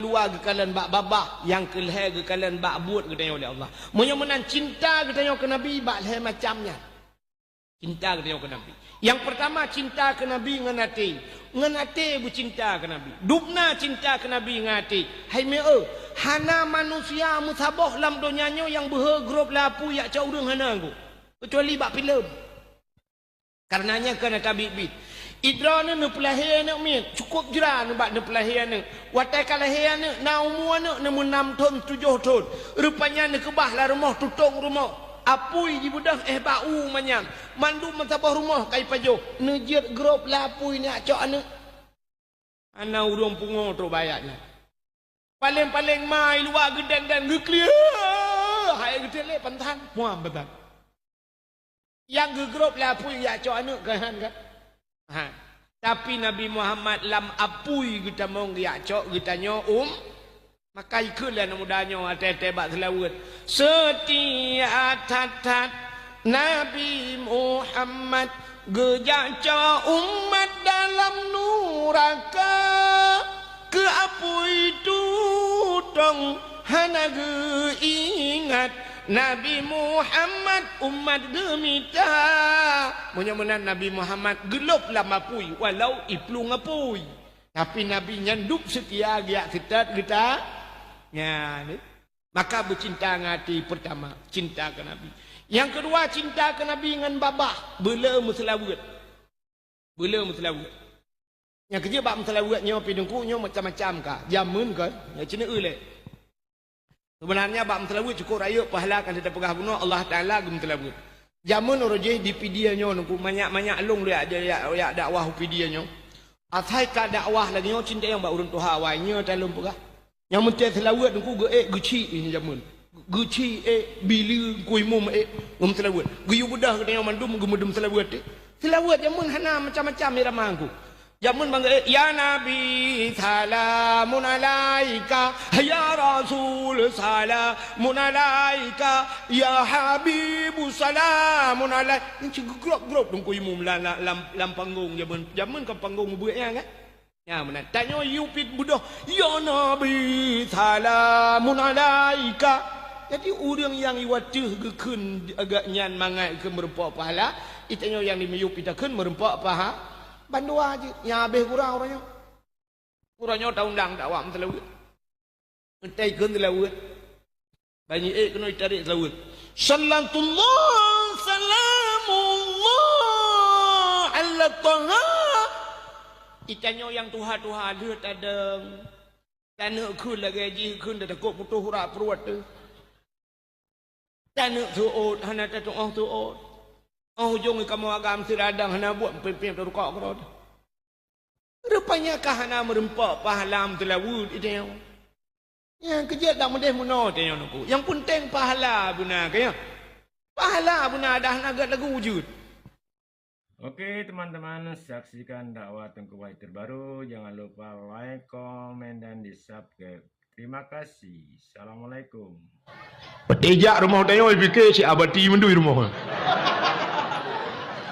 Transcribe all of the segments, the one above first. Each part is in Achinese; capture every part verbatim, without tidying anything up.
luwa geukalon bak babah, nyang keu lhèe geukalon bak buet geutanyoe lé Allah. Meunyoe meunan cinta geutanyoe keu Nabi bak lhèe macam nyan. Cinta geutanyoe keu Nabi. Nyang peurtama, cinta keu Nabi ngon até. Ngon até beucinta keu Nabi. Dubna cinta keu Nabi ngon até. Hai meu, hana manusia meusaboh lam donya nyoe nyang beuhe grob lam apui jak cok ureueng, hana, Teungku. Keucuali bak filem. Kareuna nyan keuh na tabiet-biet. Idroeneuh neupeulahé aneuk miet, cukôp jra nibak neupeulahé aneuk. Watèe ka lahé aneuk, na umu aneuk neumeu nam thon, tujoh thon. Rupanya neukeubah lam rumoh tutong rumoh. Apui jibeudôh éh bak u manyang. Mandum meusaboh rumoh ka jipajoh. Neujeuet grob lam apui neujak cok aneuk. Hana ureueng pungo trok bak nyan. Paleng-paleng ma i luwa geudan-dan geuklik. Hai geuteuek lé pantan. Muam pantan. Nyang geugrob lam apui jak cok aneuk keuhan kan? Ha. Tapi Nabi Muhammad lam apui geutamong jak cok geutanyoe um. Maka ikheun lé aneuk muda nyoe até-até bak seulaweuet. Seutia that-that Nabi Muhammad geujak cok umat dalam nuraka. Keu apui tutong hana geuingat, Nabi Muhammad umat geumita. Meunyoe meunan Nabi Muhammad geulôb lam apui, walau iplueng apui. Tapi Nabi nyan dub seutia geujak seutôt geuta-, nyan. Maka beucinta ngon até peurtama, cinta keu Nabi. Nyang keudua, cinta keu Nabi ngon babah, beuleu meuseulaweuet. Beuleu meuseulaweuet. Nyang keujeuet bak meuseulaweuet nyoe pih Teungku nyoe macam-macam ka. Jameun ka, nyoe ceuneuk eu lé. Seubeunarnya bak meuseulaweuet cukôp rayeuk pahala kan teupeugah bunoe Allah Taala geumeuseulaweuet. Jameun uroe jih di Pidie nyoe Teungku, manyak-manyak lôn yak, yak, yak dakwah u Pidie nyoe. Asai ka dakwah lagèe nyoe cinta nyang bak ureueng tuha awai nyoe ta lôn peugah. Nyang meuntèe seulaweuet Teungku geuék geuchik nyan jameun. Geuchik ék, bileue, Teungku Imum ék, geumeuseulaweuet. Geuyue beudôh geutanyoe mandum geumeudum seulaweuet ék. Seulaweuet jameun hana macam-macam irama Teungku. Jameun bang geuék, "Ya Nabi, salamun alaika. Ya Rasul, salamun alaika. Ya Habibu, salamun alaika." Nyan cit geugrôb-grôb Teungku Imum lam, lam, lam, lam panggong jameun. Jameun kan panggong beuet nyan kan? Nyan meunan. Tanyoe yue pih beudôh, "Ya Nabi, salamun alaika." Jadi, ureueng nyang iwateuh geukheun agak nyan mangat keu meureumpok pahala, itanyoe nyang di miyup itakheun meureumpok paha, bandua jeuet. Nyang habéh gura uroe nyoe. Uroe nyoe taundang dakwah meuseulaweuet. Meutai kheun seulaweuet. Banyi ék keunoe tarék seulaweuet. Salatullah, salamullah, ala Taha. Itanyoe nyang tuha-tuha lheueh tadong. Taneuk kheun lagèe jih kheun tatakot putôh urat pruet teuh. Taneuk seuôt, hana tatu'oh seuôt. Óh ujông kamoe agam siradang hana buet pimpén teuruka keudroe. Rupanya ka hana meureumpok pahala meuseulaweuet itanyoe. Nyang keujeuet dak meudeh meunoe tanyoe Teungku. Nyang peunteng pahala beuna ka nyoe. Pahala beuna dah hana gèt lagu jeuet. Oke, teman-teman, saksikan dakwah Teungku Wahid terbaru. Jangan lupa like, komen, dan di-subscribe. Terima kasih. Assalamualaikum. Watèe jak rumoh tanyoe, pike cit abati mandum rumoh.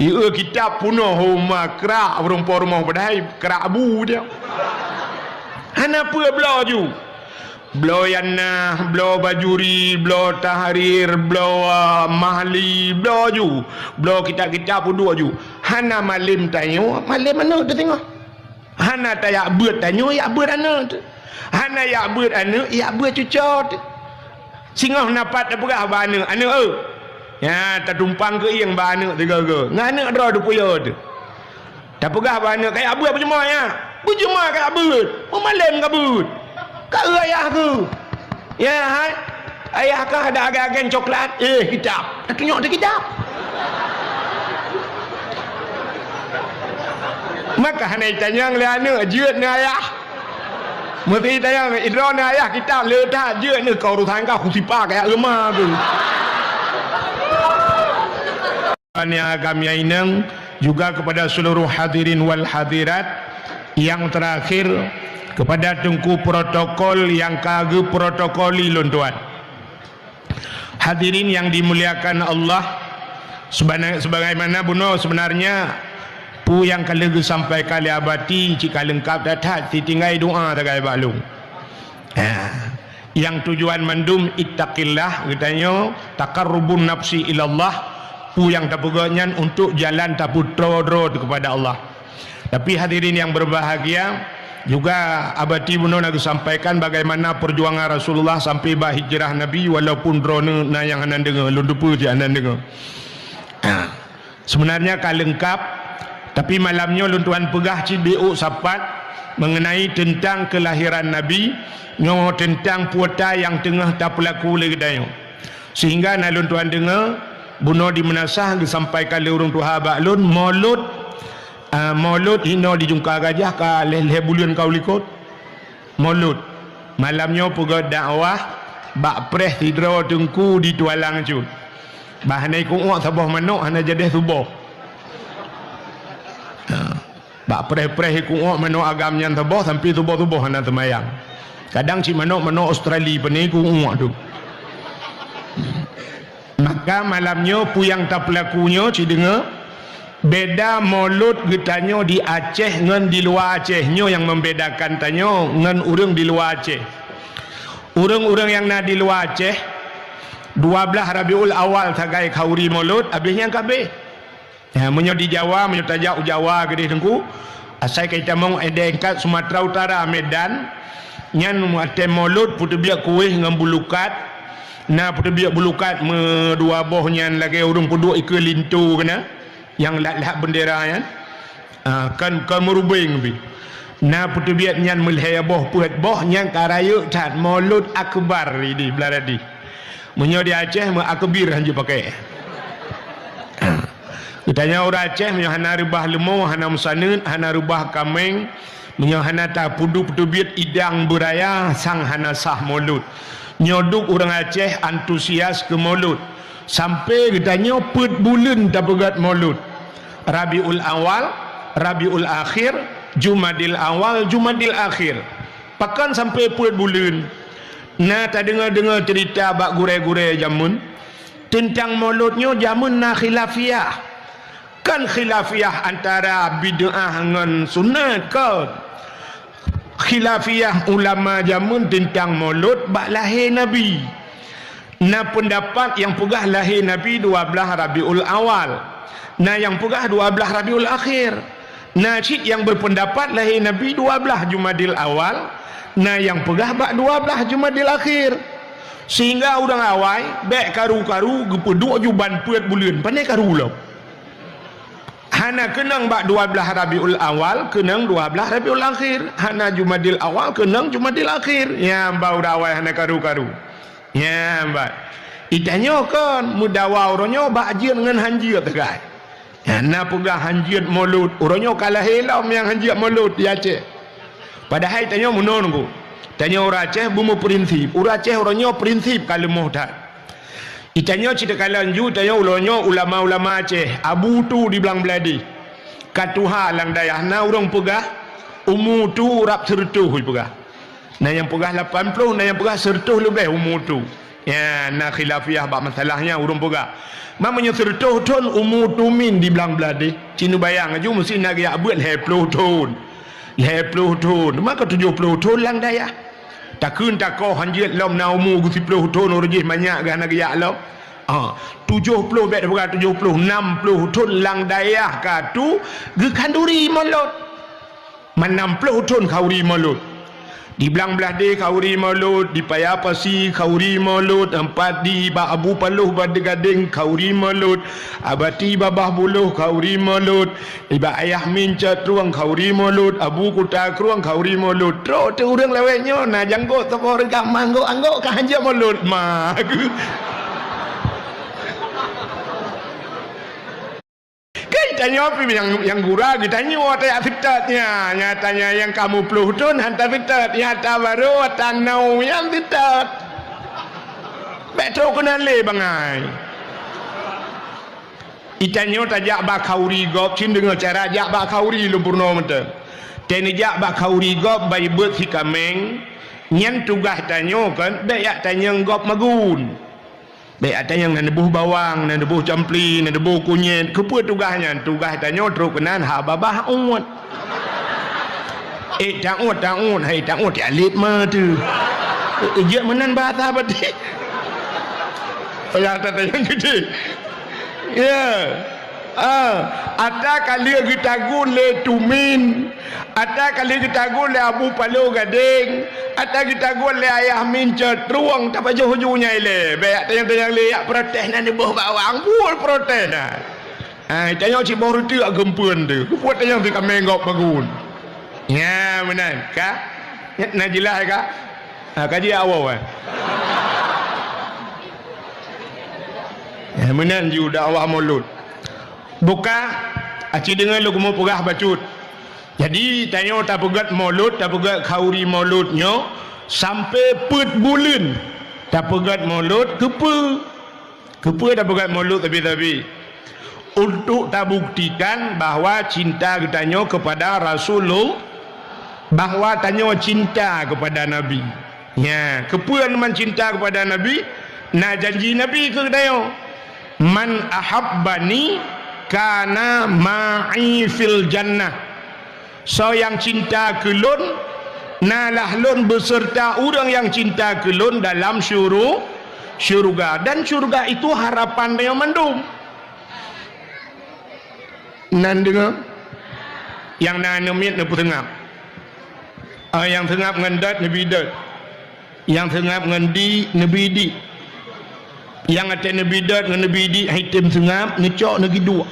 Ieu kitab punoh homa krak, beurumpo rumoh padahai krak bu dia. Hana peue bloe ju. Bloe Yanah, bloe Bajuri, bloe Tahrir, bloe, ah, Mahli, bloe ju. Bloe kitab-kitab peuduek ju. Hana malem tanyoe, malem aneuk teuh singoh. Hana tayak beuet tanyoe, yak beuet aneuk teuh. Hana yak beuet aneuk, yak beuet cucoe teuh. Singoh na pat tapeugah bak aneuk, "Aneuk, eu, nyan tatumpang keuieng bak aneuk teuh goe-goe. Ngon aneuk droe teuh puyoe teuh." Tapeugah bak aneuk, "Kayak beuet beujeumai, ya? Beujeumai kayak beuet. Peumalem ka beuet. Ka eu ayah keuh. Ya, hai? Ayah kah ada agen-agen coklat? Eh, kitab. Tatunyok di kitab." Maka hana itanyong lé aneuk, jeuet ngon ayah. Meusti itanyong, "Idroe ngon ayah kitab le that, jeuet ngon kau urusan kah, kusipa kayak leumah tu." Yang kami inang juga kepada seluruh hadirin wal hadirat, yang terakhir kepada Teungku protokol yang ka geuprotokoli lôn tuan. Hadirin yang dimuliakan Allah, sebana-, sebagaimana bunoe sebenarnya peue nyang ka lheueh geusampaikan lé Abati cit ka leungkap that-that, sitinggai doa sagai bak lôn. Ha. Nyang tujuan mandum ittaqillah, geutanyoe taqarrubun nafsi ilallah, peue nyang tapeugét nyan untuk jalan tapeutroe droe teuh kepada Allah. Tapi hadirin yang berbahagia, juga abati bunoe na geusampaikan bagaimana perjuangan Rasulullah sampai bak hijrah Nabi, walaupun droeneuh na nyang hana deungoe, lôn teupeue cit hana deungoe. Ha. Sebenarnya ka leungkap, tapi malam nyoe lôn tuan peugah cit biôk sapat mengenai teuntang keulahiran Nabi, nyoe teuntang peue nyang teungoh tapeulaku lé geutanyoe. Sehingga na lôn tuan deungoe, bunoe di meunasah geusampaikan lé ureuëng tuha bak lôn, Maulud, ah, Maulud hinoe di Jungka Gajah ka lhée-lhée buleuen ka u likot. Maulud. Malam nyoe peugét dakwah bak preh sidroe teungku di Tualang Cut. Bah hana ikuek saboh manok hana jadeh suboh. Ha. Bak preh-preh ikuek manok agam nyan saboh sampai suboh-suboh hana seumayang. Kadang cit manok, manok Australia pane ikuek tu. Maka malam nyoe peue nyang tapeulaku nyoe cit deungoe, beda Maulud geutanyoe di Aceh ngon di luwa Aceh. Nyoe nyang membedakan tanyoe ngon ureuëng di luwa Aceh. Ureuëng-ureuëng nyang na di luwa Aceh, dua blaih Rabiul Awal sagai khauri Maulud, habéh nyan ka habéh. Ya, meunyoe di Jawa, meunyoe tajak u Jawa keudeh teungku, asai ka jitamong, eh, di tingkat Sumatera Utara, Medan, nyan watée Maulud peuteubiet kueh ngon bulukat, na peuteubiet bulukat meudua boh nyan lagée ureuëng peuduek ikeue linto keunan, nyang lat-lat bendera nyan, ah, kon, kon meurubeng pih. Na peuteubiet nyan meulhée boh peuet boh nyang ka rayeuk that Maulud Akbar di Beuladih. Meunyoe di Aceh meu akbir hanjeuet pakai. Geutanyoe ureuëng Aceh meunyoe hana reubah leumo, hana meusaneut, hana reubah kaméng, meunyoe hana tapeuduek peuteubiet idang beuraya, sang hana sah Maulud. Nyoe duek ureuëng Aceh antusias keu Maulud. Sampai geutanyoe peuet buleuen tapeugét Maulud. Rabiul Awal, Rabiul Akhir, Jumadil Awal, Jumadil Akhir. Pakon sampai peuet buleuen? Na tadeungoe-deungoe ceurita bak gurée-gurée jameun, teuntang Maulud nyoe jameun na khilafiyah. Kon khilafiyah antara bid'ah ngon sunat, kon. Khilafiyah ulama jameun teuntang Maulud bak lahé Nabi. Na peundapat nyang peugah lahé Nabi dua blaih Rabiul Awal. Na nyang peugah dua blaih Rabiul Akhir. Na cit nyang beupeundapat lahé Nabi dua blaih Jumadil Awal, na nyang peugah bak dua blaih Jumadil Akhir. Sehingga ureuëng awai bék karu-karu geupeuduek juban peuet buleuen, pane karu lom. Hana keunong bak dua blaih Rabiul Awal, keunong dua blaih Rabiul Akhir. Hana Jumadil Awal, keunong Jumadil Akhir. Nyan ba ureuëng awai hana karu-karu. Nyan ba. Geutanyoe kon meudawa uroe nyoe bak jeuet ngon hanjeuet sagai. Nyan na peugah hanjeuet Maulud. Uroe nyoe ka lahé lom nyang hanjeuet Maulud di Aceh. Padahai tanyoe meunoe nunggu. Tanyoe ureuëng Aceh beumeuprinsip. Ureuëng Aceh uroe nyoe prinsip ka leumoh that. Geutanyoe cit takalon ju, tanyoe uroe nyoe ulama-ulama Aceh, Abu Tu di Blang Beuladih. Ka tuha lam dayah na ureuëng peugah, umu Tu rab seureutôh jipeugah. Na nyang peugah lapan ploh, na nyang peugah seureutôh leubeh umu Tu. Ya, na khilafiyah bak masalah nyan ureuëng peugah. Ma meunyoe seureutôh thon umu Tu min di Blang Beuladih, ci neubayang aju meusti na geujak beuet lhée ploh thon. Lhée ploh thon, maka tujoh ploh thon lam dayah. Takheun takoh hanjeuet lom na umu geusiplôh thon, uroe jih manyak geuh hana geujak lom. Ah, tujoh ploh, bék tapeugah tujoh ploh, nam ploh thon lam dayah ka Tu geukhanduri Maulud. Meunam ploh thon khauri Maulud. Di Blang Beuladih khauri Maulud, di Paya Pasi khauri Maulud, teumpat di bak Abu Paloh Batu Gadeng khauri Maulud, Abati Babah Buloh khauri Maulud, Ibak Ayah Min Cot Trueng khauri Maulud, Abu Kuta Krueng khauri Maulud. Trok teuh ureuëng lawét nyoe na janggôt saboh reugam manggôt-anggôt ka hanjeuet Maulud. Ma. Kan tanyoe pih nyang, nyang gura geutanyoe tajak seutôt nyan. Nyatanya nyang kamoe ploh thon han taseutôt. Nyata barô tanoe nyang seutôt. Bék trok keunan lé bangai. Geutanyoe tajak bak khauri gob, cit deungoe cara jak bak khauri lôn peurunoe mantong. Teuneujak bak khauri gob bai beuet sikaméng, nyan tugaih tanyoe kon, bék jak tanyong gob magun. Bék jak tanyong na neuboh bawang, na neuboh campli, na neuboh kunyét. Keupeue tugaih nyan? Tugaih tanyoe trok keunan haba bah uet. Eh, taôt, taôt, hai taôt, ya lét ma teuh. Jeuet meunan bahasa batik. Payah that nyang geude. Ya. Ah, ata ka lheueh geutagun lé Tumin, ata ka lheueh geutagun lé Abu Palo Gadeng, ata geutagun lé Ayah Min Cotrueng, tapajoh uju nyan ilée. Bék tanyong-tanyong lé, jak protes nan diboh bawang, buet protes na. Ah, tanyong cit boh reuteuek geumpeuen tu. Keupeue tanyong teuh ka mé gob bagun. Nya, meunan, ka? Na jeulaih ka? Ha, ka jeuet awai, eh? Eh, meunan ju dakwah Maulud. Buka, aci deungoe lôn keumu peugah bacut. Jadi, tanyoe tapeugét Maulud, tapeugét khauri Maulud nyoe, sampoe peuet buleuen tapeugét Maulud, keupeue? Keupeue tapeugét Maulud sabe-sabe? Untuk tabuktikan bahwa cinta geutanyoe kepada Rasulul-, bahwa tanyoe cinta kepada Nabi. Nya, keupeue man cinta kepada Nabi? Na janji Nabi keu geutanyoe, "Man ahabbani kana ma'i fil jannah." Soe nyang cinta keu lôn, nalah lôn beuseurta ureuëng nyang cinta keu lôn dalam syuru-, syuruga. Dan syuruga itu harapan tanyoe mandum. Nan deungoe? Nyang na aneuk miet neupeuseungab. Ah, nyang seungab ngon dot neubi dot. Nyang seungab ngon di neubi di. Nyang até neubi dot ngon neubi di, hai tem seungab, neucok neugi duek.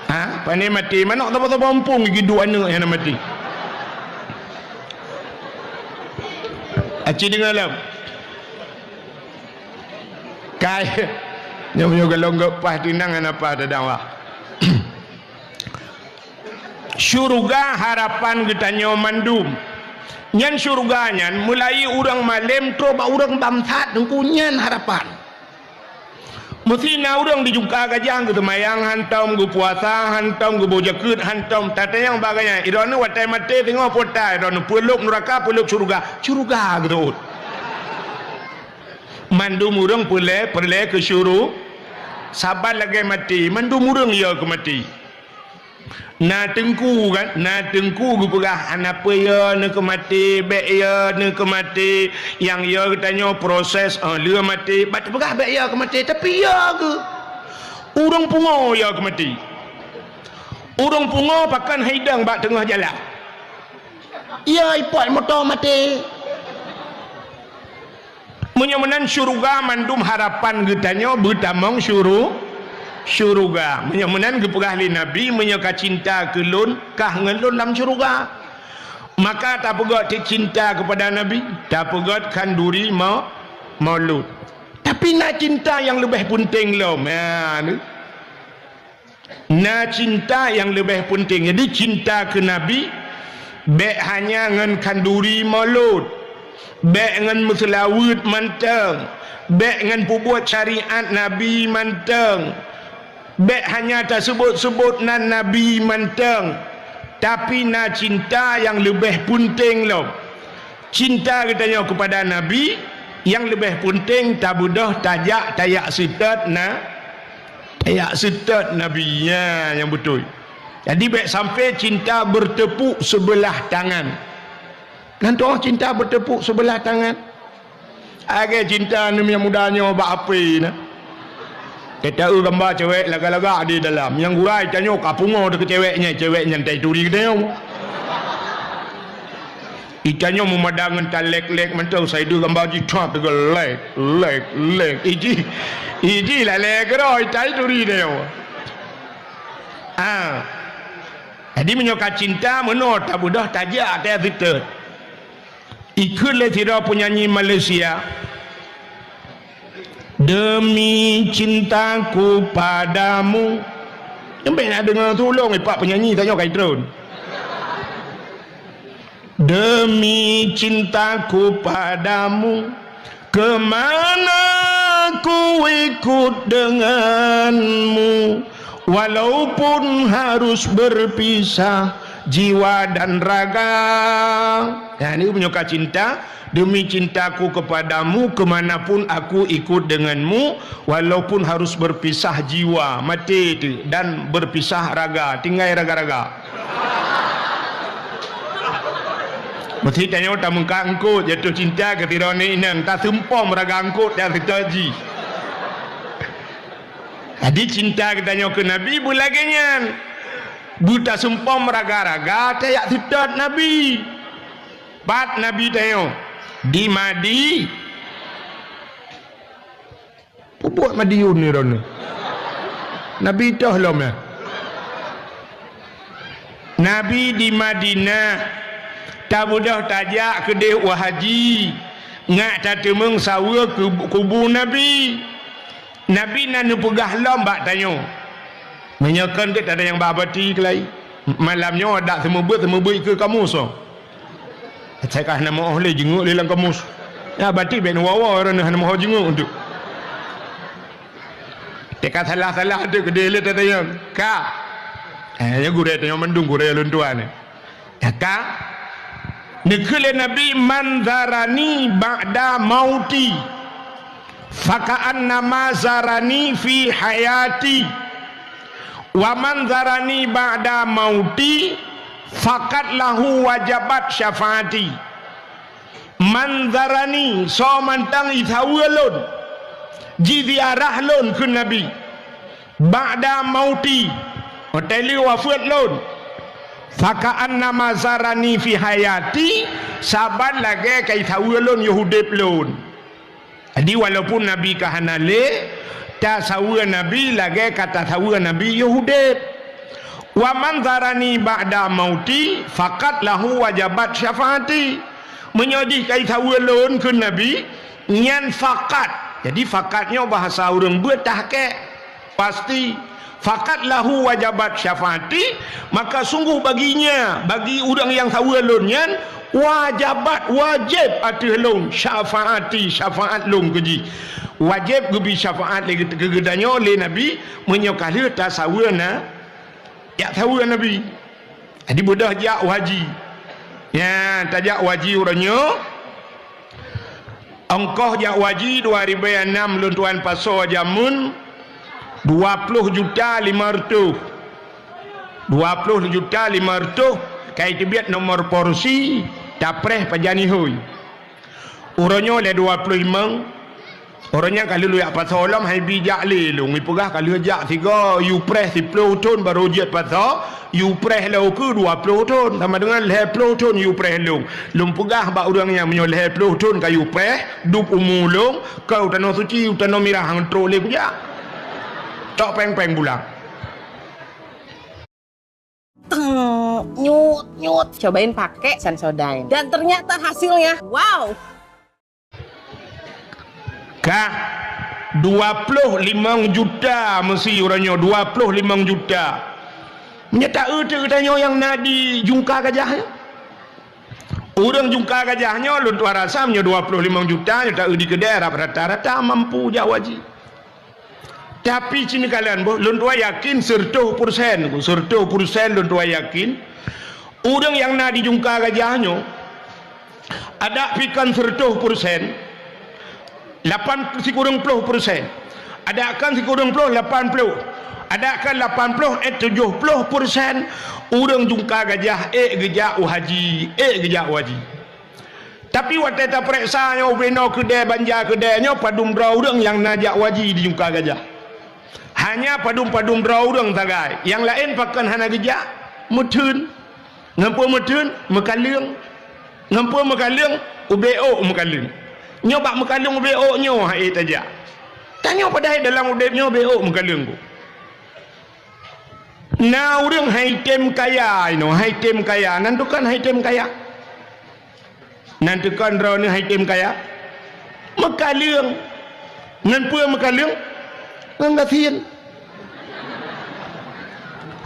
Ha? Pane maté, manok saba-saba muphom gi duek aneuk nyang na maté. Aci deungoe lom. Kai, nyoe-nyoe golom geupaih tunang hana paih teudakwah. Syuruga harapan geutanyoe mandum. Nyan syuruga nyan mulai ureuëng malém troh bak ureuëng bamsat, Teungku, nyan harapan. Meusina ureuëng di Jungka Gajah geuseumayang hantom, geupuasa hantom, geuboh jakeuet hantom, tatanyong bak gobnyan, droeneuh watée maté singoh peue that, droeneuh peulop nuraka, peulop syuruga? Syuruga geuteuôt. Mandum ureuëng peureulée, peureulée keu syuru-, saban lagée maté, mandum ureuëng yo keu maté. Na teungku kan, na teungku geupeugah, "Hana peue yo neuh keu maté, bék yo neuh keu maté. Nyang yo geutanyoe proses, oh, lheueh maté." Bak teupeugah bék yo keu maté, tapi yo keuh. Ureuëng pungo yo keu maté. Ureuëng pungo pakon haidong bak teungoh jalan. Yo ipot moto maté. Meunyoe meunan syuruga mandum harapan geutanyoe beutamong syuru-, syuruga. Meunyoe meunan geupeugah lé Nabi, "Meunyoe ka cinta keu lôn, kah ngon lôn lam syuruga." Maka tapeugét cinta keupada Nabi, tapeugét khanduri mau-, maulud. Tapi na cinta nyang leubeh peunteng lom. Ya, ni. Na cinta nyang leubeh peunteng. Jadi, cinta keu Nabi, bék hanya ngon khanduri maulud, bék ngon meuseulaweuet mantong, bék ngon peubuet syariat Nabi mantong, bék hanya taseubot-seubot nan Nabi mantong, tapi na cinta nyang leubeh peunteng lom. Cinta geutanyoe keupada Nabi, nyang leubeh peunteng tabeudôh tajak tajak seutôt na-, tajak seutôt Nabi, nyan nyang beutôi. Jadi, bék sampoe cinta bertepuk sebelah tangan. Nan toh cinta bertepuk sebelah tangan? Lagée cinta aneuk muda nyoe bak H P na. Teuta-eu gamba cewek lagak-lagak di dalam. Nyang gura tanyoe ka pungo teuh keu cewek nyan, cewek nyan tai turi geutanyoe. Itanyoe meumadang ngon talek-lek mantong, sai deuh gamba jih that teugeu lek, lek, lek. Iji, iji lalée keudroe itai turi tanyoe. Ah. Jadi meunyoe ka cinta, meunoe tabeudôh tajak até sitet. Ikheun lé sidroe peunyanyi Malaysia, "Demi cintaku padamu." Nyoe bék na deungoe tulông ipak peunyanyi tanyoe ka itron. "Demi cintaku padamu, kemana ku ikut denganmu, walaupun harus berpisah jiwa dan raga." Nah, ini meunyoe ka cinta, "Demi cintaku kepadamu, kemanapun aku ikut denganmu, walaupun harus berpisah jiwa," maté teuh, "dan berpisah raga," tinggai raga-raga. Meusti tanyoe tameungka eungkôt jatuh cinta keu sidroe inong, taseumpom raga eungkôt dan seutôt jih. Jadi cinta geutanyoe keu Nabi beulagée nyan. Beutaseumpom raga-raga tajak seutôt Nabi. Pat Nabi tanyoe? Di Madi-, Peubuet Madiun ni droeneuh. Nabi toh lom nyan. Nabi di Madinah, tabeudôh tajak keudeh u haji, ngat tateumeung saweue keu kubu Nabi. Nabi na neupeugah lom bak tanyoe. Meunyoe kon gét ada nyang ba bati keulai. Malam nyoe dak seumeubeuet, seumeubeuet keu kamoe soe. Asai ka hana meu'oh lé jingeuk lé lam kamus. Ya, bati bèk neuwoe-woe, ureueng hana meu'oh jingeuk tu. Teuka salah-salah tu keudeh lé tatanyong. Ka. Eh, ya gurèe tanyong mandum gurèe lôn tuan ni. Ya ka. Neukheun lé Nabi, "Man zarani ba'da mauti, faka'annama zarani fi hayati." "Wa man zarani ba'da mauti, faqad lahu wajabat syafaati." Man zarani, soe mantong jisaweue lôn, jiziarah lôn kheun Nabi, ba'da mauti, watèe lheueh wafeuet lôn, faka'annama zarani fi hayati, saban lagèe ka jisaweue lôn yoh udép lôn. Jadi, walaupun Nabi ka hana lé, tasaweue Nabi lagèe ka tasaweue Nabi yoh udép. "Wa man zarani ba'da mauti, faqad lahu wajabat syafaati." Meunyoe jih ka jisaweue lôn kheun Nabi, nyan faqad. Jadi, faqad nyoe bahasa ureueng beuet tahqiq. Pasti, "Faqad lahu wajabat syafaati," maka sungguh baginya, bagi ureueng nyang saweue lôn nyan, wajabat, wajéb ateueh lôn, syafaati, syafaat lôn keu jih. Wajéb geubri syafaat lé geutanyoe lé Nabi, meunyoe ka lheueh tasaweue na, jak saweue Nabi. Jadi beudôh jak u haji. Nyan, tajak u haji uroe nyoe. Ongkoh jak u haji dua ribèe nam lôn tuan pasoe jameun dua ploh juta lima reutôh. Dua ploh juta lima reutôh, ka jiteubiet nomor porsi, tapreh pajan ihôi. Uroe nyoe lé dua ploh limong, uroe nyan ka lheueh jak pasoe lom, han jibi jak lé lôn, jipeugah ka lheueh jak sigoe, yue preh siploh thon barô jeuet pasoe, yue preh lom keu dua ploh thon, sama deungon lhèe ploh thon yue preh lôn. Lôn peugah bak ureueng nyan, meunyoe lhèe ploh thon ka yue preh, dub umu lôn, keu u tanoh suci, u tanoh mirah, han trok lé kujak. Tok péng-péng bulang. Teng, nyut, nyut. Cobain pakai Sensodyne. Dan ternyata hasilnya, wow. Kah, dua ploh limong juta meusi uroe nyoe, dua ploh limong juta. Nyoe taeu teuk geutanyoe nyang na di Jungka Gajah nyoe. Ureueng Jungka Gajah nyoe, lôn tuan rasa meunyoe dua ploh limong juta, nyoe taeu di keudè, rata-rata mampu jak u haji. Tapi, ci neukalon boh, lôn tuan yakin seureutôh peureusén, seureutôh peureusén lôn tuan yakin, ureueng nyang na di Jungka Gajah nyoe, adak pih kon seureutôh peureusén, lapan sikureueng ploh peureusén, adak kon sikureueng ploh, lapan ploh, adak kon lapan ploh, eh, tujoh ploh peureusén ureueng Jungka Gajah ék geujak u haji, ék geujak u haji. Tapi watèe tapareksa nyoe ubé noe keudè, banja keudè nyoe, padum droe ureueng nyang na jak u haji di Jungka Gajah. Hanya padum-padum droe ureueng sagai. Nyang laén pakon hana geujak, meutheun. Ngon peue meutheun? Meukaleueng. Ngon peue meukaleueng? Ubé ôk meukaleueng. Nyoe bak meukaleueng ubé ôk nyoe han ék tajak. Tanyoe padahai dalam udép nyoe ubé ôk meukaleueng ku. Na ureueng han jitem kaya inoe, han jitem kaya. Nan teuh kon han jitem kaya. Nan teuh kon droeneuh han jitem kaya. Meukaleueng. Ngon peue meukaleueng? Ngon gasien.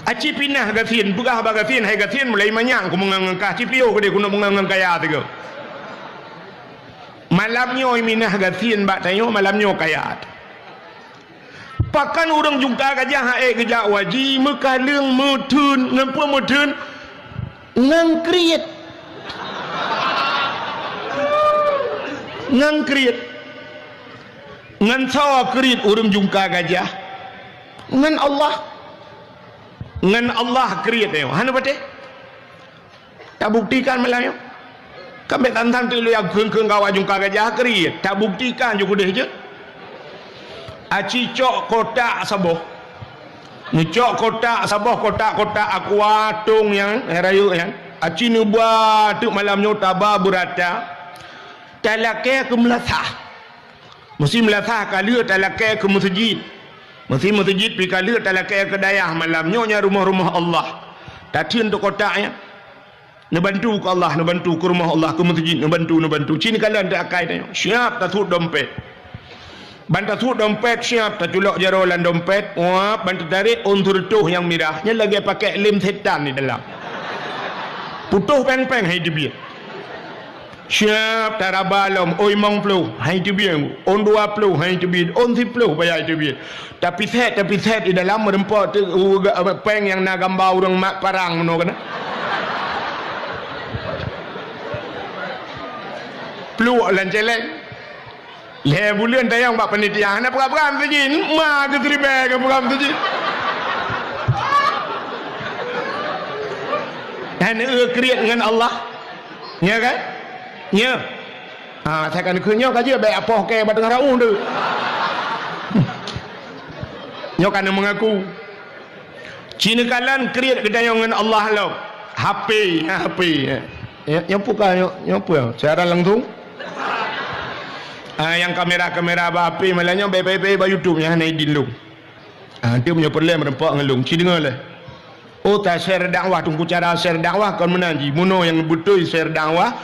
Aci pinah gasien, peugah bak gasien, "Hai gasien, mulai manyang ku meungon ngon kah, ci piôh keudeh keuneuk meungon ngon kaya sigoe." Malam nyoe minah gasien bak tanyoe, malam nyoe kaya. Pakon ureueng Jungka Gajah han ék geujak u haji, meukaleueng, meutheun, ngon peue meutheun? Ngon kriet. Ngon kriet. Ngon soe kriet ureueng Jungka Gajah? Ngon Allah. Ngon Allah kriet nyoe. Hana patéh? Tabuktikan malam nyoe. Kan bèk tan-tan teuk lôn kheun-kheun keu awak jungka gajah kriet, tabuktikan ju keudeh jeuet. Aci cok kotak saboh. Neucok kotak saboh, kotak-kotak aqua tông nyang, eh, rayeuk nyan. Aci neuba teuk malam nyoe taba beurata. Talakèe keu meulasah. Meusé meulasah ka lheueh talakèe keu meuseujid. Meusé meuseujid pih ka lheueh talakèe keu dayah malam nyoe nyan rumoh-rumoh Allah. Tatheun teuk kotak nyan. Neubantu keu Allah, neubantu keu rumoh Allah, keu meuseujid, neubantu, neubantu. Ci neukalon teuk akai tanyoe. Siap tasuet dompet. Ban tasuet dompet, siap taculok jaroe lam dompet. Wah, ban teutarek ôn sireutôh nyang mirah. Nyan lagèe pakèk lem setan di dalam. Putôh péng-péng hai teubiet. Siap taraba lom, ôn limong ploh, hai teubiet. Ôn dua ploh, hai teubiet. Ôn siploh, payah hai teubiet. Tapisét, tapisét di dalam meureumpok teuk, u, ga-, péng nyang na gamba ureueng mat parang meunoe keunan. Pluek lam céléng. Lhèe buleuen tanyong bak panitia, hana peugah-peugah meuseujid, ma keu siribèe keu peugah meuseujid. Hana eu kriet ngon Allah. Nya kan? Nya. Ha, saya kan keu nyoe ka jeuet bèk apoh kèe bak teungoh raun tu. Nyoe ka na meungaku. Ci neukalon kriet geutanyoe ngon Allah lom. H P, ha, H P. Ya, nyoe peue ka nyoe, nyoe peue? Siaran langsung? Ah, nyang kamera-kamera bak H P malam nyoe bèk payah-payah bak YouTube nyan hana idin lôn. Ah, tu meunyoe peureulèe meureumpok ngon lôn. Ci deungoe lé. Oh, ta share dakwah, teungku cara share dakwah kon meunan jih. Meunoe nyang beutôi share dakwah,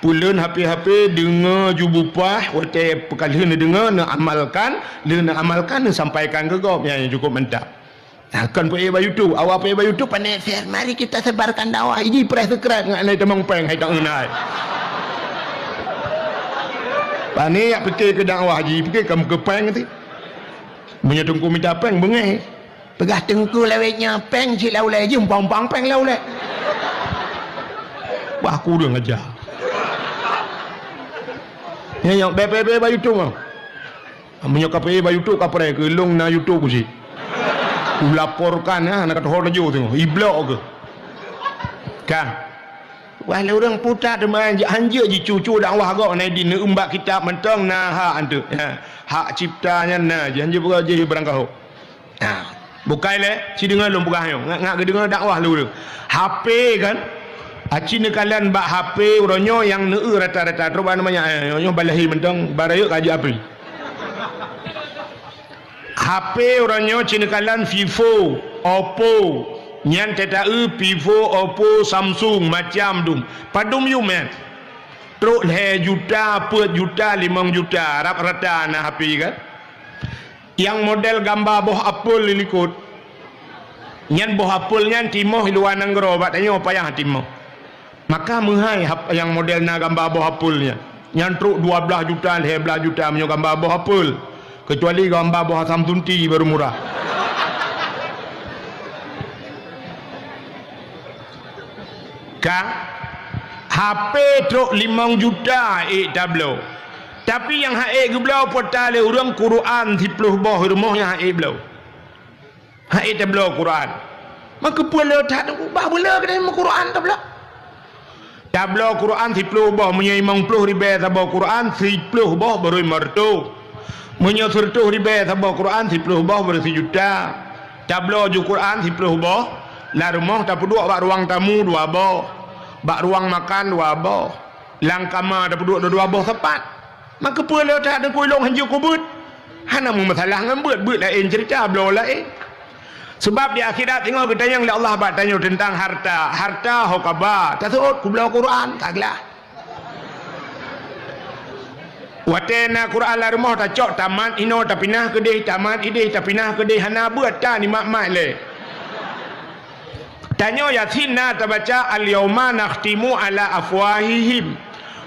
peuleuen H P-H P, deungoe ju bupah, watèe peukalheueh neudeungoe, neuamalkan, lheueh neuamalkan, neusampaikan keu gob, nyan nyang cukôp mantap. Nah, kon peuék bak YouTube, awak peuék bak YouTube, pané share, mari kita sebarkan dakwah, iji preh subscribe, ngat nai tamong péng, hai tak ngeunai. Pané yak pike keu dakwah jih, pike kam keu péng ti. Meunyoe teungku mita péng, beungéh. Peugah teungku lawét nyoe péng cit lam ulèe jeuem, pang-pang péng lam ulèe. Wah, kureueng aja. Nyoe, nyoe, bèk, bèk, bèk bak YouTube, ah. Meunyoe ka peuék bak YouTube, ka preh keu lôn na YouTube cit. Kulaporkan, ah, na ka teuhor laju tu, iblok keu. Ka. Wah, lé ureueng puta teuma, hanjeuet jicucu dakwah gob na di neumbak kitab mantong na hak anteuk. Ha, hak cipta nyan na, hanjeuet peugah jih barang kaho. Ha, bukai lé, ci deungoe lôn peugah nyoe. Ngat, ngat geudeungoe dakwah lôn. H P kan? Aci neukalon bak H P uroe nyoe nyang neueu rata-rata. Trok bak namanya, eh, nyoe, nyoe balahi mantong, barayek ka jeuet H P. H P uroe nyoe ci neukalon Vivo, Oppo, nyan teuta-eu Vivo, Oppo, Samsung, macam dum. Padum yum nyan. Trok lhèe juta, peuet juta, limong juta, rab rata na H P kan. Nyang model gamba boh apel di likot. Nyan boh apel nyan timoh i luwa nanggroe, bak tanyoe payah timoh. Maka meuhai hap-, nyang model na gamba boh apel nyan. Nyan trok dua blaih juta, lhèe blaih juta meunyoe gamba boh apel. Keucuali gamba boh asam sunti baru murah. Ka, H P trok limong juta ék tabloe. Tapi nyang han ék geubloe peue ta lé ureueng Quran siploh boh rumoh nyang han ék bloe. Han ék tabloe Quran. Maka peue le that bah beuleu keudéh Quran tabloe. Tabloe Quran siploh boh, meunyoe limong ploh ribèe saboh Quran, siploh boh barô limong reutôh. Meunyoe sireutôh ribèe saboh Quran, siploh boh barô sijuta. Tabloe ju Quran siploh boh, lam rumoh tapeuduek bak ruang tamu dua boh, bak ruang makan dua boh, lam kama tapeuduek dua-dua boh sapat. Maka peue le that teungku ilôn hanjeuet kubeuet? Hana meumasalah ngon beuet, beuet laén ceurita, bloe laén. Sabab di akhirat singoh geutanyong lé Allah bak tanyoe teuntang harta. Harta ho ka ba, taseuôt kubloe Quran, ka glah. Watèe na Quran lam rumoh tacok, tamat inoe tapinah keudéh, tamat idéh tapinah keudéh, hana beuet ta nimat-mat lé. Tanyoe Yasin na tabaca, "Al-yauma nakhtimu ala afwahihim,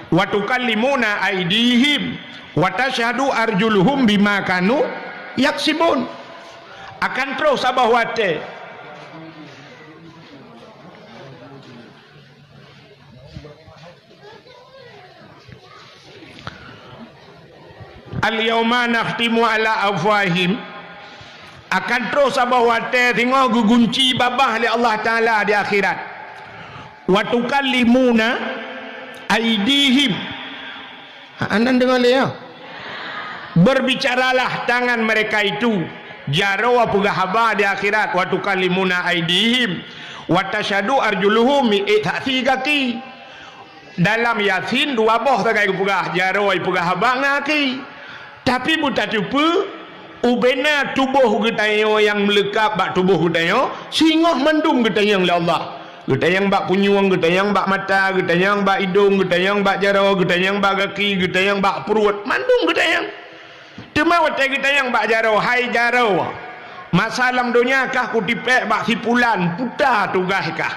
wa tukallimuna aidihim, wa tasyhadu arjuluhum bima kanu yaksibun." Akan troh saboh watèe. "Al-yauma nakhtimu ala afwahihim." Akan troh saboh watèe singoh geugunci babah lé Allah Taala di akhirat. "Wa tukallimuna aidihim. Ha, anang deungoe lé, ya. Berbicaralah tangan mereka itu. Jaroe peugah haba di akhirat, wa tukallimuna aidihim, wa tasyhadu arjuluhum, miék saksi gaki. Dalam Yasin dua boh sagai geupeugah, jaroe peugah haba ngon gaki. Tapi beutateupeue, ubena tuboh geutanyoe nyang meuleukab bak tuboh geutanyoe, singoh mandum geutanyong lé Allah. Geutanyong bak punyueng, geutanyong bak mata, geutanyong bak idong, geutanyong bak jaroe, geutanyong bak gaki, geutanyong bak pruet, mandum geutanyong. Teuma watée geutanyong bak jaroe, "Hai jaroe, masa lam donya kah kutipék bak si pulan, peue tugaih kah?"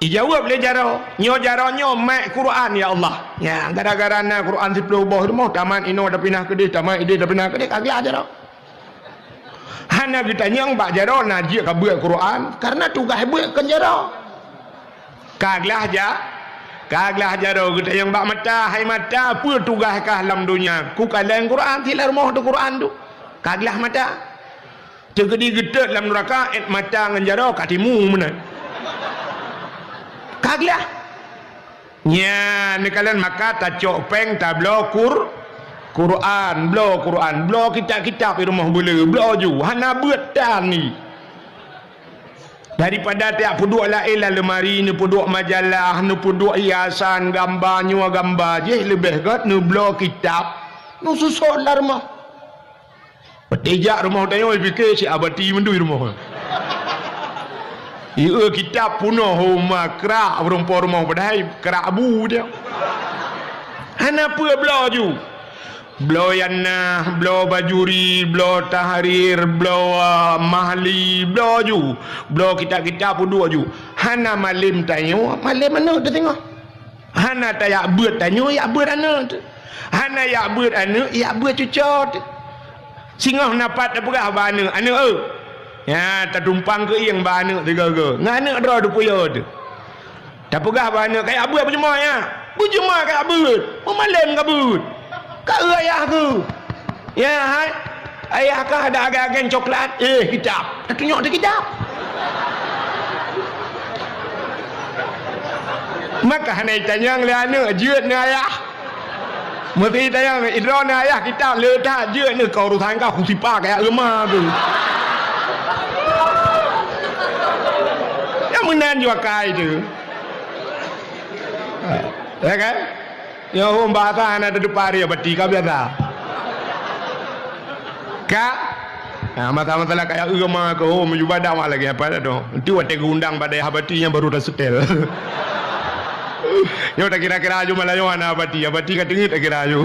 Ijaweueb lé jaroe, "Nyoe jaroe nyoe meu'en Quran, ya Allah." Nyan, gara-gara na Quran siplôh boh rumoh, tamat inoe tapinah keudeh, tamat ideh tapinah keudeh, ka glah jaroe. Hana geutanyong bak jaroe na jeuet ka beuet Quran, kareuna tugaih beuet kon jaroe. Ka glah ja-, ka glah jaroe geutanyong bak mata, "Hai mata, peue tugaih kah lam donya?" "Kukalon Quran, si lam rumoh teuh Quran teuh." Ka glah mata. Teukeudi geutot lam nuraka, ék mata ngon jaroe ka timu meunan. Ka glah. Nyan, neukalon maka tacok péng tabloe Qur-, Quran, bloe Quran, bloe kitab-kitab di rumoh beuleu, bloe ju, hana beuet tan ni. Daripada tiep peuduek laén lam leumari, neupeuduek majalah, neupeuduek hiasan, gamba nyoe gamba jih, leubeh gét neubloe kitab, neususot lam rumoh. Watée jak rumoh tanyoe, pike si abati mandum rumoh. Ieu kitab punoh homa krak, beurumpo rumoh padahai krak bu dia. Hana peue bloe ju. Bloe Yanah, bloe Bajuri, bloe Tahrir, bloe, ah, Mahli, bloe ju. Bloe kitab-kitab peuduek ju. Hana malem tanyoe, malem aneuk teuh singoh. Hana tayak beuet tanyoe, yak beuet aneuk teuh. Hana yak beuet aneuk, yak beuet cucoe teuh. Singoh na pat tapeugah bak aneuk, "Aneuk eu, nya tatumpang keuieng bak aneuk tiga-tiga." Ngon aneuk droe teuh puyoe teuh. Tapeugah bak aneuk, "Kayak beuet beujeumoe, ya? Beujeumoe kayak beuet. Meumalem ka beuet. Ka eu ayah keuh." Ya, hai. Ayah kah ada agen-agen coklat? Eh, kitab. Tatunyok di kitab. Maka hana itanyong lé aneuk, jeuet neu ayah. Meusti itanyong, idroe neu ayah kitab, le that jeuet neu kau urusan kau, kusipa kayak lemah tu. Ya meunan jua kai tu. Ya kan? Nyoe hom bahasa hana teudeupari abati ka biasa. Ka? Nah, masalah-masalah kayak eu ma ke hom, meunyoe badak mak lagée apa dah tu. Nanti watée geundang bak dayah abati nyang baru tasetel. Nyoe takira-kira aju malah nyoe hana abati, abati ka teungeut takira aju.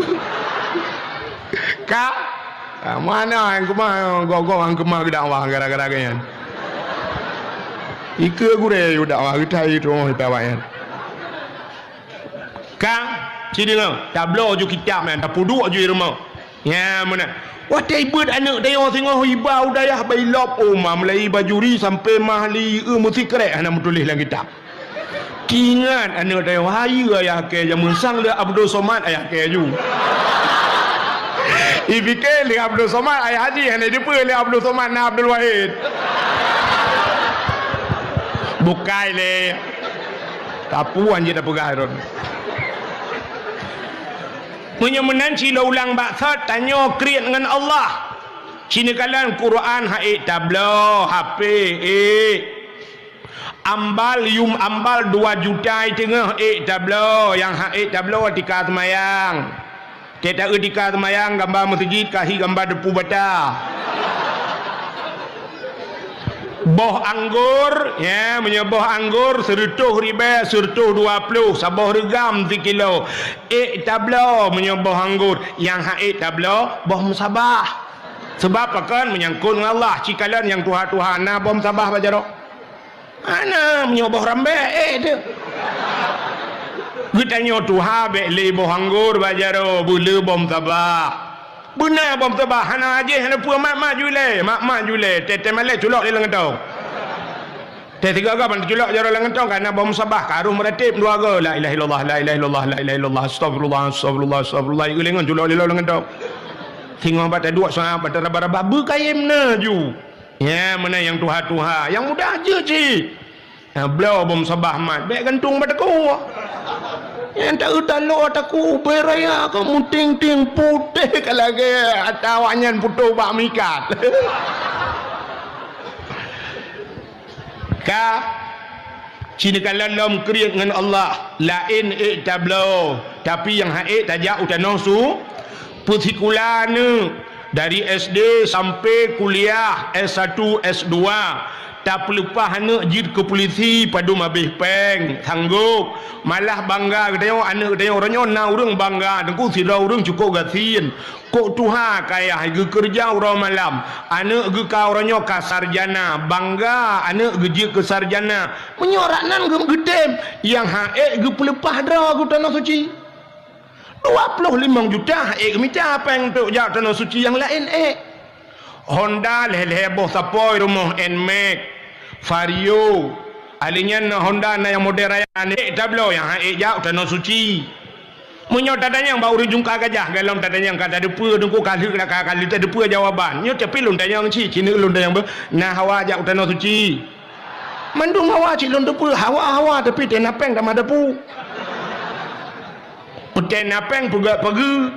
Ka? Ah, mana yang kemah, gok-gok yang kemah geudakwah gara-gara nyan. Ike gurée yu dakwah geutai tu, oh, dakwah nyan. Ka, ci deungoe, tabloe ju kitab nyan, tapeuduek ju i rumoh. Nya, meunan. Watée beuet aneuk tanyoe singoh iba u dayah bailop, oh, ma mulai Bajuri sampai Mahli, eu, meusikrek hana meutuléh lam kitab. Tingat aneuk tanyoe, hayeue ayah kée jameun sang lé Abdul Somad ayah kée ju. Ipike lé Abdul Somad ayah haji, hana dipeue lé Abdul Somad na Abdul Wahid. Bukai lé. Tapuan jih tapeugah rot. Meunyoe meunan, ci lôn ulang bak sot, tanyoe kriet ngon Allah. Ci neukalon Quran ha ék tabloe, H P ék. Ambal, yum ambal dua juta i teungoh ék tabloe, nyang ha ék tabloe tika seumayang. Teuta eu tika seumayang gamba meuseujid, kahi gamba depu bata. Boh anggor, ya, meunyoe boh anggor seureutôh ribée, seureutôh dua ploh, saboh reugam sikilo. Ék tabloe meunyoe boh anggor, nyang ha ék tabloe boh musabah. Seubab pakon? Meunyangkot ngon Allah, ci kalon nyang tuha-tuha na boh musabah bak jaroe. Hana, meunyoe boh rambek, éh, teuh. Geutanyoe tuha bék lé boh anggor bak jaroe, beuleu boh musabah. Beuna boh musabah, hana ajéh, hana peue, mat-mat ju ilée, mat-mat ju ilée, teuh-teuh malée culok lé lam gantong. Teuh tiga goe ban teuculok jaroe lam gantong, ka na boh musabah, ka harôh meuratéb dua goe, la ilaha illallah, la ilaha illallah, la ilaha illallah, astagfirullah, astagfirullah, astagfirullah, ieu lé ngon culok lé lam gantong. Singoh bak taduek saát, bak taraba-raba, beukayém na ju. Nya, meunan nyang tuha-tuha, nyang muda jeuet cit. Nya, bloe boh musabah mat, bék gantung bak takue. Nyang taeu taloe takue ubé raya ka meuting-ting putéh ka lagée ata awaknyan putôh bak mikat. Ka, ci neukalon lom kriet ngon Allah, laén ék tabloe, tapi nyang han ék tajak u tanoh su-, peusikula aneuk, dari S D sampai kuliah S satu, S dua, tapeuleupah aneuk jeuet keu pulisi padum habéh péng, sanggôp. Malah bangga geutanyoe, aneuk geutanyoe uroe nyoe na ureuëng bangga, teungku sidroe ureuëng cukôp gasien. Kok tuha kayah geukeureuja uroe malam, aneuk geuh ka uroe nyoe ka sarjana, bangga aneuk geuh jeuet keu sarjana. Meunyoe rak nan geu-, geutem, nyang han ék geupeuleupah droe geuh tanoh suci. Dua ploh limong juta han ék geumita péng untuk jak tanoh suci nyang laén ék. Honda lhée-lhée boh sapôi rumoh, Nmax, Vario. Ahli nyan na Honda na nyang model raya, han ék tabloe nyang han ék jak tanoh suci. Meunyoe tatanyong bak ureuëng jungka gajah, galom tatanyong ka tateupeue, teungku ka lheueh ka, ka lheueh tateupeue jawaban. Nyoe tapi lôn tanyong cit, ci neuk lôn tanyong beuh, na hawa jak u tanoh suci? Mandum hawa cit lôn teupeue, hawa-hawa tapi tena péng tamah dapu. Tena péng peugah pageue,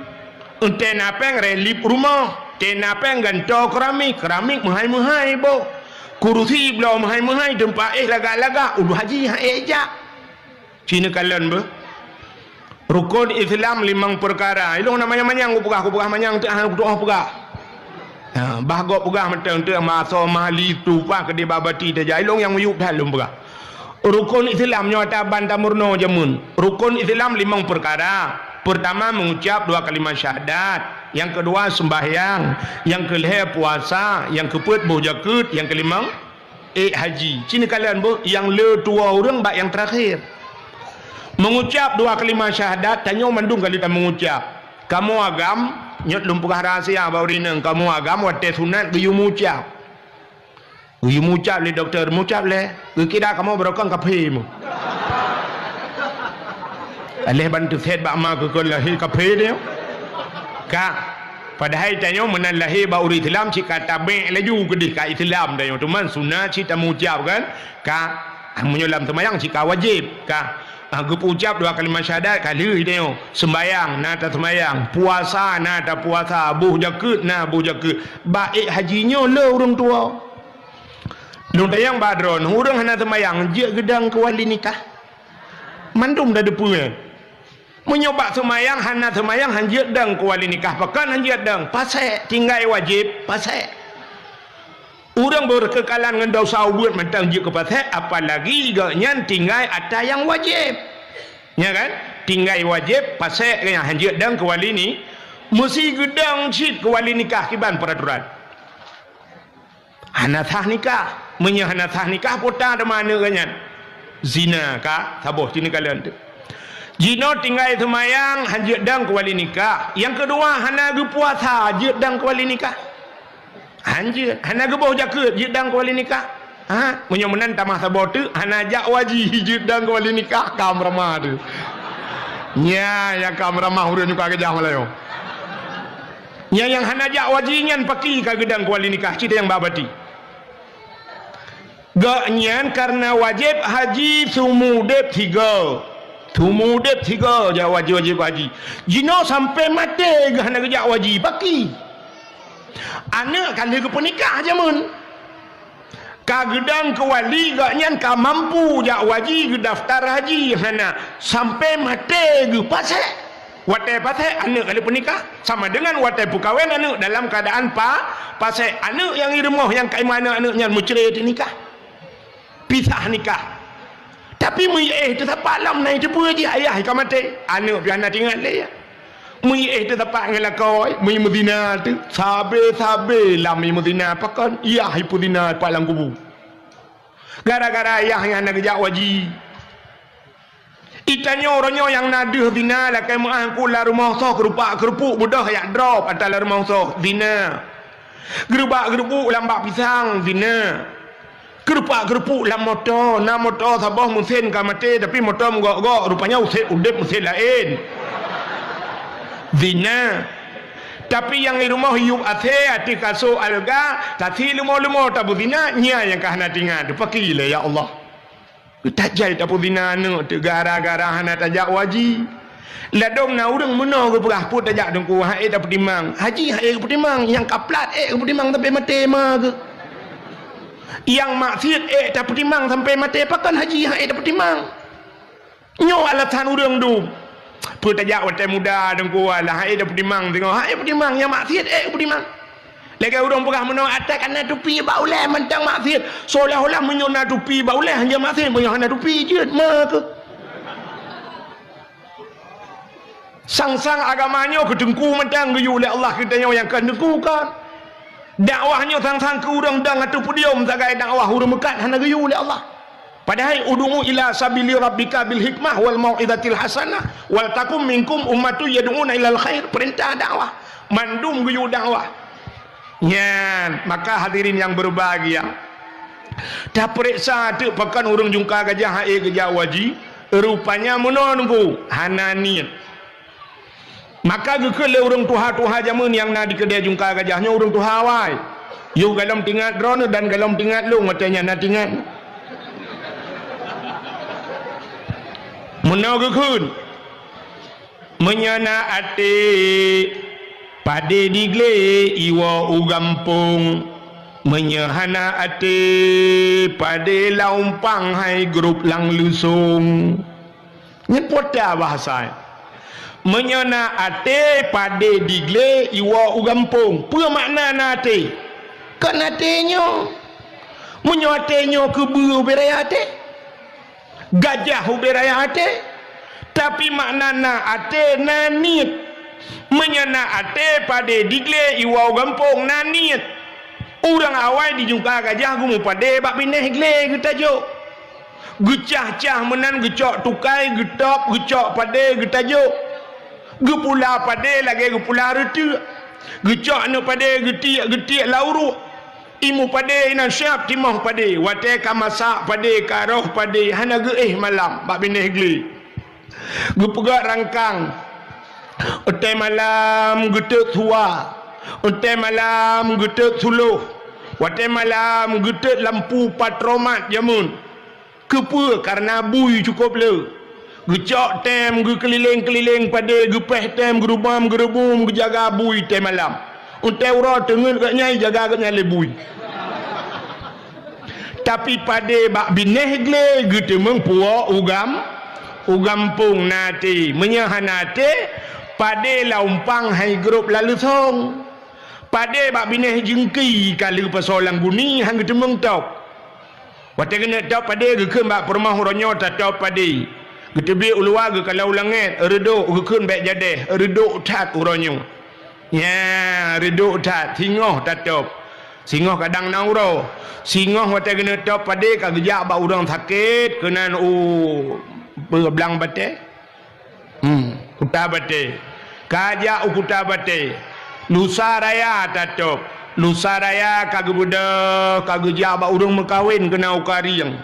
tena péng relip rumoh, tena péng gantoe keramik, keramik meuhai-meuhai boh. Kurusi bloe meuhai-meuhai, teumpat éh lagak-lagak, udu haji han ék jak. Ci neukalon beuh. Rukon Islam limong peukara. Ilong na manyang-manyang kupeugah, kupeugah manyang teuh hana kutuoh peugah. Ha, bah gob peugah mantong teuh ma asoe ma li tupah keudeh bak bati teujak. Ilong nyang miyueb that lôn peugah. Rukon Islam nyoe ata ban tameurunoe jameun. Rukon Islam limong peukara. Peurtama, mengucap dua kalimat syahadat. Nyang keudua, sembahyang. Nyang keulhée, puasa. Nyang keupeuet, boh jakeuet. Nyang keulimong, ék haji. Ci neukalon beuh, nyang le tuwoe ureuëng bak nyang teurakhé. Mengucap dua kalimat syahadat, tanyoe mandum ka lheueh tameungucap. Kamoe agam, nyoe lôn peugah rahsia bak ureuëng inong, kamoe agam watée sunat geuyue meuucap. Geuyue meuucap lé dokto, meuucap lé, geukira kamoe barokon kaphé meuh. Aléh ban teusét bak ma keu kon lahé kaphé nyoe. Ka, padahai tanyoe meunan lahé bak ureuëng Islam cit ka tabek laju keudeh ka Islam tanyoe. Teuma sunat cit tameungucap kan? Ka, meunyoe lam seumayang cit ka wajéb. Ka, ah, geupeuucap dua kalimat syahadat ka lheueh tanyoe. Seumbayang na taseumayang, puasa na tapuasa, boh jakeuet na boh jakeuet. Bak ék haji nyoe le ureuëng tuwoe. Lôn tanyong bak droeneuh, ureuëng hana seumayang jeuet geudong keu wali nikah? Mandum tateupeue. Meunyoe bak seumayang hana seumayang, han jeuet dong keu wali nikah, pakon han jeuet dong? Pasék, tinggai wajéb, pasék. Ureuëng beureukeukalahan ngon desya ubeut mantong jeuet keu pasék, apalagi gobnyan tinggai atra nyang wajéb. Nya kan? Tinggai wajéb, pasék nyan han jeuet dong keu wali ni, meusi geudong cit keu wali nikah kiban peuraturan. Hana sah nikah. Meunyoe hana sah nikah, peue ta teuma aneuk geuh nyan? Zina ka saboh ci neukalon teuh. Jinoe tinggai seumayang han jeuet dong keu wali nikah. Nyang keudua hana geupuasa jeuet dong keu wali nikah. Han jeuet, hana geuboh jakeuet jeuet dong keu wali nikah. Ha, meunyoe meunan tamah saboh teuk hana jak waji jeuet dong keu wali nikah, ka meuramah teuh. Nya nyang ka meuramah ureuëng nyang ka geujak malayo. Nyang, nyang hana jak waji nyan paki ka geudong keu wali nikah, cit nyang bak bati. Gobnyan kareuna wajéb haji seumeu udeb sigoe. Seumeu udeb sigoe jak wajéb-wajéb haji. Jinoe sampoe maté geuh hana geujak waji, paki. Aneuk ka lheueh geupeunikah jameun. Ka geudong keu wali, gobnyan ka mampu jak waji geudaftar haji, hana, sampoe maté geuh pasék. Watée pasék aneuk ka lheueh peunikah, sama deungon watée peukawen aneuk dalam keuadaan pa-, pasék. Aneuk nyang i rumoh nyang ka iman aneuk-aneuk nyan meucre teunikah. Pisah nikah. Tapi meuiéh teusapat lom na iteupeue jih ayah ka maté, aneuk pih hana teuingat lé. Meuiéh teusapat ngon lakoe, meuiéh meuzina teuh, sabe-sabe lam ié meuzina pakon, yah ipeuzina pat lam kubu. Gara-gara yah nyan hana geujak waji. Itanyoe uroe nyoe nyang na deuh zina lakée meuáh ku lam rumoh soh keurupak-keurupuk beudôh yak drob atra lam rumoh soh, zina. Geurubak-geurubuk lam bak pisang, zina. Keurupak-keurupuk lam moto, na moto saboh meusén ka maté, tapi moto meugok-gok, rupanya usét udeb meusén laén. Zina. Tapi nyang i rumoh yub asée ateueh kasô alga, tasi leumo-leumo tabeuzina, nya nyang ka hana teuingat, teupaki lé, ya Allah. Tajai tapeuzina aneuk teuh gara-gara hana tajak u haji. Ladôm na ureuëng meunoe geupeugah, "Peue tajak Teungku, han ék tapeutimang." Haji han ék geupetimang, nyang ka plat ék geupetimang sampai maté ma geuh. Nyang maksiet ék tapeutimang sampai maté, pakon haji han ék tapeutimang? Nyoe alasan ureuëng dum. Peue tajak watée muda Teungku, alah, han ék tapeutimang singoh, han ék peutimang, nyang maksiet ék peutimang. Lagée ureuëng peugah meunoe, "Até ka na tupi bak ulée mantong maksiet." Seolah-olah meunyoe na tupi bak ulée hana maksiet, meunyoe hana tupi jeuet ma keuh. Sang-sang agama nyoe keu teungku mantong geuyue lé Allah, keu tanyoe nyang kon teungku kon. Dakwah nyoe sang-sang keu ureuëng dang ateueh podium sagai dakwah, ureuëng meukat hana geuyue lé Allah. Padahai, "Ud'u ila sabili rabbika bil hikmah wal mau'izatil hasanah wal takum minkum ummatun yad'una ilal khair." Peurintah dakwah, mandum geuyue dakwah. Nyan, maka hadirin yang berbahagia, tapeuriksa teuk pakon ureuëng jungka gajah han ék geujak u haji, rupanya meunoe Teungku, hana niet. Maka geukheun lé ureuëng tuha-tuha jamén nyang na di keudée jungka gajah nyoe, ureuëng tuha awai. Yoh golom teuingat droeneuh dan golom teuingat lôn watée nyan na teuingat. Meunoe geukheun, "Meunyoe na até, padé diglé iwoe u gampông. Meunyoe hana até, padé laumpang hai grob lam leusông." Nyan peue bahasa? "Meunyoe na até, padé diglé iwoe u gampông." Peue makna na até? Kon até nyoe. Meunyoe até nyoe keubeue ubé raya até, gajah ubé raya até. Tapi makna na até, na niet. Meunyoe na até, padé diglé iwoe u gampông, na niet. Ureuëng awai di jungka gajah geumeupadé bak binéh glé geutajok. Geucah-cah meunan, geucok tukai, geutôb, geucok padé, geutajok. Geupula padé lagée geupula reuteuek. Geucok aneuk padé, geutiek-geutiek lam uruek. Imu padé inan siab timoh padé. Watée ka masak padé, ka roh padé, hana geuéh malam bak binéh glé. Geupeugét rangkang, watée malam geutot suwa, watée malam geutot suloh, watée malam geutot lampu patromat jamén. Keupeue? Kareuna bui cukôp le. Geucok tem geukeulileng-keulileng padé, geupéh tem geurubam-geurubum geujaga bui watée malam. Watée uroe teungeut gobnyan, jaga gobnyan lé bui. Tapi padé bak binéh glé geuteumeung puwoe u gam-, u gampông na até. Meunyoe hana até, padé laumpang hai grob lam leusông. Padé bak binéh jeungki ka lheueh pasoe lam guni han geuteumeung tôb. Watée keuneuk tôb padé geukheun bak peurumoh uroe nyoe tatôb padé. Geuteubiet u luwa geukalon u langét, reudok geukheun bék jadéh, reudok that uroe nyoe. Nya, reudok that, singoh tatôb. Singoh kadang na uroe. Singoh watée keuneuk tôb padé ka geujak bak ureuëng sakét keunan u blang batée. Hmm, Kuta Batée. Ka jak u Kuta Batée. Lusa raya tatôb. Lusa raya ka geubeudôh, ka geujak bak ureuëng meukawen keunan u Karieng.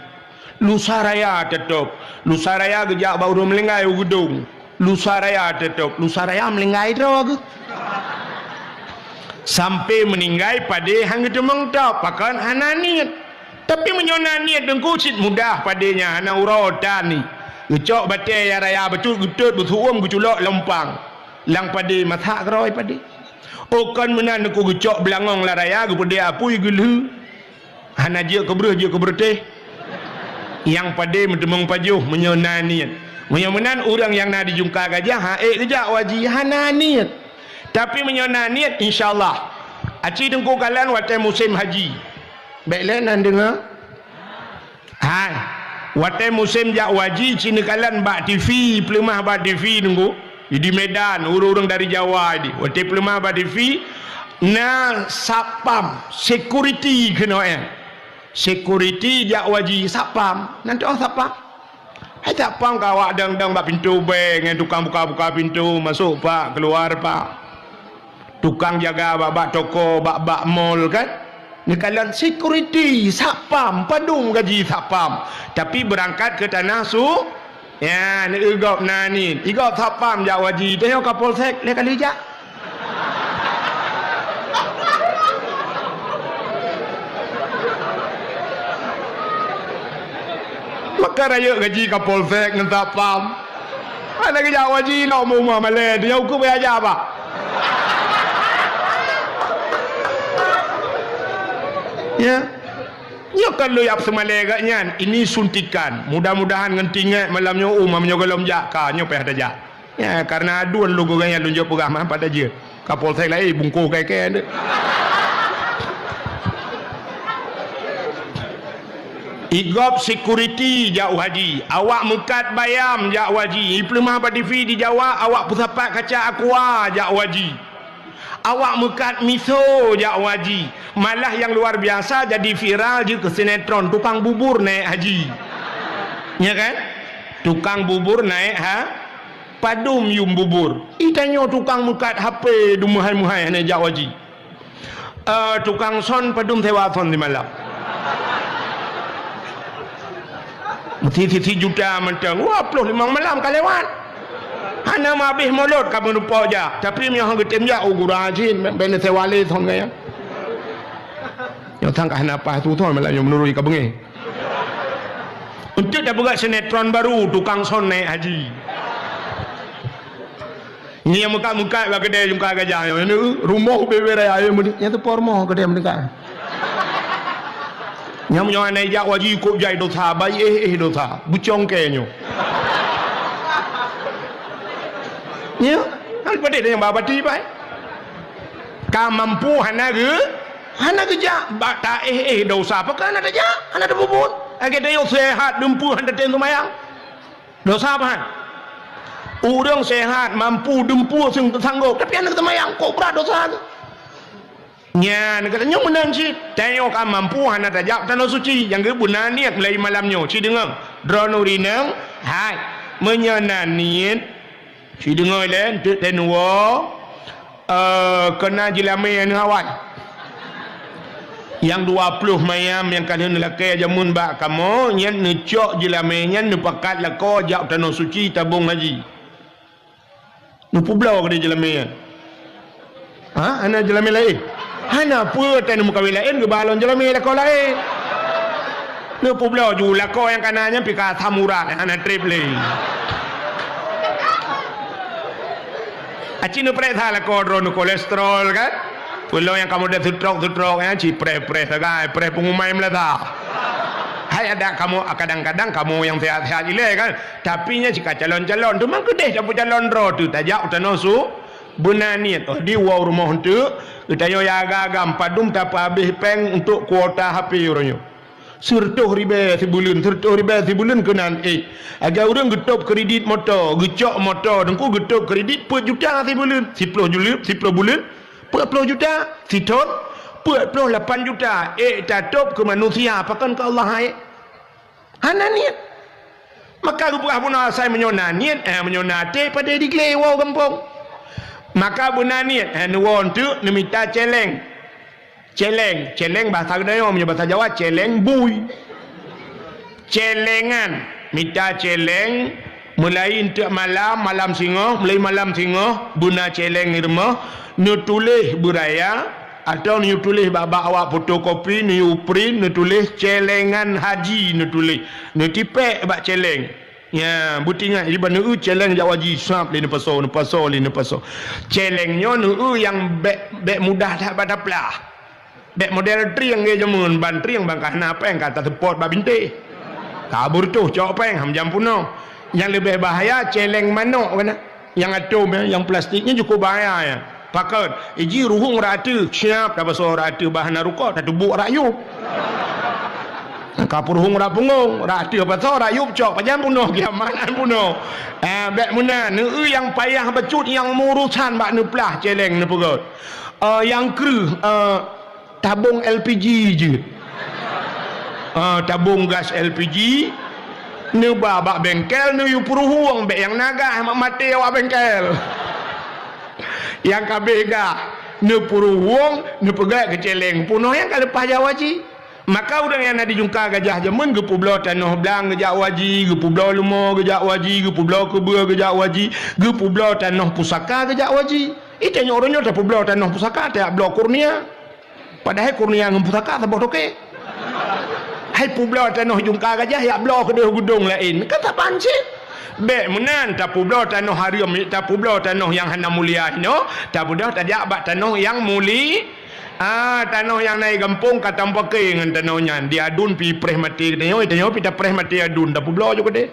Lusa raya tatôb. Lusa raya geujak bak ureuëng meulinggai u Geudong. Lusa raya tatôb. Lusa raya meulinggai droe geuh. Sampai meuninggai padé han geuteumeung tôb, pakon hana niet. Tapi meunyoe na niet teungku cit mudah padé nyan, hana uroe tan ni. Geucok batée nyang raya bacut geutot beusu'uem geuculok laumpang. Lam padé masak keurôi padé. Oh kon meunan teungku geucok beulangong lam raya geupeudeh apui geulheu. Hana jeuet keu breueh, jeuet keu beureuteh. Nyang padé meuteumeung pajoh meunyoe na niet. Meunyoe meunan ureuëng nyang na di jungka gajah han ék geujak u haji hana niet. Tapi meunyoe na niet, insya Allah. Aci teungku kalon watée musém haji. Bék lé nan deungoe. Hai. Watée musém jak u haji, ci neukalon bak TV, peuleumah bak TV teungku. Di Medan, ureuëng-ureuëng dari Jawa di. Watée peuleumah bak TV, na satpam, security keunoe. Security jak u haji, satpam. Nan teuh satpam. Hai satpam ka awak dang-dang bak pintoe bée ngon tukang buka-buka pintoe, masôk pak, keuluwa pak. Tukang jaga bak-bak toko, bak-bak mall kan. Neukalon security, satpam, padum gaji satpam. Tapi beurangkat keu tanah su-, ya, neueu gob na niet. Igob satpam jak u haji, tanyoe Kapolsek lé kali jak. Ka rayeuk gaji Kapolsek ngon Satpam. Hana geujak u haji, na umu-umu malèe, tu nyang ukeue baya jak, Pak. Ya. Nyoe kan lôn yab seumalèe geuh nyan, ini suntikan. Mudah-mudahan ngon tinggai malam nyoe, umu meunyoe gohlom jak, ka nyoe payah tajak. Ya, karena aduen lôn gurèe nyan lôn jok peugah mah pada jeuet. Kapolsek laén bungkôh kèe-kèe. Igop security jak u haji, awak meukat bayam jak u haji, ipeuleumah bak T V di Jawa, awak peusapat kaca aqua jak u haji. Awak meukat miso jak u haji. Malah nyang luar biasa jadi viral jeuet keu sinetron tukang bubur naik haji. Ya kan? Tukang bubur naik ha, padum yum bubur. Itanyoe tukang meukat H P dum meuhai-meuhai hana jak u haji. Eh, tukang son padum sewa son simalam. Meusti sisi juta mantong. Dua ploh limong malam ka lewat. Hana meuhabéh mulot ka meurumpok jak. Tapi meunyoe han geutem jak, oh, gura jin, ben sewa lé son gaya. Nyoe sang ka hana paih tu son malam nyoe meunurui ka beungéh. Untuk dah peugah sinetron baru, tukang son naik haji. Nyan meukat-meukat bak keudè jungka gajah nyoe, rumoh ubé-ubé raya, ayo meudeh, nyan teupo rumoh keudè meudeh. Nyan meunyoe hana jak u haji kok jai dosa, bai éh-éh dosa, beucongkée nyoe. Nyan, kan padé nyang ba bati bai. Ka mampu hana geu, hana geujak, bak ta éh-éh dosa, pakon hana tajak, hana tapubuet. Lagée tanyoe seuhat, dumpeue hana tatem seumayang. Dosa apa? Ureuëng sehat, mampu, dumpeue, seng-, sanggob, tapi hana teumayang, kok brat dosa tu? Nyan, geutanyoe meunan cit. Tanyoe ka mampu hana tajak tanoh suci, nyang geubeuna niet mulai malam nyoe. Ci deungoe, droeneuh rineueng, hai, meunyoe na niet, ci deungoe lé, eunteuk teunuwoe, Eh, keunan jeulamé aneuk awai. Nyang dua ploh mayam nyang ka lheueh neulakée jameun bak kamoe, nyan neucok jeulamé nyan neupakat lakoe jak tanoh suci tabong haji. Neupeubloe keudeh jeulamé nyan. Ha? Hana jeulamé laén? Hana peue, tan neumeukawen laén geuba lom jeulamé lakoe laén. Neupeubloe ju lakoe nyang kana nyan pih ka asam urat, hana treb lé. Aci neupareksa lakoe droeneuh kolesterol kan? Peulom nyang kamoe deuh seutrok-seutrok nyan, ci preh-preh sagai, preh peungumai meulasa. Hai adak kamoe, kadang-kadang kamoe nyang sehat-sehat ilée kan? Tapi nyan cit ka calon-calon, teuma keudeh tapeucalon droe teuh tajak u tanoh su-, beuna niet. Oh, di woe u rumoh eunteuk, geutanyoe ya agam-agam padum tapeuhabéh péng untuk kuota H P uroe nyoe. Sireutôh ribée sibuleuen, sireutôh ribée sibuleuen keunan ék. Lagée ureuëng geutôb kredit moto, geucok moto, teungku geutôb kredit peuet juta sibuleuen, siploh juleuen, siploh buleuen, peuet ploh juta, sithon, peuet ploh lapan juta, ék tatôb keu manusia, pakon keu Allah ék? Hana niet. Maka geupeugah bunoe asai meunyoe na niet, eh, meunyoe na até padé diglé woe gampông. Maka beuna niet, eh, neuwoe eunteuk neumita céléng. Céléng, céléng bahasa geutanyoe, meunyoe bahasa Jawa céléng bui. Céléngan, mita céléng, mulai eunteuk malam, malam singoh, mulai malam singoh, beuna céléng di rumoh, neutuléh beuraya, atawa neutuléh bak-bak awak fotokopi, neuprint, neutuléh céléngan haji, neutuléh, neutipék bak céléng. Nya, beutingat, jiban neueu céléng jak haji, sab lé neupasoe, neupasoe, lé neupasoe. Céléng nyoe neueu nyang bék, bék mudah that bak taplah. Bék model trieng lagée jameun, ban trieng ban ka hana péng ka taseupôt bak bintéh. Ka beureutoh cok péng, ham jam peunoh. Nyang leubeh bahaya céléng manok keunan. Nyang atom, ya, nyang plastik nyan cukôp bahaya, ya. Pakon, iji ruhueng rata, siab tapasoe rata, bah hana rukok, tatubôk rak yup. Ka peuruhueng rak punggong, rata pasoe rak yup cok, pajan peunoh kiamat, an peunoh. Ah, bék meunan, neueu nyang payah bacut, nyang meurusan bak neuplah céléng neupeugöt. Ah, nyang kreueh, ah, tabong L P G jeuet. Ah, tabong gas L P G, neuba bak bengkel, neuyue peuruhueng, bék nyang na gas, mak maté awak bengkel. Nyang ka abéh gas, neupeuruhueng, neupeugöt keu céléng, peunoh nyang ka leupah jak haji. Maka ureuëng nyang na di jungka gajah jameun geupeubloe tanoh blang geujak haji, geupeubloe leumo geujak haji, geupeubloe keubeue geujak haji, geupeubloe tanoh pusaka geujak haji. Itanyoe uroe nyoe tapeubloe tanoh pusaka, tajak bloe kurnia. Padahai kurnia ngon pusaka saboh toké. Hai peubloe tanoh jungka gajah, jak bloe keudeh gudong laén. Kan saban cit. Bék meunan, tapeubloe tanoh hareuem, tapeubloe tanoh nyang hana mulia inoe, tabeudôh tajak bak tanoh nyang muli-, ah, tanoh nyang na i gampông ka tameupakè ngon tanoh nyan. Di aduen pih preh maté geutanyoe, tanyoe pih tapreh maté aduen, tapeubloe ju keudeh.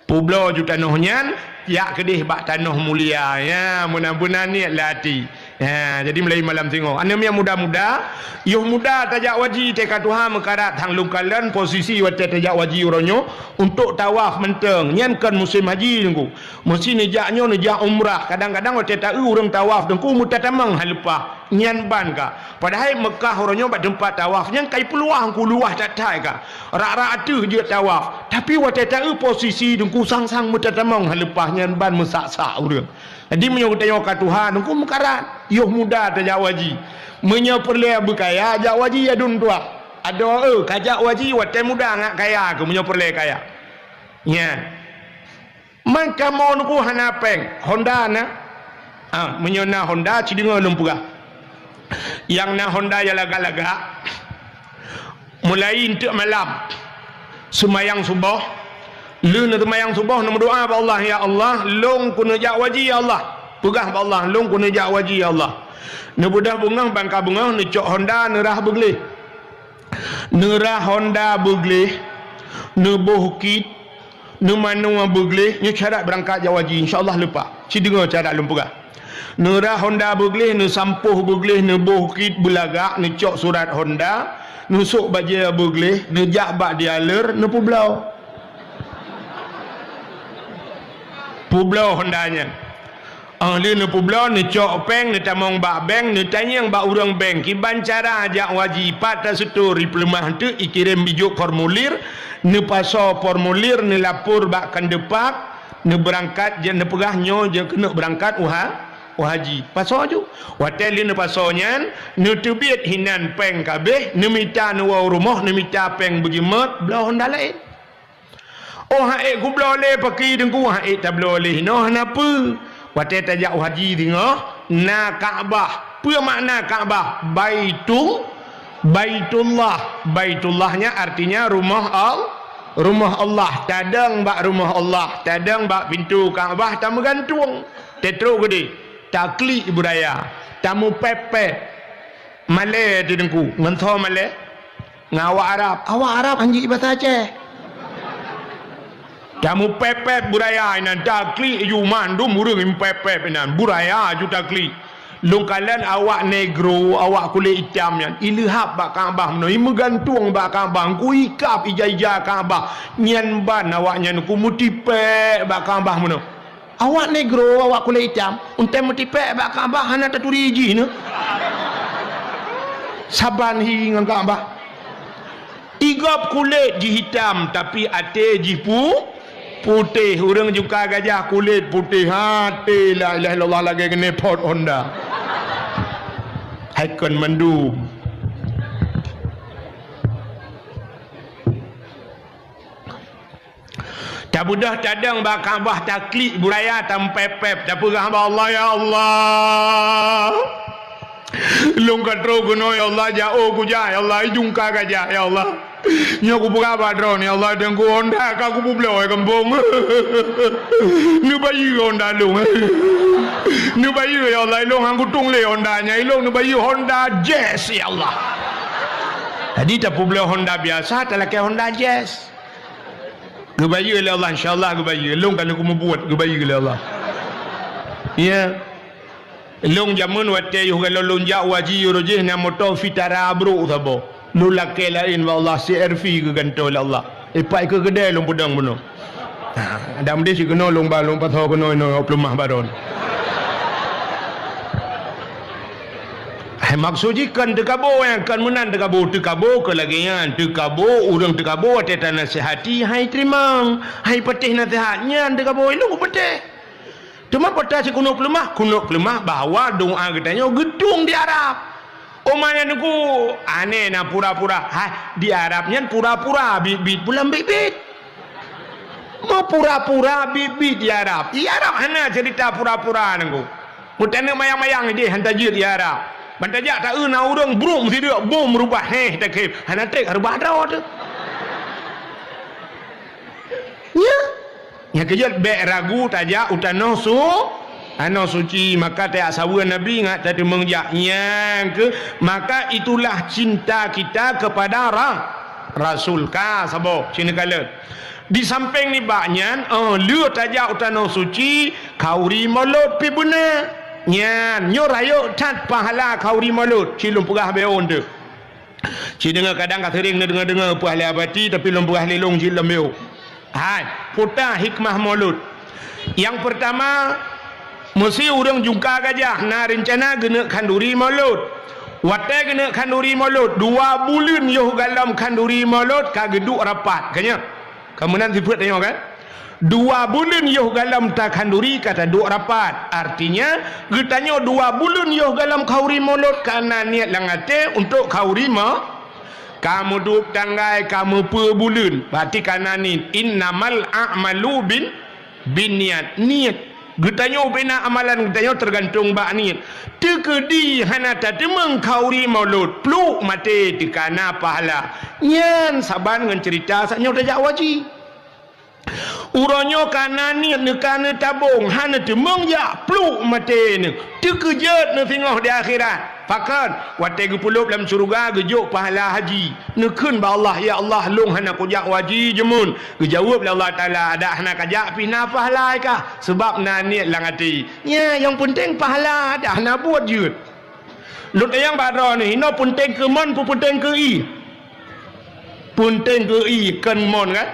Peubloe ju tanoh nyan, jak keudeh bak tanoh mulia. Ya, meunan-meunan niet lam até. Ya, jadi mulai malam singoh. Aneuk miet muda-muda, yoh muda tajak haji teuka tuha meukarat, han lôn kalon posisi watèe tajak haji uroe nyoe untuk tawaf mantong. Nyan kon musém haji, Teungku. Meusi neujak nyoe, neujak umrah. Kadang-kadang watèe taeu ureueng tawaf, Teungku, meutatamong han leupah. Nyan ban ka. Padahai Meukah uroe nyoe bak teumpat tawaf nyan ka ipeuluah, Teungku, luwah that-that ka. Rak-rak ateueh jeuet tawaf. Tapi watèe taeu posisi Teungku sang-sang meutatamong han leupah, nyan ban meusak-sak ureueng. Jadi meunyoe geutanyoe ka tuha Teungku meukarat, yoh muda tajak haji. Meunyoe peureulèe beukaya, jak haji aduen tuha. Adoe, eh, ka jak haji watèe muda ngat kaya keuh meunyoe peureulèe kaya. Nyan. Man kamoe Teungku hana péng, Honda na. Ah, meunyoe na Honda, ci deungö lôn peugah. Nyang na Honda nyang lagak-lagak, mulai eunteuk malam, seumayang suboh, lheueh neuseumayang suboh, neumeudoa bak Allah, "Ya Allah, lôn keuneuk jak haji, ya Allah." Peugah bak Allah, "Lôn keuneuk jak haji, ya Allah." Neubeudôh beungoh, ban ka beungoh, neucok Honda, neurhah beugleh. Neurhah Honda beugleh, neuboh kit, neumanoe beugleh, nyoe syarat beurangkat jak haji, insya Allah leupah. Ci deungö syarat lôn peugah. Neurhah Honda beugleh, neusampôh beugleh, neuboh kit beulagak, neucok surat Honda, neusôk bajèe beugleh, neujak bak dealer, neupeubloe. Peubloe Honda nyan. Óh lheueh neupeubloe, neucok péng, neutamong bak bank, neutanyong bak ureueng bank, kiban cara jak haji, pat taseutôt, ipeuleumah eunteuk, ikirém ijok formulir, neupasoe formulir, neulapor bak Kandepak, neubeurangkat, jeuet neupeugah nyoe jeuet keuneuk beurangkat u ha-, u haji. Pasoe ju. Watèe lheueh neupasoe nyan, neuteubiet hinan péng ka abéh, neumita neuwoe u rumoh, neumita péng beujeumeut, bloe Honda laén. Oh, han ék kubloe lé paki Teungku, han ék tabloe lé hinoe, hana peue. Watèe tajak u haji singoh, na Ka'bah. Peue makna Ka'bah? Baitu-, Baitullah. Baitullah nyan artinya rumoh Al-, rumoh Allah. Tadong bak rumoh Allah, tadong bak pintoe Ka'bah tameugantung. Teutrok keudeh, taklik beuraya, tameupép-pép. Malèe di Teungku, ngon soe malèe? Ngon awak Arab. Awak Arab han jeuet basa Aceh. Tamupép-pép beuraya inan, taklik ju mandum ureueng mupép-pép inan. Beuraya ju taklik. Lôn kalon awak negro, awak kulét itam nyan, ileuhab bak Ka'bah meunoe, imeugantung bak Ka'bah, Teungku, ikab ija-ija Ka'bah. Nyan ban awak nyan, Teungku, meutipék bak Ka'bah meunoe. Awak negro, awak kulét itam, untée meutipék bak Ka'bah hana taturi jih neuh. Saban hi ngon Ka'bah. Igob kulét jih itam, tapi até jih pu-, putéh. Ureueng juga gajah kulét putéh, até la ilaha illallah lagée keuneuk pot honda. Hai kon mandum. Tabeudôh tadong bak Ka'bah, taklik beuraya, tampép-pép, tapeugah bak Allah, "Ya Allah, lôn ka trok keunoe, ya Allah, jak ôk kujak, ya Allah, ijungka gajah, ya Allah. Nyoe kupeugah bak droeneuh, ya Allah, deungon honda ka kupeubloe gampông. Neubayeue honda lôn. Neubayeue, ya Allah, ilôn han kutueng lé honda nyan, ilôn neubayeue honda Jazz, ya Allah." Jadi tapeubloe honda biasa, talakée honda Jazz. Geubayeue lé Allah, insya Allah geubayeue. Lôn ka lheueh kumeubuet, geubayeue lé Allah. Ya. Lôn jameun watée yoh galon lôn jak haji, uroe jih na moto Vitara brok saboh. Lôn lakée laén bak Allah, C R V geugantoe lé Allah. Ipak ikeue keudée lôn peudong bunoe. Ha, dan meudeh sikeunoe lôn ba lôn pasoe keunoe, inoe peuleumah baron. Hai, maksud jih kon teukabo, nyang kon meunan teukabo. Teukabo keu lagée nyan, teukabo ureueng teukabo watée tanasihati, hai teurimong, hai patéh naseuhat, nyan teukabo, ilôn patéh. Teuma peue ta sikeunoe peuleumah, keunoe peuleumah bahwa doa geutanyoe geutueng di Arab. Oma nyan Teungku, aneh na pura-pura. Hai, di Arab nyan pura-pura, biet-biet pulang biet-biet. Meupura-pura biet-biet di Arab. Di Arab hana cerita pura-pura Teungku. Meutaneueng mayang-mayang ideh han tajeuet di Arab. Ban tajak taeu na ureueng brok meusideuek bom reubah héh takhém. Hana treb reubah droe teuh. Nya. Nyang keujeuet bék ragu tajak u tanoh su-, tanoh suci, maka tajak saweue Nabi ngat tateumeung jak. Nyang keu, maka itulah cinta kita kepada ra-, Rasul. Ka saboh, sinoe kalon. Di sampéng nibak nyan, oh, lheueh tajak u tanoh suci, khauri mulod pih beuna. Nyan, nyoe rayeuk that pahala khauri mulod, ci lôn peugah beuon teuh. Ci deungoe kadang ka sering neudeungoe-deungoe peue ahli abati, tapi lôn peugah lé lôn cit lom biôh. Hai, peue hikmah mulod. Nyang peurtama, meusé ureuëng jungka gajah na reuncana geuneuk khanduri mulod. Watée geuneuk khanduri mulod, dua buleuen yoh galom khanduri mulod ka geuduek rapat. Ka nyan? Ka meunan sifeuet tanyoe kan? Dua buleuen yoh galom takhanduri ka taduek rapat. Artinya, geutanyoe dua buleuen yoh galom khauri mulod ka na niet lam até untuk khauri mo-, ka meuduek tanggai, ka meupeue buleuen, berarti ka na niet. Innamal a'malu bin, bin niat. Niet. Geutanyoe bina amalan geutanyoe teugantung bak niet. Teukeudi hana tateumeung khauri mulod, pluek maté teuh ka na pahala. Nyan saban ngon ceurita saat nyoe tajak u haji. Uroe nyoe ka na niet neuka neutabong, hana teumeung jak, pluek maté neuh. Teukeujot neuh singoh di akhirat. Pakon? Watée geupeulob lam syeuruga geujok pahala haji. Neukheun bak Allah, "Ya Allah, lôn hana kujak u haji jeumun." Geujaweueb lé Allah Taala, "Adak hana kajak pih na pahala kah, sabab na niet lam até." Nya, nyang peunteng pahala, adak hana buet jeuet. Lôn tanyong bak droeneuh, inoe peunteng keu mon, peu peunteng keu ié? Peunteng keu ié, kon mon kan?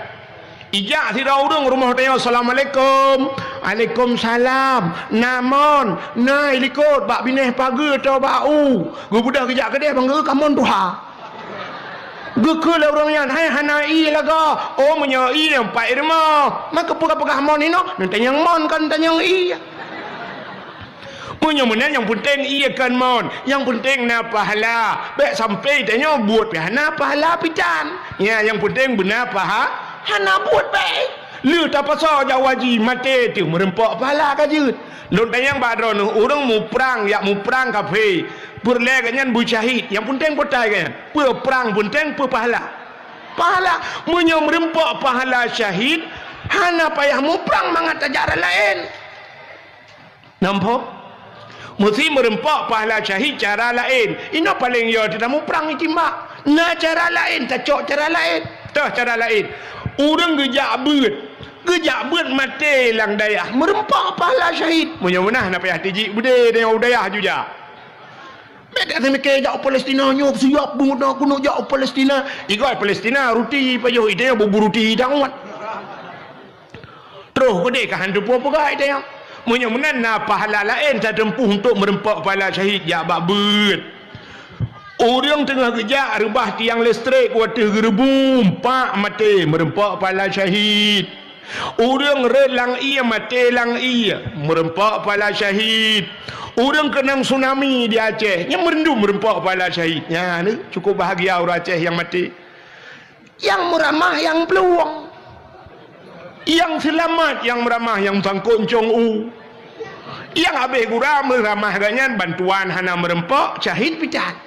Ijak sidroe ureuëng rumoh tanyong, "Assalamualaikum." "Waalaikumsalam." "Na mon?" "Na, ilikot bak binéh pageue atau bak u." Geubeudôh geujak keudeh, bang geu ka mon tuha. Geukheun lé ureuëng nyan, "Hai, hana ié lagoe." "Oh, meunyoe ié, empat i rumoh." "Maka peugah-peugah mon inoe?" Neutanyong mon, kon tanyong ié. Meunyoe meunan nyang peunteng ié kon mon, nyang peunteng na pahala. Bék sampai tanyoe buet pih hana pahala pih tan. Nya nyang peunteng beuna paha-, hana buet bék. Lheueh tapasoe jak u haji maté teuh meureumpok pahala ka jeuet. Lôn tanyong bak droeneuh ureuëng muprang, jak muprang kafé. Peureulée gobnyan beusyahid, nyang peunteng peue tai gobnyan? Peue prang peunteng, peue pahala? Pahala. Meunyoe meureumpok pahala syahid, hana payah muprang mangat tajak rot laén. Nampak? Meusi meureumpok pahala syahid cara laén. Inoe paleng yo teuh tamuprang itimbak. Na cara laén, tacok cara laén. Toh cara laén. Ureuëng geujak beuet. Geujak beuet maté lam dayah. Meureumpok pahala syahid. Meunyoe meunan na payah tijik beudé, dayah ju jak. Bék dak seumiké jak u Palestina nyoe siap beungoh keuneuk jak u Palestina. Igoe Palestina ruti pajoh ide bubu ruti dang wat. Troh keudeh ka han teupeue peugah ide nyan. Meunyoe meunan na pahala laén tateumpuh untuk meureumpok pahala syahid jak bak beuet. Ureuëng teungoh geujak reubah tiang listrik wateuh geureubum, pak maté meureumpok pahala syahid. Ureuëng rhot lam ié maté lam ié, meureumpok pahala syahid. Ureuëng keunong tsunami di Aceh, nyan meurendum meureumpok pahala syahid. Nyan, cukôp bahagia ureuëng Aceh nyang maté. Nyang meuramah nyang plueng. Nyang seulamat nyang meuramah nyang sangkot ncong u. Nyang habéh gura meuramah gobnyan bantuan hana meureumpok, syahid pih that.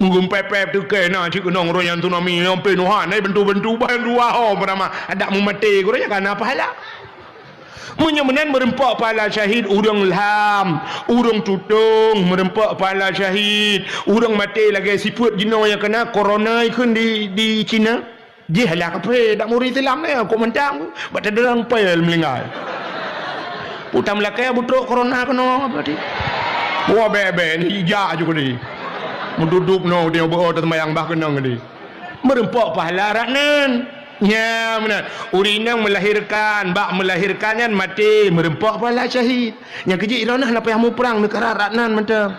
Meugumpép-pép teuke na cit keunong uroe nyan tsunami, nyoe pih nuha na bantu-bantu ban dua ho meuramah, adak meumaté gurée nyan ka na pahala. Meunyoe meunan meureumpok pahala syahid ureuëng lham, ureuëng tutong meureumpok pahala syahid, ureuëng maté lagée sifeuet jinoe nyang keuna korona ikheun di, di Cina. Jih lah kaphé dak muri Islam nyan, kok mantang bak teudeurang pèl meulinggai. Utang meulakée beutrok korona keunoe berarti. Wah bèk-bèk ni ijak ju keunoe. Meududuk noe dia beuo teumayang bah keunong ni. Meureumpok pahala rat nan. Nya meunan. Ureuëng inong meulahirkan, bak meulahirkan nyan maté, meureumpok pahala syahid. Nyang keujeuet droeneuh na payah muprang neukarat rat nan mantong.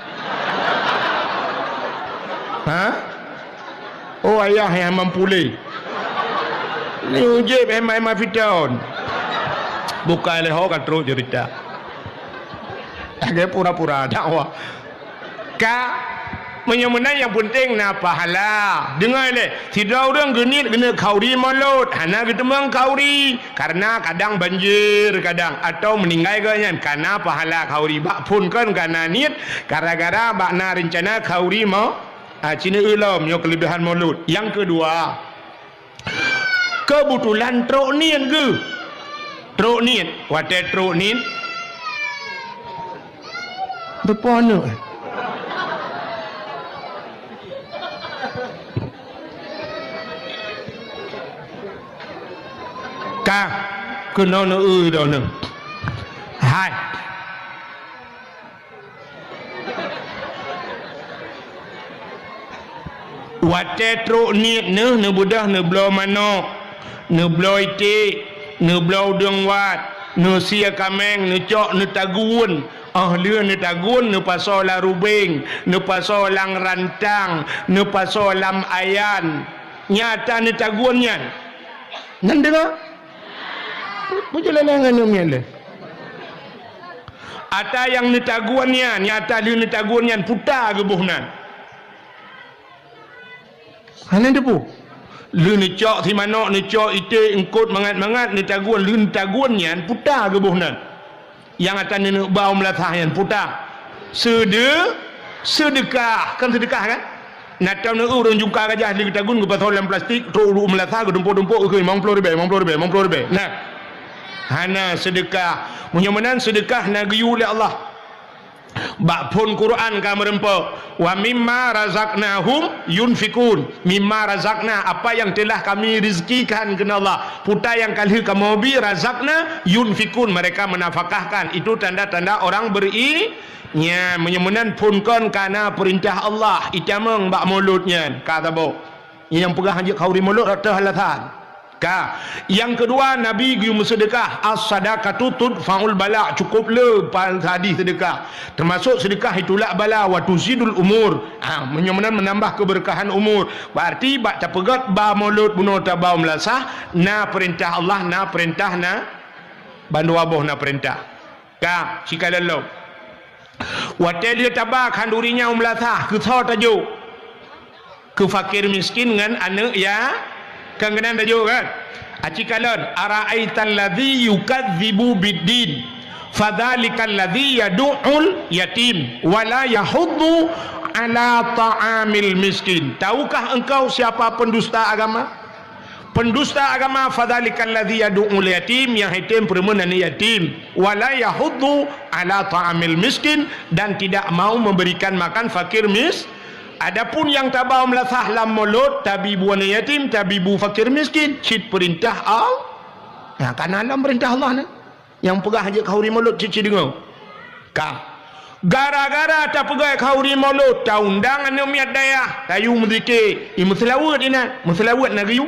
Ha? Oh ayah nyang mampu lé. Ni ujeb hema-hema fiton. Bukai lé ho ka trok cerita. Lagée pura-pura dakwah. Ka, meunyoe meunan nyang peunteng na pahala. Deungoe lé, sidroe ureuëng geuniet geuneuk khauri mulod, hana geuteumeung khauri, kareuna kadang banjir, kadang atau meuninggai geuh nyan, ka na pahala khauri bak phon kon ka na niet, gara-gara bak na reuncana khauri mo-, ah, cine ulom nyoe keuleubehan mulod. Nyang keudua, Keubeutulan trok niet geuh. Trok niet. Watée trok niet, teupeue aneuk. Ka keunoe neueu droeneuh. Hai. Watée trok niet neuh, neubeudôh neubloe manök, neubloe iték, neubloe udeueng wat, neusie kaméng, neucok, neutagun. Óh lheueh neutagun, neupasoe lam rubeng, neupasoe lam rantang, neupasoe lam ayan. Nyata neutagun nyan. Nyan deungoe? Bujur lé ngon nyan lé. Ata nyang neutagun nyan, nyata lheueh neutagun nyan puta geuboh nan. Hana teupeue. Lheueh neucok si manök, neucok iték, eungkot mangat-mangat, neutagun, lheueh neutagun nyan puta geuboh nan. Nyang ata neuneuk ba u meulasah nyan puta. Seude-, seudeukah, kan seudeukah kan? Na tom neueu ureuëng jungka gajah lheueh geutagun geupasoe lam plastik, trok u meulasah geudumpok-dumpok geukheun limong ploh ribée, limong ploh ribée, limong ploh ribée. Nah. Hana seudeukah. Meunyoe meunan seudeukah na geuyue lé Allah. Bak phon Quran ka meureumpok, "Wa mimma razaqnahum yunfikun." Mimma razaqna, apa yang telah Kami rezekikan, kheun Allah. Puta nyang ka lheueh kamoe bi, razaqna, yunfikun, mereka menafkahkan. Itu tanda-tanda orang beri-, nyan, meunyoe meunan phon kon ka na peurintah Allah, itamong bak mulod nyan, ka saboh. Nyang peugah hanjeuet khauri mulod rot teuh alasan. Ka. Nyang keudua, Nabi geuyue meuseudeukah, "As-sadaqatu tudfa'ul bala'," cukup le pa-, hadih seudeukah. Teumasok seudeukah itulak bala, "Wa tuzidul umur." Ha, meunyoe meunan meunambah keubeureukahan umur. Berarti bak tapeugét ba mulod bunoe taba u meulasah, na peurintah Allah, na peurintah na, bandua boh na peurintah. Ka, sikalon lom. Watée lheueh taba khanduri nyan u meulasah, keu soe tajok? Keu fakir miskin ngon aneuëk ya-, kan keunan tajok kan? Aci kalon, "Ara'aital ladzi yukadzibu biddin, fadzalikal ladzi yadu'ul yatim, wa la yahuddu ala ta'amil miskin." Tahukah engkau siapa pendusta agama? Pendusta agama, "Fadzalikal ladzi yadu'ul yatim," nyang hai tem peureumeun aneuëk yatim, "wa la yahuddu ala ta'amil miskin," dan tidak mau memberikan makan fakir mis-, adapun nyang taba u meulasah lam mulod, tabi bu aneuëk yatim, tabi bu fakir miskin, cit peurintah Allah. Nah, kana lam peurintah Allah nyan. Nyang peugah hanjeuet khauri mulod cit-cit deungoe. Ka. Gara-gara tapeugét khauri mulod, taundang aneuëk miet dayah, tayue meuzikir, i meuseulaweuet inan, meuseulaweuet na geuyue.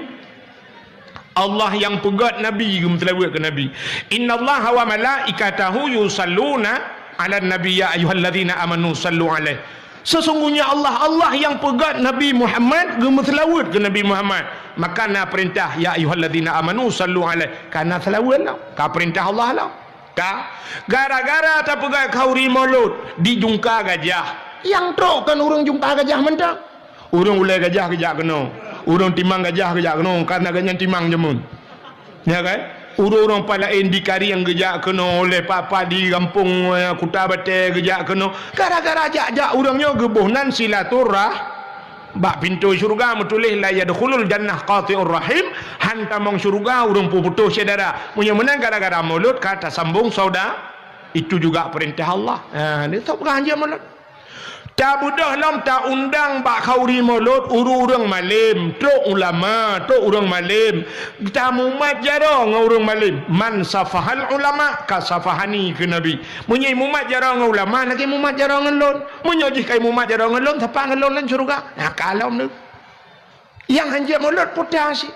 Allah nyang peugét Nabi geumeuseulaweuet keu Nabi. "Innallaha wa malaikatahu yusalluna 'alan nabi, ya ayyuhalladzina amanu sallu 'alaihi." Sesungguhnya Allah, Allah nyang peugét Nabi Muhammad geumeuseulaweuet keu Nabi Muhammad. Maka na peurintah, "Ya ayyuhalladzina amanu sallu 'alaihi." Ka na seulaweuet lom. Ka peurintah Allah lom. Ka. Gara-gara tapeugét khauri mulod di jungka gajah. Nyang trok kon ureuëng jungka gajah mantong. Ureuëng ulée gajah geujak keunoe. Ureuëng timang gajah geujak keunoe, karena gobnyan timang jameun. Ya kan? Ureuëng-ureuëng pat laén di Karieng geujak keunoe, ulée pat-pat di gampông, eh, Kuta Batée geujak keunoe. Gara-gara jak-jak ureuëng nyoe geuboh nan silaturah-, bak pintoe syeuruga meutuléh, "La yadkhulul jannah qati'ur rahim," han tamong syeuruga ureuëng peuputôh syedara. Meunyoe meunan gara-gara mulod ka tasambong sauda, itu juga peurintah Allah. Ha, ni soe peugah hanjeuet mulod. Tabeudôh lom taundang bak khauri mulod ureuëng-ureuëng malém, trok ulama, trok ureuëng malém. Tamumat jaroe ngon ureuëng malém. "Man safahal ulama kasafahani," kheun Nabi. Meunyoe mumat jaroe ngon ulama, lagée mumat jaroe ngon lôn. Meunyoe jih ka mumat jaroe ngon lôn, sapat ngon lôn lam syeuruga. Nah, ka lom nyoe. Nyang hanjeuet mulod puta cit.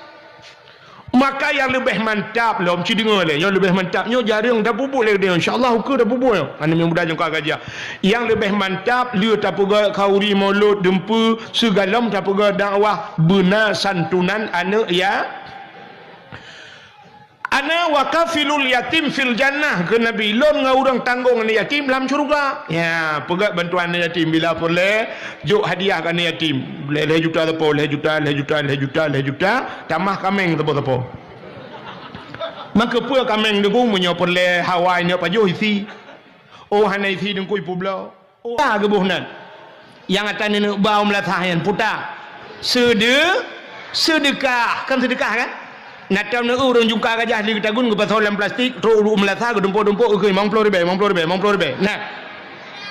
Maka nyang leubeh mantap lom, ci deungoe lé, nyang leubeh mantap nyoe jareueng tapeubuet lé geutanyoe, insya Allah ukeue tapeubuet nyoe. Aneuk muda nyang ka gajah. Nyang leubeh mantap lheueh tapeugét khauri mulod, deumpeue, sigohlom tapeugét dakwah, beuna santunan aneuëk ya-, "Ana wa kafilul yatim fil jannah," kheun Nabi, "Lôn ngon ureuëng tanggong aneuëk yatim lam syeuruga." Ya, peugét bantuan aneuëk yatim bila peureulée, jok hadiah keu aneuëk yatim. Lhée, lhée juta sapo, lhée juta, lhée juta, lhée juta, lhée juta, tamah kaméng sapo-sapo. Maka peue kaméng deungoe meunyoe peureulée hawa inong pajoh isi? Oh, hana isi deungoe ipubloe. Puta geuboh nan. Nyang ata neuneuk ba u meulasah nyan puta. Seude-, seudeukah, kan seudeukah kan? Na tom neueu ureuëng jungka gajah di geutagun geupasoe lam plastik, trok u meulasah geudumpok-dumpok geukheun limong ploh ribèe, limong ploh ribèe, limong ploh ribèe. Nah.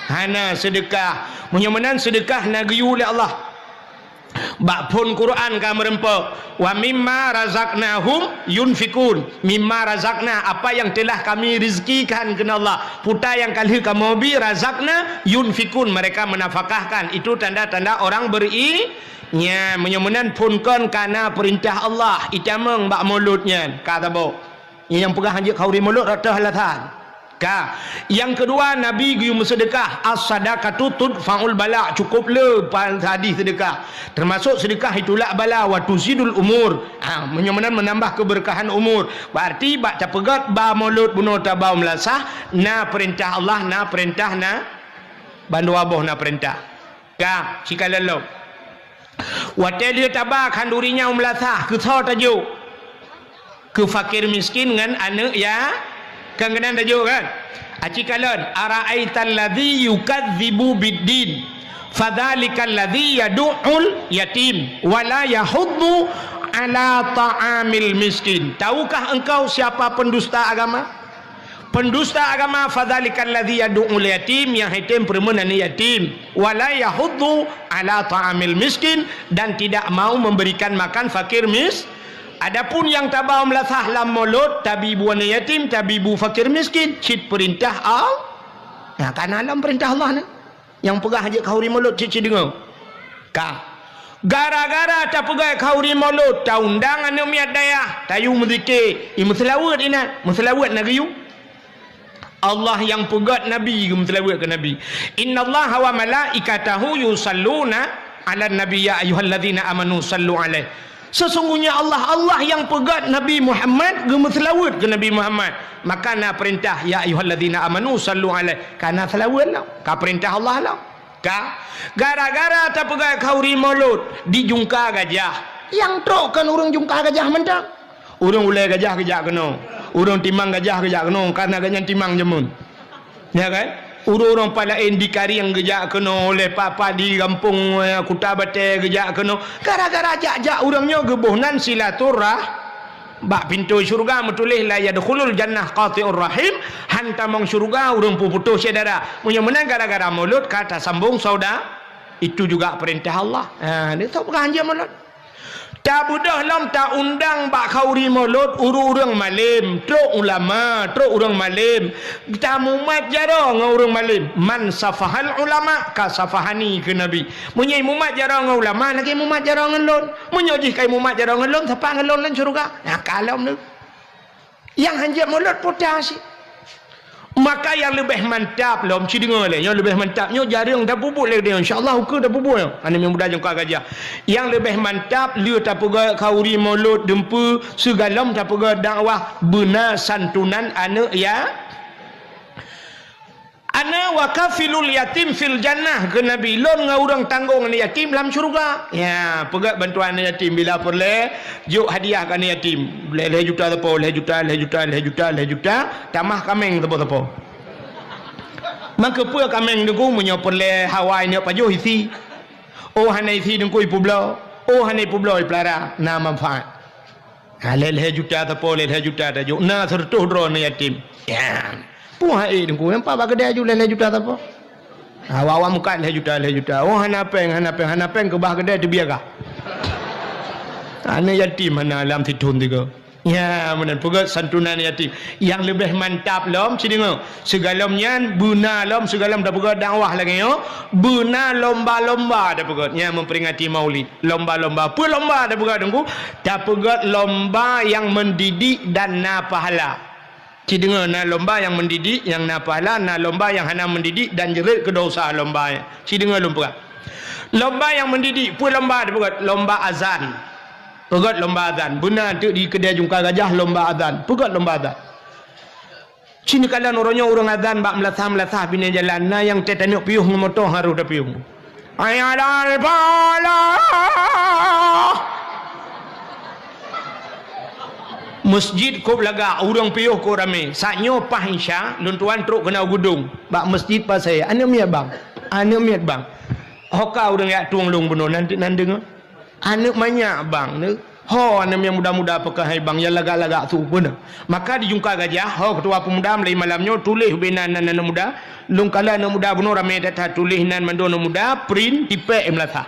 Hana seudeukah. Meunyoe meunan seudeukah na geuyue lé Allah. Bak phon Quran ka meureumpok, "Wa mimma razaqnahum yunfikun." Mimma razaqna, apa yang telah Kami rezekikan, kheun Allah. Peue nyang ka lheueh kamoe bi, razaqna, yunfikun, mereka menafkahkan. Itu tanda-tanda orang beri-, nya, meunyoe meunan phon kon ka na peurintah Allah, itamong bak mulod nyan, ka saboh. Nyang peugah hanjeuet khauri mulod rot teuh alasan. Ka. Nyang keudua, Nabi geuyue meuseudeukah, "As-sadaqatu tudfa'ul bala'," cukup le pa-, hadih seudeukah. Teumasok seudeukah itulak bala, "Wa tuzidul umur." Ah, meunyoe meunan meunambah keubeureukahan umur. Berarti bak tapeugét ba mulod bunoe tabau meulasah, na peurintah Allah, na peurintah na, bandua boh na peurintah. Ka, sikalon lom. Watée lheueh taba khanduri nyan u meulasah, keu soe tajok? Keu fakir miskin ngon aneuëk ya-, kan keunan tajok kan? Aci kalon, "Ara'aital ladzi yukadzibu biddin, fadzalikal ladzi yadu'ul yatim, wa la yahuddu ala ta'amil miskin." Tahukah engkau siapa pendusta agama? Pendusta agama, "Fadzalikal ladzi yadu'ul yatim," nyang haitem peureumeun aneuëk yatim, "wa la yahuddu ala ta'amil miskin," dan tidak mau memberikan makan fakir mis-, adapun nyang tabau meulasah lam mulod, tabi bu aneuëk yatim, tabi bu fakir miskin, cit peurintah Allah. Nah, kana lom peurintah Allah nyan. Nyang peugah jeuet khauri mulod cit-cit deungoe. Ka. Gara-gara tapeugét khauri mulod, taundang aneuëk miet dayah, tayue meuzikir, i meuseulaweuet inan, meuseulaweuet na geuyue. Allah nyang peugét Nabi geumeuseulaweuet keu Nabi. "Innallaha wa malaikatahu yusalluna 'alan nabi, ya ayyuhalladzina amanu sallu 'alaihi." Sesungguhnya Allah, Allah nyang peugét Nabi Muhammad geumeuseulaweuet keu Nabi Muhammad. Maka na peurintah, "Ya ayyuhalladzina amanu sallu 'alaihi." Kana seulaweuet lom, ka peurintah Allah lom. Ka, gara-gara tapeugét khauri mulod di jungka gajah. Nyang trok kon ureuëng jungka gajah mantong. Ureuëng ulée gajah geujak keunoe. Ureuëng timang gajah geujak keunoe, kana gobnyan timang jameun. Ya kan? Ureuëng-ureuëng pat laén di Karieng geujak keunoe, ulée pat-pat di gampông, eh, Kuta Batée geujak keunoe. Gara-gara jak-jak ureuëng nyoe geuboh nan silaturah-, bak pintoe syeuruga meutuléh, "La yadkhulul jannah qati'ur rahim," han tamong syeuruga ureuëng peuputôh syedara. Meunyoe meunan gara-gara mulod ka tasambong sauda-, itu juga peurintah Allah. Ha, nyoe soe peugah hanjeuet mulod. Tabeudôh lom taundang bak khauri mulod ureuëng-ureuëng malém, trok ulama, trok ureuëng malém. Tamumat jaroe ngon ureuëng malém. "Man safahal ulama ka safahani," kheun Nabi. Meunyoe mumat jaroe ngon ulama, lagée mumat jaroe ngon lôn. Meunyoe jih ka mumat jaroe ngon lôn, sapat ngon lôn lam syeuruga? Nyang ka lom nyoe. Nyang hanjeuet mulod puta cit. Maka nyang leubeh mantap lom, ci deungoe lé, nyang leubeh mantap nyoe jareueng tapeubuet lé, insya Allah ukeue tapeubuet nyoe. Aneuk muda jungka gajah. Nyang leubeh mantap lé tapeugét khauri mulod, dumpeue, sigohlom tapeugét dakwah, beuna santunan aneuëk ya-, "Ana wa kafilul yatim fil jannah," kheun Nabi, "Lôn ngon ureuëng tanggong aneuëk yatim lam syeuruga." Ya, peugét bantuan aneuëk yatim, bila peureulée, jok hadiah keu aneuëk yatim. Lhée-lhée juta sapo, lhée juta, lhée juta, lhée juta, lhée juta, tamah kaméng sapo-sapo. Maka peue kaméng Teungku, meunyoe peureulée hawa inong pajoh isi. Oh hana isi Teungku ipeubloe, oh hana ipeubloe ipeulara, na manfaat. Ha, lhée-lhée juta sapo, lhée-lhée juta tajok. Na seureutôh droe aneuëk yatim. Ya. Peue hai Teungku, nyang pat bak keudée aju lhée-lhée juta sapo? Ha, awak-awak meukat lhée juta, lhée juta. Oh, hana péng, hana péng, hana péng keubah keudée teubiaya. Aneuëk yatim hana lam sithon tiga. Ya, meunan peugét santunan yatim. Nyang leubeh mantap lom, ci deungoe. Sigohlom nyan, beuna lom, sigohlom tapeugét dakwah lagée nyoe, beuna lomba-lomba tapeugét, nyang memperingati Maulid. Lomba-lomba. Peue lomba tapeugét Teungku? Tapeugét lomba nyang mendidik dan na pahala. Ci deungoe, na lomba nyang mendidik, nyang na pahala, na lomba nyang hana mendidik dan jeuet keu dosa lomba nyan. Ci deungoe lôn peugah. Lomba nyang mendidik, peue lomba tapeugét? Lomba azan. Peugét lomba azan. Beuna teuk di keudée jungka gajah lomba azan. Peugét lomba azan. Ci neukalon uroe nyoe ureuëng azan bak meulasah-meulasah binéh jalan, na nyang teuh taneuk piôh ngon moto harôh tapiôh. Hayya 'alal falah. Masjid kôb lagak, ureuëng piôh kôb ramé. Saat nyoe paih Isya, lôn tuan trok keunoe Geudong, bak masjid Pasé. Aneuëk miet bang. Aneuëk miet bang. Ho ka ureuëng jak tueng lôn bunoe, nan, nan deungoe. Aneuëk manyak bang, neu. Ho aneuk miet muda-muda pakon hai bang nyang lagak-lagak su beuna. Maka di Jungka Gajah, ho keutua peumuda mulai malam nyoe tuléh ubé nan, nan aneuk muda. Lôn kalon aneuk muda bunoe ramé that-that tuléh nan mandum aneuk muda, print, tipék i meulasah.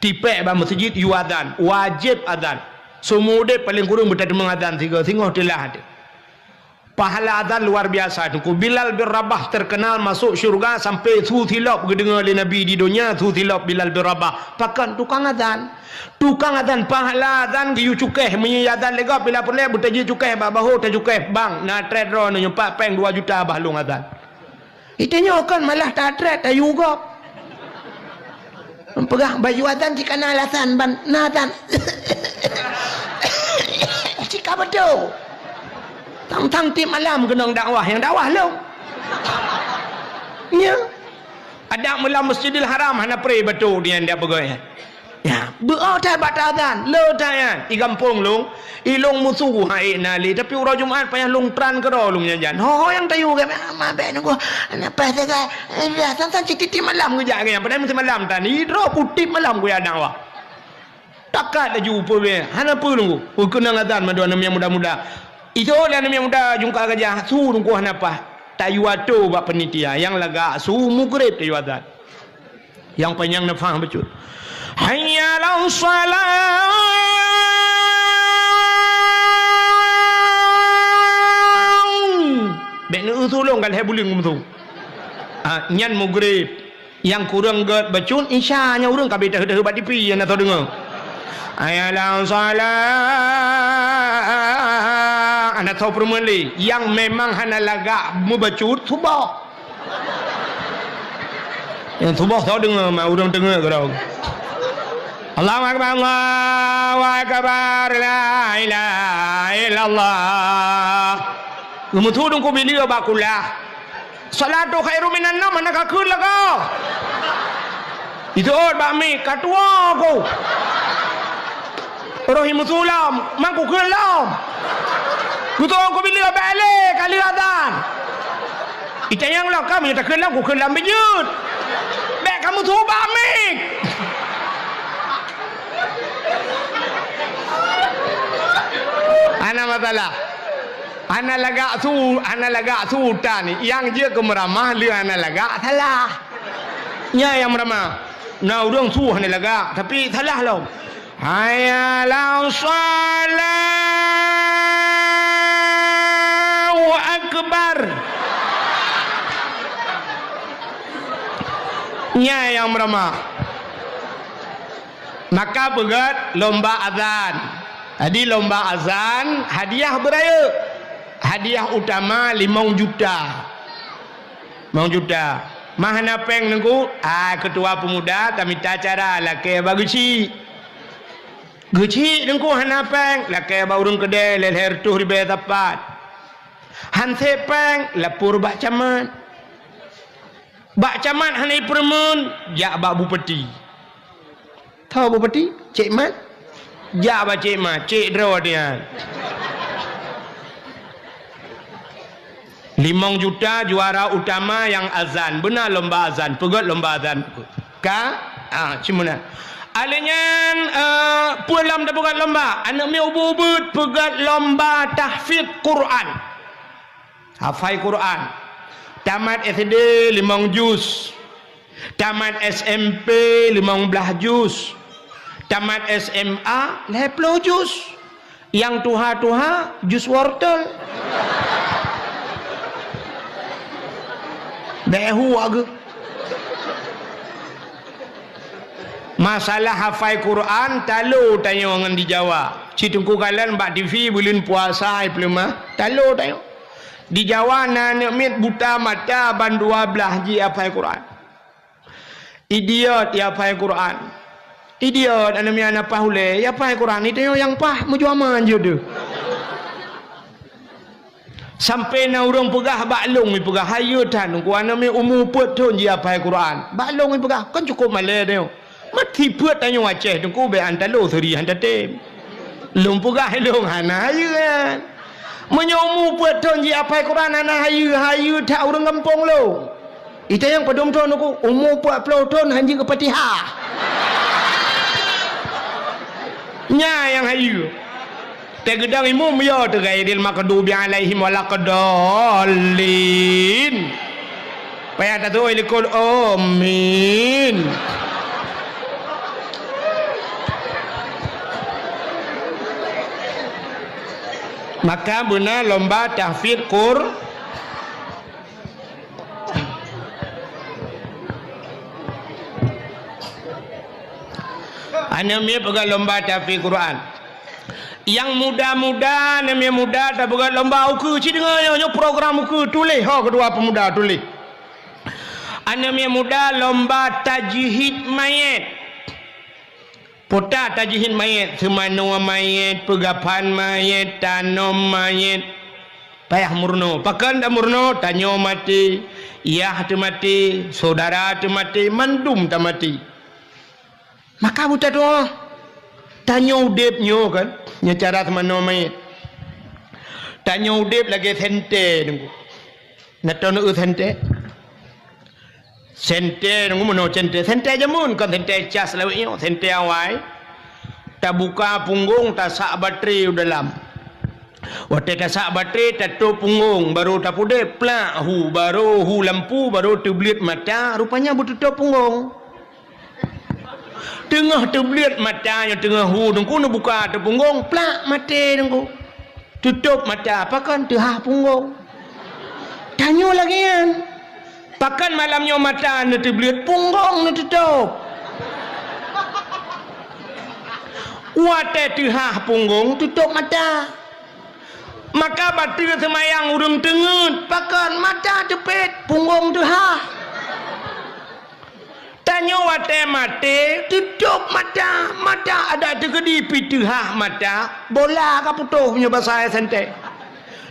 Tipék bak meuseujid yue azan, wajéb azan. Seumeu udeb paleng kureueng beutateumé azan sigoe, singoh teulah teuh. Pahala azan luar biasa, Teungku. Bilal bin Rabah terkenal masuk syurga sampai su silop geudeungoe lé Nabi di donya, su silop Bilal bin Rabah. Pakon? Tukang azan. Tukang azan, pahala azan geuyue cukéh. Meunyoe azan lé gob bila peureulée beutajih cukéh bak bahô, tacukéh bank, na trét droeneuh nyoe pat péng dua juta bah lôn azan. Di tanyoe kon malah tatrét tayue gob. Peugah bak yue azan cit kana alasan ban na azan. Cit ka beutôi. Tang-tang tiep malam keunong dakwah, nyang dakwah lôn. Nya. Adak meulam Masjidil Haram hana pré bacut nyan dak peugah nyan. Nya, beu-o that bak taazan, le that nyan. I gampông lôn, i lôn musu hai na lé, tapi uroe Jumat payah lôn tran keudroe lôn nyan jan. Ho-ho nyang tayue gét, ma bèk nunggu. Lepas tu kan, eh, biasa san cit-cit malam geujak gét nyan, padahai meusti malam tan. I droe putih malam geujak dakwah. Takat laju peue bèk, hana peue lunggu. Peue keunong azan mandum aneuk miet muda-muda. Itu lé aneuk miet muda Jungka Gajah, su lunggu hana paih. Tayue atô bak panitia, nyang lagak su mugreb tayue azan. Nyang panyang neufah bacut. Hayya 'alas shalah. Bèk neueu su lôn ka lhèe buleuen meuseu. Ah, nyan mugreb. Nyang kureueng gèt bacut isya, nyan ureueng ka bèk teuheu-teuheu bak tipi, hana soe deungö. Hayya 'alas shalah. Hana soe peurumoh lé. Nyang memang hana lagak meubacut, suboh. Nyang suboh soe deungö, ma ureueng deungö keudroe. Allahu akbar, Allahu akbar, la ilaha illallah. Geumeusu Teungku Billy bak kulah. Shalatu khairum minan naum hana ka kheun lagoe. Jiteuôt bak mic, ka tuwoe ku. Roh i meusu lom, man kukheun lom. Kuteuôt ku Billy bèk lé, ka lheueh azan. Itanyong lom, ka meunyoe takheun lom, kukheun lom beujeuet. Bèk ka meusu bak mic. Hana masalah. Hana lagak su, hana lagak su tan, nyang jeuet keu meuramah lé hana lagak salah. Nyan nyang meuramah. Na ureueng su hana lagak, tapi salah lom. Hayya 'alas shalah, Allahu akbar. Nyan nyang meuramah. Maka peugöt lomba azan. Jadi lomba azan hadiah beurayeuk. Hadiah utama limong juta. Limong juta. Ma hana péng Teungku, ah, keutua peumuda ka mita cara lakée bak geuchik. Geuchik Teungku hana péng, lakée bak ureueng keudè lhèe-lhèe reutôh ribèe sapat. Han sép péng, lapor bak camat. Bak camat hana jipeureumeun, jak bak bupati. Tho bupati, Cék Mat. Jak bak Cék Mat, cék droe nyan. Limong juta juara utama nyang azan. Beuna lomba azan, peugöt lomba azan. Ka? Ah, cuma na. Alèh nyan, eh, peue lom tapeugöt lomba? Aneuk miet ubit-ubit peugöt lomba tahfidz Quran. Hafai Quran. Tamat S D limong juz. Tamat S M P limong blaih juz. Tamat S M A lhèe ploh juz. Nyang tuha-tuha juz wortel. Bèk hu ageuh. Masalah hafai Quran, talo tanyoe ngon di Jawa. Cit Teungku kalon bak T V buleuen puasa ai peuleumah, talo tanyoe. Di Jawa na aneuk miet buta mata ban dua blaih jih hafai Quran. Idiot, jihafai Quran. Idiot, aneuk miet hana paih ulèe, jihafai Quran. Itu nyang paih, meujeuet meunan jeuet deuh. Sampai na ureueng peugah bak lôn, jipeugah, "Hayeue that, Teungku, aneuk miet umu peuet thon jihafai Quran." Bak lôn jipeugah, "Kon cukôp malèe tanyoe." Mat sipeuet tanyoe Aceh, Teungku, bèk an talo seuri han tatem. Lôn peugah lôn hana hayeue nyan. Meunyoe umu peuet thon jihafai Quran hana hayeue, hayeue that ureueng gampông lôn. Itanyong padum thon Teungku, umu peuet ploh thon han jeuet keu Fatihah. Nyan nyang hayeue. Teugeudong imum yo teuh ghairil maghdubi alaihim waladdallin. Payah tateu'oh likot amin. Maka beuna lomba tahfidz Qur-, Aneuk miet peugah lomba tahfidz Quran. Nyang muda-muda, aneuk miet muda tapeugah lomba ukeue. Ci deungoe nyoe, nyoe program ukeue. Tuléh ho keudua peumuda, tuléh. Aneuk miet muda lomba tajhid manyét. Peue tajhid manyét, seumanoe manyét, peugaphan manyét, tanom manyét. Payah meurunoe. Pakon tameurunoe? Tanyoe maté, yah teumaté, syedara teumaté, mandum tamaté. Maka beutatu'oh, tanyoe udeb nyoe kan, nyoe cara seumanoe manyét. Tanyoe udeb lagée sentée, Teungku. Na tanoh eu sentée? Sentée, Teungku, meunoe sentée. Sentée jameun, kon sentée cas lawét nyoe, sentée awai. Tabuka punggong, tasak batré u dalam. Watée tasak batré, tatôb punggong, barô tapudeb, plak hu, barô hu lampu, barô teubleuet mata, rupanya beututôb punggong. Teungoh teubleuet mata nyoe teungoh hu, Teungku, neubuka ateueh punggong, plak maté, Teungku. Tutôb mata, pakon teuhah punggong. Tanyoe lagée nyan. Pakon malam nyoe mata neuteubleuet, punggong neututôb. Watée teuhah punggong, tutôb mata. Maka bateue seumayang ureuëng teungeut, pakon mata teupet, punggong teuhah. Tanyoe watée maté, tutôb mata, mata adak teukeudi pih teuhah mata, bola ka putôh meunyoe basa sentée.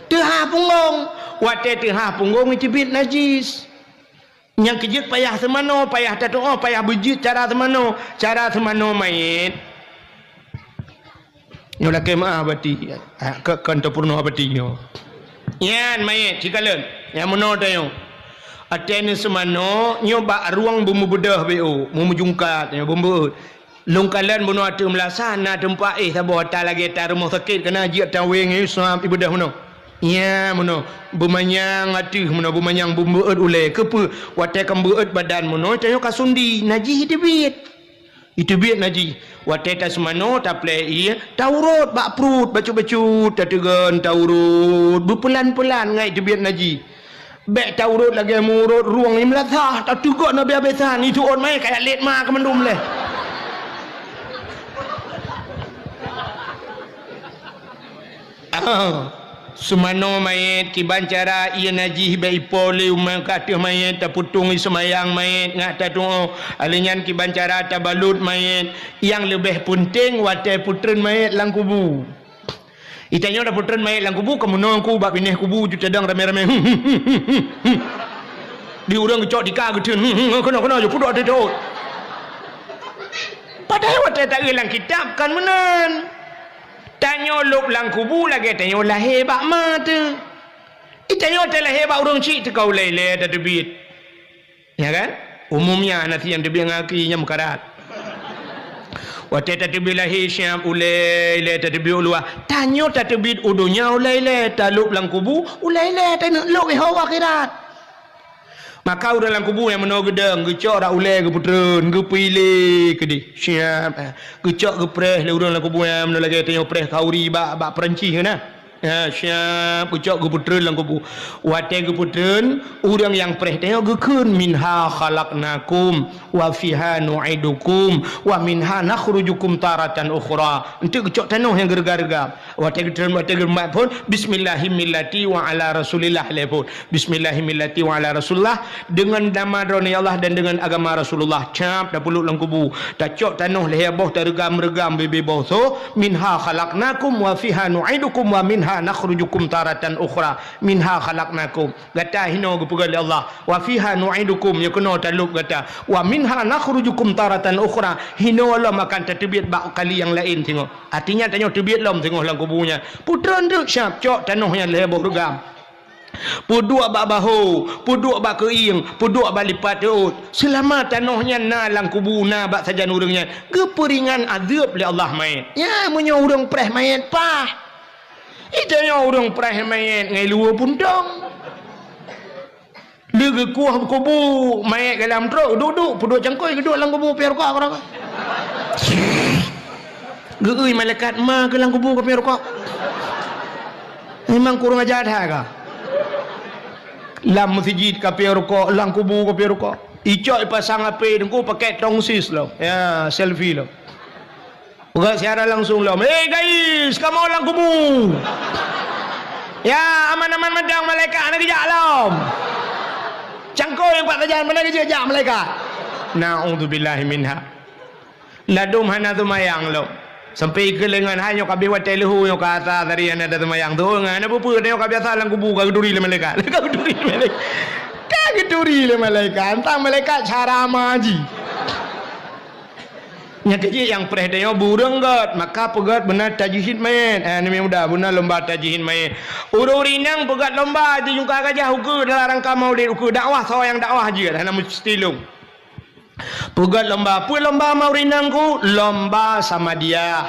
Teuhah punggong, watée teuhah punggong iteubiet najis. Nyang keujeuet payah seumanoe, payah tatu'oh, payah beujeuet cara seumanoe, cara seumanoe manyét. Nyoe lakée meu'ah bati, ha, keu, keu teupurunoe bati nyoe. Nyan manyét sikalon, nyang meunoe tanyoe. Watée neuseumanoe, nyoe bak rueng beumeubeudôh B O, meumujungkat, nyoe beumeubeut. Lôn kalon bunoe ateueh meulasa na teumpat éh saboh ata lagée ata rumoh sakét, kana jeuet taweng, eh, sab ibeudôh meunoe. Nyan meunoe, beumanyang ateueh meunoe, beumanyang beumeubeut ulée. Keupeue? Watée ka meubeut badan meunoe, tanyoe ka sundi, najih teubiet. Iteubiet najih. Watée taseumanoe, taplée ié, taurot bak pruet bacut-bacut, tateugon taurot, beupeulan-peulan ngai teubiet najih. Bék taurot lagée meurot rueng nyang meulasah, tateugon habéh-habésan, iteuôt manyét kayak lét ma keumandum lé. Ah, seumanoe manyét, kiban cara ié najih bék ipo lé umat ka ateueh manyét, tapeutong i seumayang manyét, ngat tatu'oh. Alèh nyan kiban cara tabalot manyét. Nyang leubeh peunteng watée peutreun manyét lam kubu. Itanyoe tapeutreun manyét lam kubu, keumeunoe ku bak binéh kubu ju tadong ramé-ramé. Di ureuëng geucok tika geutreun, keunoe-keunoe ju pudok teutot. Padahai watée taeu lam kitab kan meunan. Tanyoe lôb lam kubu lagée tanyoe lahé bak ma teuh. Itanyoe watée lahé bak ureuëng chik teuka ulée-ulée tateubiet. Ya kan? Umumnya hana siang teubiet ngon aki nyang meukarat. Watée tateubiet lahé siab ulée-ulée tateubiet u luwa. Tanyoe tateubiet u donya ulée-ulée, talôb lam kubu ulée-ulée, taneuk lôb i ho akhirat. Maka ureuëng lam kubu nyang meunoe geudong, geucok rak ulée geupeutreun, geupiléh keudeh. Siab, eh, geucok geupreh lé ureuëng lam kubu nyang meunoe lagée tanyoe preh khauri bak, bak Peurancih keunan. Ya, siab geucok geupeutreun lam kubu. Watée geupeutreun, ureuëng nyang preh tanyoe geukheun, "Minha khalaqnakum, wa fiha nu'idukum, wa minha nakhrujukum taratan ukhra." Enteuk geucok tanoh nyang geureuga-reuga. Watée geutreun, watée geumat phon, "Bismillahimillati wa ala Rasulillah," lé phon. "Bismillahimillati wa ala Rasulillah," deungon nama droeneuh ya Allah dan deungon agama Rasulullah. Cap, tapeuleuk lam kubu. Tacok tanoh lhée boh, tareugam-reugam bibée boh soe, "Minha khalaqnakum wa fiha nu'idukum wa minha nakhrujukum taratan ukhra." Minha khalaqnakum. Gata hinoe geupeugah lé Allah. Wa fiha nu'idukum, nyoe keunoe talôb gata. Wa minha nakhrujukum taratan ukhra. Hinoe lom akan tateubiet bak kali nyang laén singoh. Artinya tanyoe teubiet lom singoh lam kubu nyan. Peutreun teuk siab, cok tanoh nyan lhée boh reugam. Peuduek bak bahô, peuduek bak keuieng, peuduek bak lipat rhot. Seulama tanoh nyan na lam kubu, na bak sajan ureuëng nyan, geupeuringan azeueb lé Allah manyét. Ya, meunyoe ureuëng preh manyét paih. Ita nyoe ureuëng preh manyét ngai luweue puntông. Lé geukueh kubu manyét galam trok, duek-duek, peuduek cangkôi, geuduek lam kubu, piôh rukok, rukok. Geuui malaikat, "Ma keu lam kubu ka piôh rukok?" Memang kurang ajar that ka. Lam meuseujid ka piôh rukok, lam kubu ka piôh rukok. Icok ipasang H P teungku pakai tongsis lom. Ya, selfie lom. Peugah siaran langsung lom. "Hei guys, kamoe lam kubu. Ya, aman-aman mantong malaikat hana geujak lom. Cangkôi nyang pat sajan, mana geujak jak malaikat?" Naudzubillahi minha. Ladôm hana seumayang lom. Sampai keulengan hai nyoe ka abéh watée leuhô nyoe ka asa tadi hana taseumayang. Tuh ngan hana peue-peue nyoe ka biasa lam kubu ka geuturi lé malaikat. Ka geuturi lé malaikat. Ka geuturi lé malaikat. Entang malaikat cara maji. Nyang keujeuet nyang preh tanyoe beu ureuëng gét, maka peugét beuna tajhid manyét. Eh, aneuk muda, beuna lomba tajhid manyét. Ureuëng inong peugét lomba di Jungka Gajah ukeue dalam rangka maulid ukeue dakwah, soe nyang dakwah jeuet, hana meusti lôn. Peugét lomba, peue lomba ma ureuëng inong ku? Lomba Samadiyah.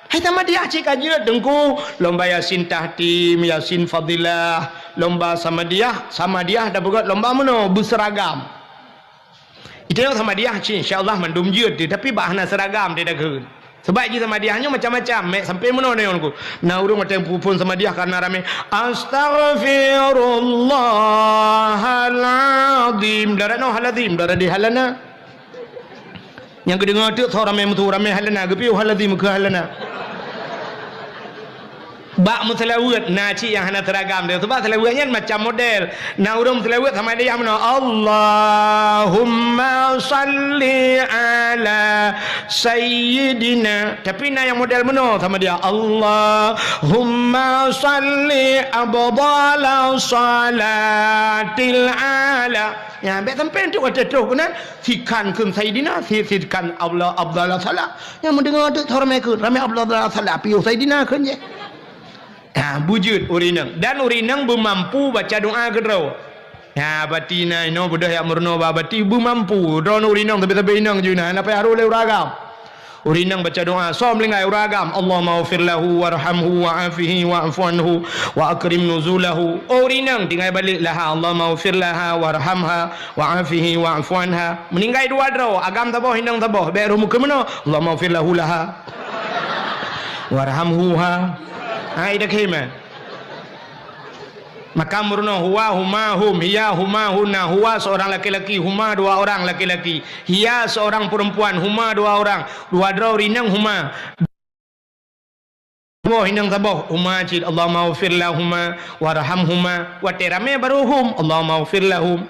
Hai Samadiyah cit ka jeuet teungku, lomba Yasin Tahtim, Yasin Fadilah, lomba Samadiyah, Samadiyah tapeugét lomba meunoe, beuseuragam. Ita nyoe Samadiyah cit, insya Allah mandum jeuet teuh, tapi bak hana seuragam teuh takheun. Sabab jih Samadiyah nyoe macam-macam, mek sampai meunoe nyoe ku. Na ureuëng watée peuphon Samadiyah ka na ramé, "Astaghfirullahalazim." Darat noe halazim, darat di halana. Nyang geudeungoe teuk soe ramé meusu ramé halana, geupiôh halazim keu halana. Bak meuseulaweuet na cit nyang hana seuragam teuh. Sabab seulaweuet nyan macam model. Na ureuëng meuseulaweuet Samadiyah meunoe, "Allahumma shalli ala sayyidina." Tapi na nyang model meunoe Samadiyah, "Allahumma shalli afdhala shalatil ala." Ya, bék sampai untuk watée troh keunan, sikan kheun sayyidina, si-, sikan afdha-, afdhala shalah. Nyang meudeungoe teuk soe ramé kheun, ramé afdhala shalah, piôh sayyidina kheun jih. Nah, beujeuet ureuëng inong. Dan ureuëng inong beumampu baca doa keudroe. Nah, bati na inoe beudôh jak meurunoe bak bati beumampu. Droeneuh ureuëng inong sabe-sabe inong jih na, hana payah harôh lé ureuëng agam. Ureuëng inong baca doa, soe meuninggai ureuëng agam, "Allahumma ghfir lahu warhamhu wa'afihi wa'fu anhu wa akrim nuzulahu." Oh, ureuëng inong tinggai balek laha, "Allahumma ghfir laha warhamha wa'afihi wa'fu anha." Meuninggai dua droe, agam saboh, inong saboh, bék roh meukeumeunoe, "Allahumma ghfir lahu laha." Warhamhuha. Ha, ida khema. Maka meurunoe huwa, huma, hum, hiya, huma, hunna. Huwa seorang laki-laki, huma dua orang laki-laki. Hiya seorang perempuan, huma dua orang. Dua droe rineng huma. Dua inong saboh, huma cit, "Allahumma ghfir lahuma warhamhuma." Watée ramé baru hum, "Allahumma ghfir lahum."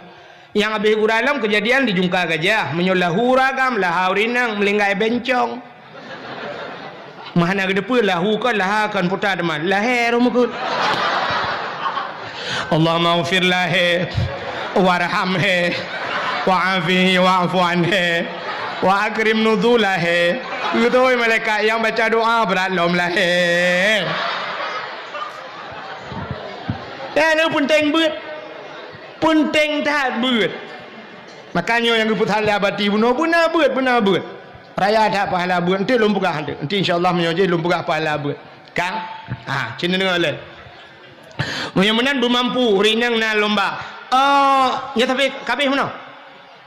Nyang habéh gura lom keujadian di Jungka Gajah, meunyoe lahu ureuëng agam, laha ureuëng inong, meulinggai bencong. Meuhana geuteupeue lahu kon laha kon puta teuma, lahé roh meukeue. "Allahumma ghfir lahé, warhamhé, wa'afihi wa'fu anhé, wa akrim nuzulahé." Geutôi malaikat nyang baca doa brat lom lahé. Ya, nyoe peunteng beuet. Peunteng that beuet. Makanya nyang geupeusalah bati bunoe beuna beuet, beuna beuet. Raya that pahala beuet. Enti lôn peugah enti. Enti insya Allah meunyoe jih lôn peugah pahala beuet. Kang? Ha, cina deungoe lé. Meunyoe meunan beumampu, ureuëng inong na lomba. Oh, nyoe tapi kabeh meunoe.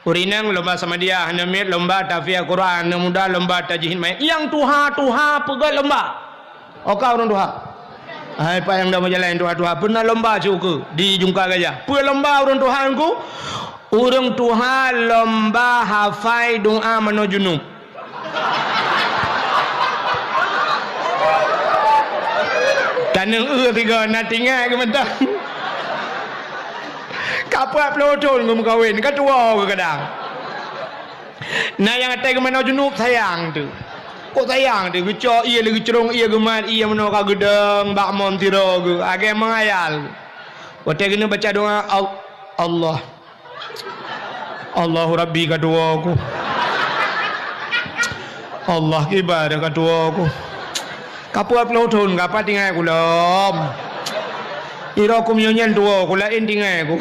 Ureuëng inong lomba Samadiyah, aneuk miet lomba tahfiz Al-Quran, aneuk muda lomba tajhid mayét. Nyang tuha-tuha peugét lomba. Oka ureuëng tuha. Hai, Pak nyang dah meujalan tuha-tuha, pernah lomba cuku di Jungka Gajah. Peue lomba ureuëng tuha ngku? Ureuëng tuha lomba hafai doa manoe junub. Taneueng eu tiga na tinggai keu mantong. Ka peuet ploh thon geumeukawen, ka tuwoe geuh kadang. Na nyang atai geumanoe junub sayang teuh. Kok sayang teuh, geucok ie lé geucrong, ie geumat, ie meunoe ka geudong bak mon tiroe geuh, agée meungayal. Watée geuneuk baca doa, Al-, Allah. Allahu Rabbi ka tuwoe ku. Allah kiba ka tuwoe ku. Ka peuet ploh thon ka pat tinggai kulom. Iro kum nyoe nyan tuwo, ku laén tinggai ku.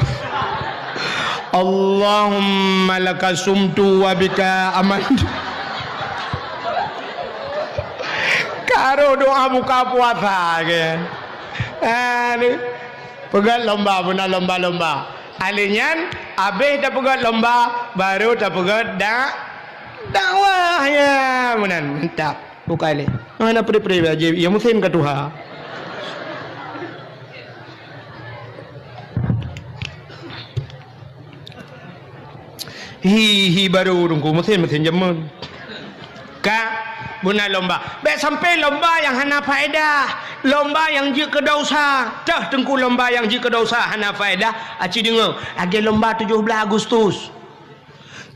Allahumma laka sumtu wa bika amantu. Karo doa buka puasa ke. Aduh. Peugét lomba, beuna lomba-lomba. Alèh nyan, abéh tapeugét lomba, baru tapeugét dak, dakwah, ya, meunan, mantap. Bukai lé. Hana pri-pri aja, ya musém ka tuha. Hi, hi baru Teungku, meusén-meusén jameun. Ka, beuna lomba. Bèk sampai lomba nyang hana faedah, lomba nyang jeuet keu dosa. Teuh Teungku lomba nyang jeuet keu dosa hana faedah, aci deungoe. Lagèe lomba tujoh blaih Agustus.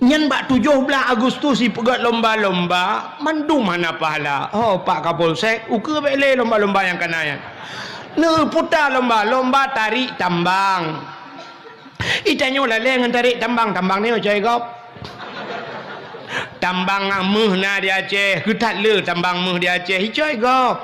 Nyan bak tujoh blaih Agustus jipeugét lomba-lomba, mandum hana pahala. Oh, Pak Kapolsek, ukeue bèk lé lomba-lomba nyang kana nyan. Neuputa lomba, lomba tarék tambang. Itanyoe lalée ngon tarék tambang, tambang nyoe coe gob. Tambang meuh na di Aceh, keu that le tambang meuh di Aceh, icoe gob.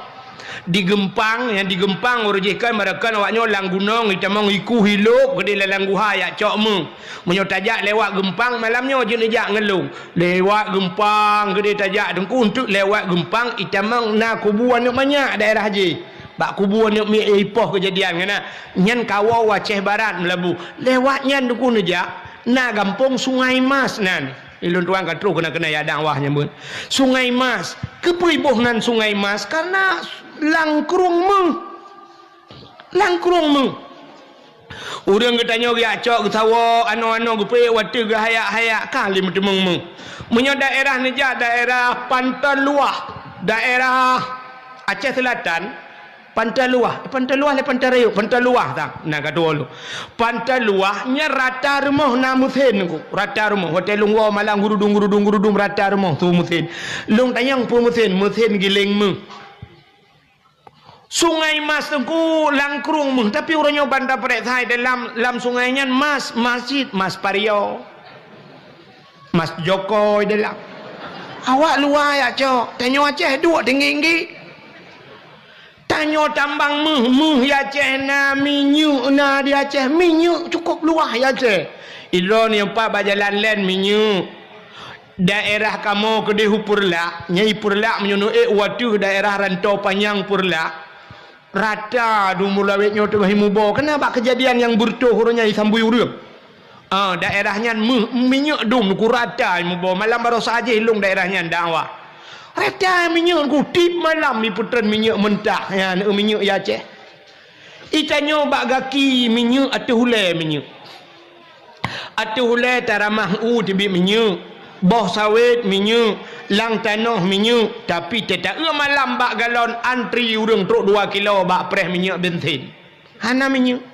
Di Geumpang, nyang di Geumpang uroe jih kan, meurekan awaknyoe lam gunong, itamong iku hilop, keudeh lam guha yak cok meuh. Meunyoe tajak lewat Geumpang, malam nyoe jeuet neujak ngeulong. Lewat Geumpang, keudeh tajak Teungku, untuk lewat Geumpang, itamong na kubu aneuk manyak daerah jih. Bak kubu aneuk miet ipoh keujadian ngena. Nyan kawoe Aceh Barat meulabu. Lewat nyan Teungku neujak, na gampông Sungai Mas nan. Ilôn tuan ka troh keunan-keunan ya dakwah nyang beuet. Sungai Mas. Keupeue iboh nan Sungai Mas? Karena lam krueng meuh. Lam krueng meuh. Ureuëng geutanyoe geujak cok geusawoe, anoe-anoe geupeuék watée geuhayak-hayak ka lé meuteumong meuh. Meunyoe daerah neujak daerah Panton Luah, daerah Aceh Selatan, Panton Luah, Panton Luah lé Panton Rayeuk, Panton Luah tang. Nah, ka tuwoe lôn. Panton Luah nyan rata rumoh na meusén ku, rata rumoh. Watée lôn woe malam gurudung, gurudung, gurudung rata rumoh su meusén. Lôn tanyong peue meusén, meusén giléng meuh. Sungai Mas Teungku lam krueng meuh, tapi uroe nyoe ban tapeurek sai dalam, lam sungai nyan mas, masjid, mas Pario, mas Jokoi dalam. Awak luwa yak cok, tanyoe Aceh duek tinggi-tinggi. Tanyoe tambang meuh, meuh di Aceh na, minyeuk na di Aceh, minyeuk cukup luwah di Aceh. Ilôn nyang pat bak jalan len minyeuk. Daerah kamoe keudeh u Peureulak, nyang i Peureulak meunyoe neuék u ateueh daerah Rantau Panyang Peureulak, rata dum mulawét nyoe teungoh imubo. Keunan bak keujadian nyang beureutoh uroe nyan isambui ureuëng. Ah, daerah nyan meuh, minyeuk dum ku rata imubo. Malam baroesa jih lôn daerah nyan dakwah. Rata minyeuk ku tiep malam ipeutreun minyeuk mentah nyan, minyeuk di Aceh. Itanyoe bak gaki minyeuk, ateueh ulée minyeuk. Ateueh ulée taramah u teubiet minyeuk, boh sawét minyeuk, lam tanoh minyeuk, tapi teuta eu malam bak galon antri ureuëng trok dua kilo bak preh minyeuk bensin. Hana minyeuk.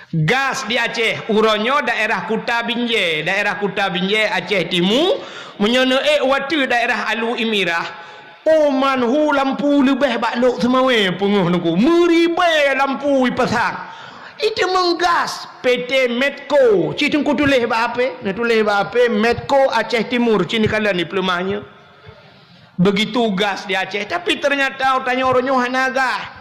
Gas di Aceh, uroe nyoe daerah Kuta Binjai, daerah Kuta Binjai Aceh Timu, meunyoe neuék u ateueh daerah Alu Imirah, oh, man hu lampu leubeh bak Lhokseumawe peungeuh Teungku. Meuribée lampu ipasang. Iteumeung gas P T Medco. Ci Teungku tuléh bak H P. Neutuléh bak H P Medco Aceh Timur. Ci neukalon di peuleumah nyoe. Beugitu gas di Aceh. Tapi teunyata tanyoe uroe nyoe hana gas.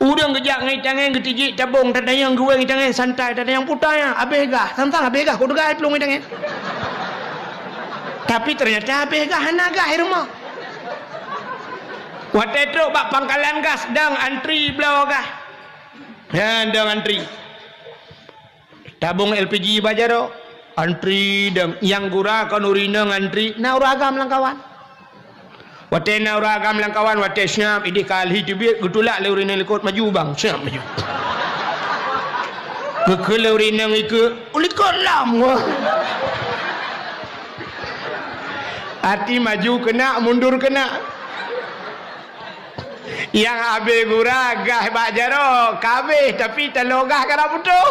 Ureuëng geujak ngon itangen geutijik tabong, tatanyong geuwéng itangen santai, tatanyong puta nyan habéh gas. Sang-sang habéh gas, kok teuga iplueng itangen. Tapi teunyata habéh gas, hana gas di rumoh. Watée trok bak pangkalan gas, dang antri bloe gas. Nyan dang antri. Tabong L P G bak jaroe, antri dang. Nyang gura kon ureuëng inong antri, na ureuëng agam lam kawan. Watée na ureuëng agam lam kawan, watée siap, idéh kali teubiet, geutulak lé ureuëng inong likot, "Maju, bang," siap maju. Geukheun lé ureuëng inong ikeue, "Likot lam." Arti maju keunak, mundur keunak. Nyang habéh gura gas bak jaroe, ka habéh, tapi taloe gas ka na putôh.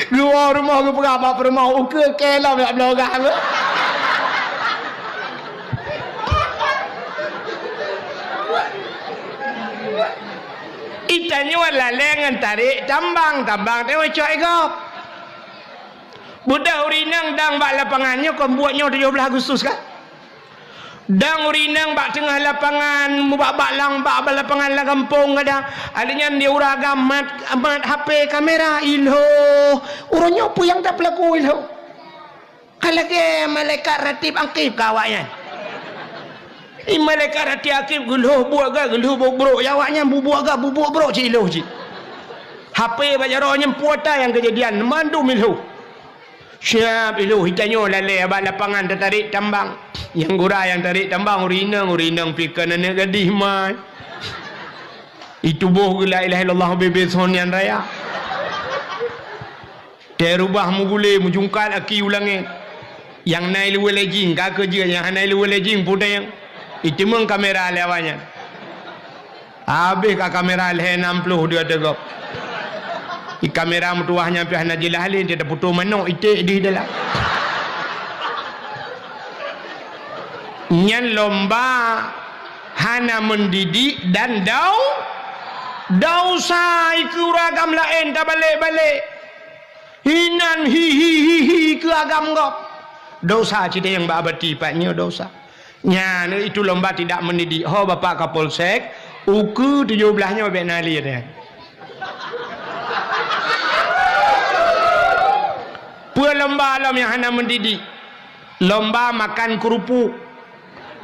Geuwoe rumoh geupeugah bak peurumoh, "Ukeue kée lom jak bloe gas." Itanyoe lalée ngon tarék tambang, tambang tanyoe cok i gob. Beudôh ureuëng inong dang bak lapangan nyoe kon buet nyoe tujoh blaih Agustus kan? Dang ureueng inong bak teungoh lapangan, mubak-bak lam bak lapangan lam gampông kadang. Adak nyan di ureueng agam mat, mat H P kamera, ilhôh. Uroe nyoe peue nyang tapeulaku ilhôh? Ka lagèe malaikat Ratib Akib keu awaknyan. I malaikat Ratib Akib geulhôh buet gak, geulhôh buet brôk, ya awaknyan bubuet gak, bubuet brôk cit ilhôh cit. H P bak jaroe nyan peue ata nyang keujadian, mandum ilhôh. Siap ilhôh, geutanyoe lalè bak lapangan tatarek tambang. Nyang gura nyang tarek tambang ureueng inong, ureueng inong pih kon aneuk gadih mai. Ituboh geuh la ilaha illallah bebe son nyan raya. Teurubah mugulé, mujungkat aki u langèt. Nyang na iluweuh lé jing, ka keu jeuet, nyang hana iluweuh lé jing, peudeh. Iteumeung kamera lé awaknyan. Habéh ka kamera lhèe nam ploh di ateueh gob. I kamera meutuwah nyan pih hana jeulaih lé, taputôh manok iték di dalam. Nyan lomba hana mendidik dan dau-, dausa. Ikeu ureueng agam laén tabalek-balek. Hinan hi, hi, hi, hi keu agam gob. Dosa cit nyang bak abati pat nyoe dosa. Nyan itu lomba tidak mendidik. Ho Bapak Kapolsek, ukeue tujoh blaih nyoe bèk na liet nyan. Peue lomba lom nyang hana mendidik? Lomba makan keurupuk.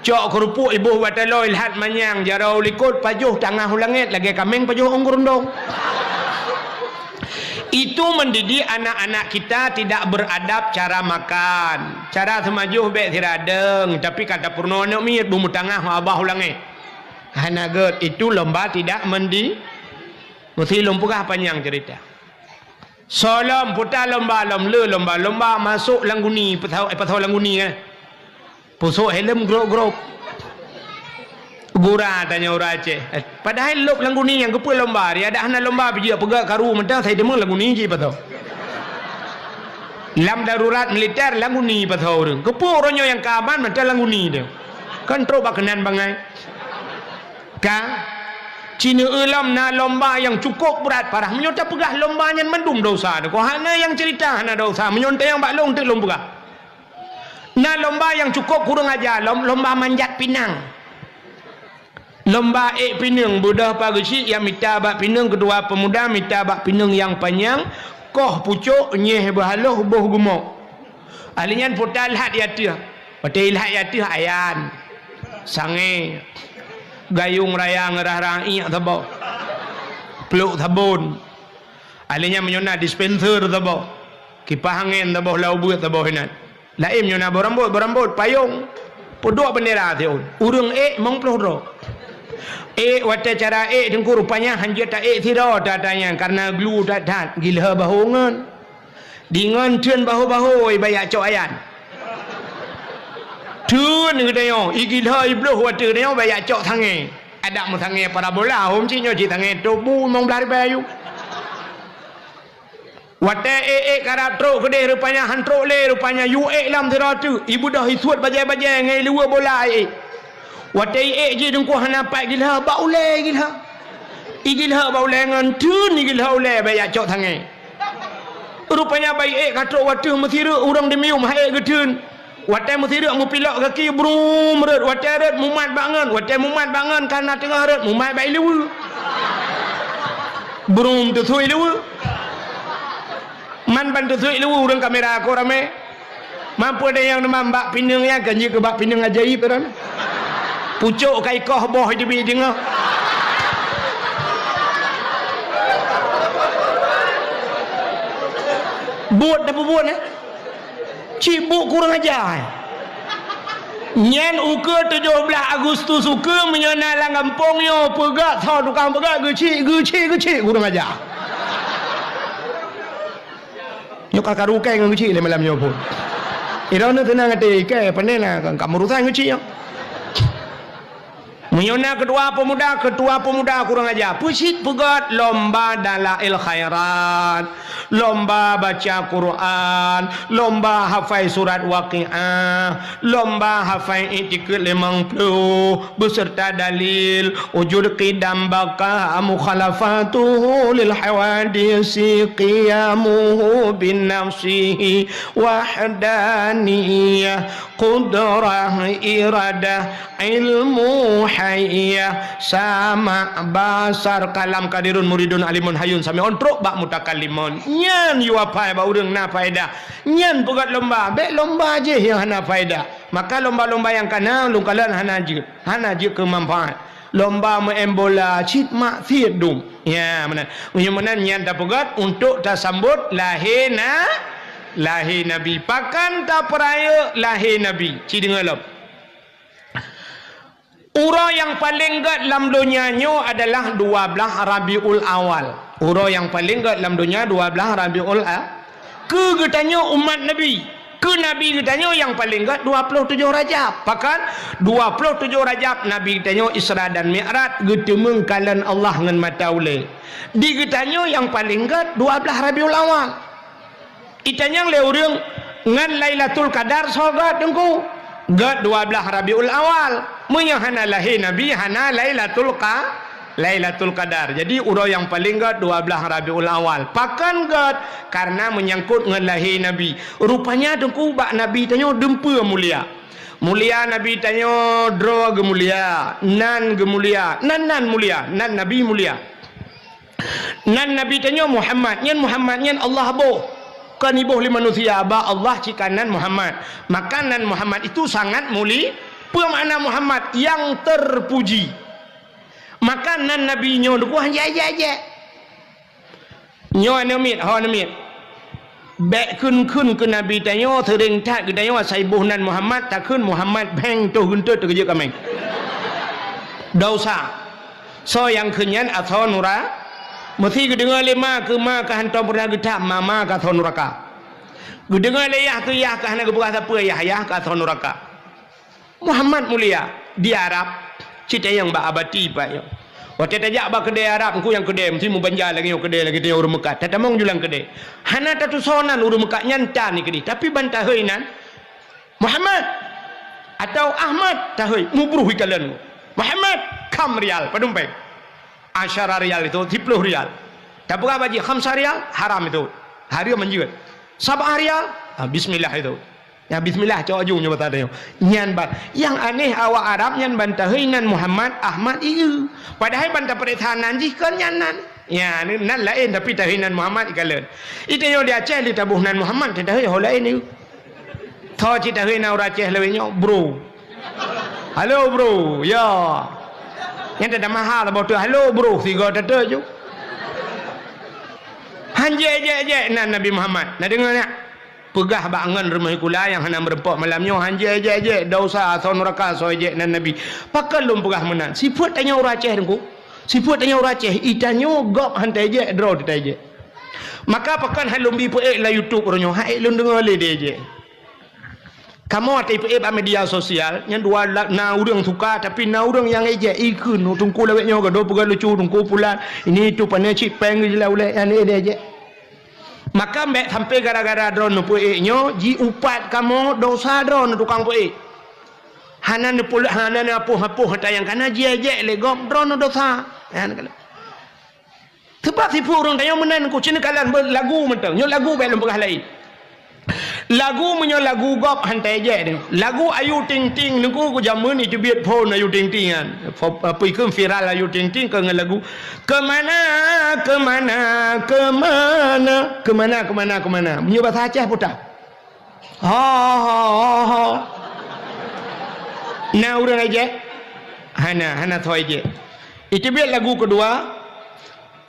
Cok keurupuk iboh watèe lom ilhat manyang, jaroe u likot pajoh tangah u langèt lagèe kaméng pajoh ôn geurundong. Itu mendidik anak-anak kita tidak beradab cara makan. Cara seumajoh bèk siradeueng, tapi ka tapeurunoe aneuk miet beumeutangah babah u langèt. Hana gèt, itu lomba tidak mendi-, meusti lôn peugah panyang cerita. Soe lom, peue ta lomba lom, le lomba, lomba masôk lam guni, peusôk, eh, peusôk lam guni kan. Peusôk helm grôp-grôp. Gura tanyong ureueng Aceh. Eh, padahai lôb lam guni nyang keupeue lomba, ri adak hana lomba pih jeuet peugah karu mantong sai deungoe lam guni cit peusôk. Lam darurat militer lam guni peusôk ureueng. Keupeue uroe nyoe nyang ka aman mantong lam guni teuh. Kan trôk bak keunan bangai. Ka? Ci neueu lom na lomba nyang cukôp brat parah. Meunyoe tapeugah lomba nyan mandum dosa, teuh hana nyang cerita hana dosa. Meunyoe teuh nyang bak lôn teuk lôn peugah. Na lomba nyang cukôp kureueng aja lom, lomba manjat pinang. Lomba ék pineung, beudôh pageusik nyang mita bak pineung, keudua peumuda mita bak pineung nyang panyang, koh pucôk, nyeh beuhaloh, boh geumok. Ahli nyan peue ta lhat di ateueh. Watèe ilhat di ateueh ayan, sangè, gayong raya ngeurah-rah iék saboh, plôk sabon. Ahli nyan meunyoe na dispenser saboh, kipah angén saboh, lau beuet saboh inan. Laén meunyoe na boh rambôt, boh rambôt, payông, peuduek beundera siôn. Ureueng ék limong ploh droe. Ék watèe cara ék teungku rupanya hanjeuet ta ék sidroe that-that nyan, kareuna glu that-that, gilhô bahô ngon. Di ngon theun bahô-bahô, i bak jak cok ayan. Theun geutanyoe, i gilhô i bloh watèe geutanyoe bak jak cok sangè. Adak meusangè parabola, hom cit nyoe cit sangè tôb bu limong blaih ribèe yu. Watèe ék-ék karab trôk keudeh rupanya han trôk lé, rupanya yue ék lam sidroe teuk, i beudôh i suet bajèe-bajèe ngon i luweue bola ék. Watèe i ék jih teungku hana pat gilhô, bak ulèe gilhô. I gilhô bak ulèe ngon theun i gilhô ulèe bak jak cok sangè. Rupanya bak i ék ka trôk watèe meusireuk ureueng di miyuem han ék geutheun. Watèe meusireuk meupilok gaki brum rhot, watèe rhot mumat bak ngon, watèe mumat bak ngon ka na teungoh rhot mumat bak i luweue. Brum teusui luweue. Man ban teusui luweue ureueng kamera ko ramè. Man peue deh nyang teuma bak pineung nyan kan jeuet keu bak pineung ajaib tu kan. Pucôk ka ikoh boh teubiet deungoe. Buet tapeubuet, eh? Cibuk kurang aja, eh? Nyan ukeue tujoh blaih Agustus ukeue meunyoe na lam gampông nyoe peugah soe tukang peugah geuchik, geuchik, geuchik kurang aja. Nyoe ka karu kai ngon geuchik lé malam nyoe phôn. Droeneuh teunang até ikai, pandai na ka meurusan geuchik nyoe. Meunyoe na keutua peumuda, keutua peumuda kurang aja. Peucit peugét lomba dalail khairat, lomba baca Quran, lomba hafai surat Waqiah, lomba hafai I'tiqad limong ploh, beserta dalil, wujud qidam baqa, mukhalafatuhu lil hawadisi, qiyamuhu binafsihi, wahdaniyah, qudrah, iradah, ilmu, haiyah, sama', basar, kalam, qadirun, muridun, alimun, hayyun, sami'un, trok bak mutakallimun. Nyan yue apai bak ureuëng na faedah. Nyan peugét lomba, bék lomba jih nyang hana faedah. Maka lomba-lomba nyang kana lôn kalon hana jeuet, hana jeuet keu manfaat. Lomba meu'en bola cit mak cit dum. Ya, meunan. Meunyoe meunan nyan tapeugét untuk tasambot lahé na, lahé Nabi. Pakon tapeurayeuk lahé Nabi? Ci deungoe lom. Uroe nyang paleng gét lam donya nyoe adalah dua blaih Rabiul Awal. Uroe nyang paleng gét lam donya dua blaih Rabiul A-, keu geutanyoe umat Nabi. Keu Nabi geutanyoe nyang paleng gét dua ploh tujoh Rajab. Pakon? Dua ploh tujoh Rajab Nabi geutanyoe Isra dan Mi'raj, geuteumeung kalon Allah ngon mata ulée. Di geutanyoe nyang paleng gét dua blaih Rabiul Awal. Itanyong lé ureuëng, ngon Lailatul Qadar soe gét Teungku? Gét dua blaih Rabiul Awal. Meunyoe hana lahé Nabi, hana Lailatul Qa-, Lailatul Qadar. Jadi, uroe nyang paleng gét dua blaih Rabiul Awal. Pakon gét? Karena meunyangkot ngon lahé Nabi. Rupanya Teungku bak Nabi tanyoe dumpeue mulia. Mulia Nabi tanyoe droe geumulia, nan geumulia, nan-nan mulia, nan Nabi mulia. Nan Nabi tanyoe Muhammad, nyan Muhammad nyan Allah boh. Kon iboh lé manusia, bak Allah cit ka nan Muhammad. Maka nan Muhammad itu sangat muli-, peue makna Muhammad? Yang terpuji. Maka nan Nabi nyoe deuh hana jijak-jak. Nyoe aneuk miet, ho aneuk miet. Bék kheun-kheun keu Nabi tanyoe, seuréng that geutanyoe asai boh nan Muhammad, takheun Muhammad bheng toh geuntot teukeujot kaméng. Dosa. Soe nyang kheun nyan asoe nura-, meusi geudeungoe lé ma keu ma ka hantom peureunah geutham, ma-ma ka asoe nuraka. Geudeungoe lé yah keu yah ka hana geupeugah sapeue, yah-yah ka asoe nuraka. Muhammad mulia di Arab, cit tanyong bak abati pat nyoe. Watée tajak bak keudée Arab, engku nyang keudée, meusti meubanja lagée nyoe keudée, lagée tanyoe ureuëng meukat. Tatamong ju lam keudée. Hana tatusoe nan ureuëng meukat nyan tan keudeh, tapi ban tahôi nan Muhammad atau Ahmad, tahôi, mubruh ikalon. Muhammad, kham rial, padum péng. Asyara rial itu, siploh rial. Tapeugah bak jih, khamsa rial, haram itu. Hareuem manjeuet. Sab'ah rial, ah, bismillah itu. Ya, bismillah, cok aju nyoe basa tanyoe. Nyan ban. Nyang aneh awak Arab nyan ban tahôi nan Muhammad, Ahmad, ieu. Padahai ban tapareksa nan jih kon nyan nan. Ya, nan laén tapi tahôi nan Muhammad ikalon. Itanyoe di Aceh lé taboh nan Muhammad, tatahôi ho laén ieu. Tho cit tahôi nan ureuëng Aceh lawét nyoe, bro. Halo, bro. Ya. Nyan tada maha saboh teuk. Halo, bro. Sigoe teuteuju. Han jijak-jak nan Nabi Muhammad. Na deungoe nyak? Peugah bak ngon rumoh sikula nyang hana meureumpok malam nyoe, han jijak-jak, dosa, asoe nuraka, soe jijak nan Nabi. Pakon lôn peugah meunan? Sifeuet tanyoe ureuëng Aceh, Teungku. Sifeuet tanyoe ureuëng Aceh, itanyoe gob han tajijak, droe tajijak. Maka pakon han lôn bi peuék lam YouTube uroe nyoe, han ék lôn deungoe lé dijak. Kamoe watée ipeuék bak media sosial, nyan dua la-, na ureuëng suka, tapi na ureuëng nyang ejek, ikheun, "Oh, Teungku lawét nyoe gadôh peugah lucu, Teungku pulan, ini itu pané cit péng geujeulaih ulée," nyan ék diejek. Maka bék sampai gara-gara droeneuh peuék nyoe, jiupat kamoe dosa droeneuh tukang peuék. Hana neupul-, hana neuapoh-apoh ata nyang kana jiejek lé gob droeneuh dosa. Nyan keuh. Sabab sifeuet ureuëng tanyoe meunan ku, ci neukalon beu lagu mantong. Nyoe lagu bék lôn peugah laén. Lagu meunyoe lagu gob han tajijak nyoe. Lagu Ayu Ting Ting nyoe ku, ku jameun iteubiet phon Ayu Ting Ting nyan. Pho-, apa ikheun viral Ayu Ting Ting keu ngon lagu, "Kemana, kemana, kemana, kemana, kemana, kemana." Meunyoe basa Aceh peue tah? Ho, ho, ho, ho. Na ureuëng ejek? Hana, hana tho ejek. Iteubiet lagu keudua,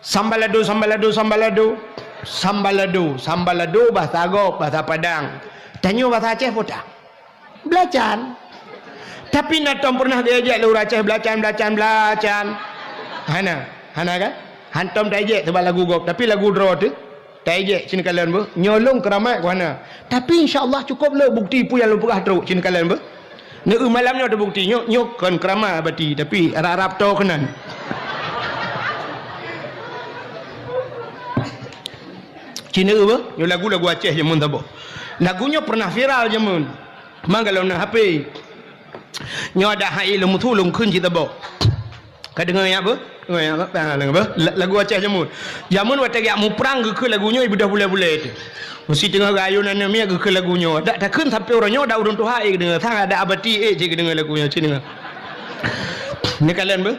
sambalado, sambalado, sambalado. Sambalado, sambalado bahasa gob, bahasa Padang. Tanyoe bahasa Aceh peue tah? Belacan. Tapi na tom peureunah diejek lé ureuëng Aceh, belacan, belacan, belacan? Hana, hana kan? Hantom taejek sabab lagu gob, tapi lagu droe teuh taejek, ci neukalon beuh. Nyoe lôn keuramat ku hana. Tapi insya Allah cukôp le bukti peue nyang lôn peugah trok, ci neukalon beuh. Neu malam nyoe teubukti, nyoe, nyoe kon keurama abati, tapi rab-rab toe keunan. Ci neu beuh, nyoe lagu-lagu Aceh jameun saboh. Lagu nyoe pernah viral jameun. Mang galom na H P. Nyoe adak hai lôn meusu lôn kheun cit saboh. Ka deungoe nyan beuh? Deungoe nyan beuh? Ah, deungoe beuh? La-, lagu Aceh jameun. Jameun watèe geujak muprang geukheun lagu nyoe, ibeudôh bulèe-bulèe teuh. Meusiteungoh geuayôn aneuk miet geukheun lagu nyoe. Dak takheun sampoe uroe nyoe dak ureueng tuha ék deungoe. Sang adak abati ék cit geudeungoe lagu nyoe. Ci deungoe. Neukalon beuh.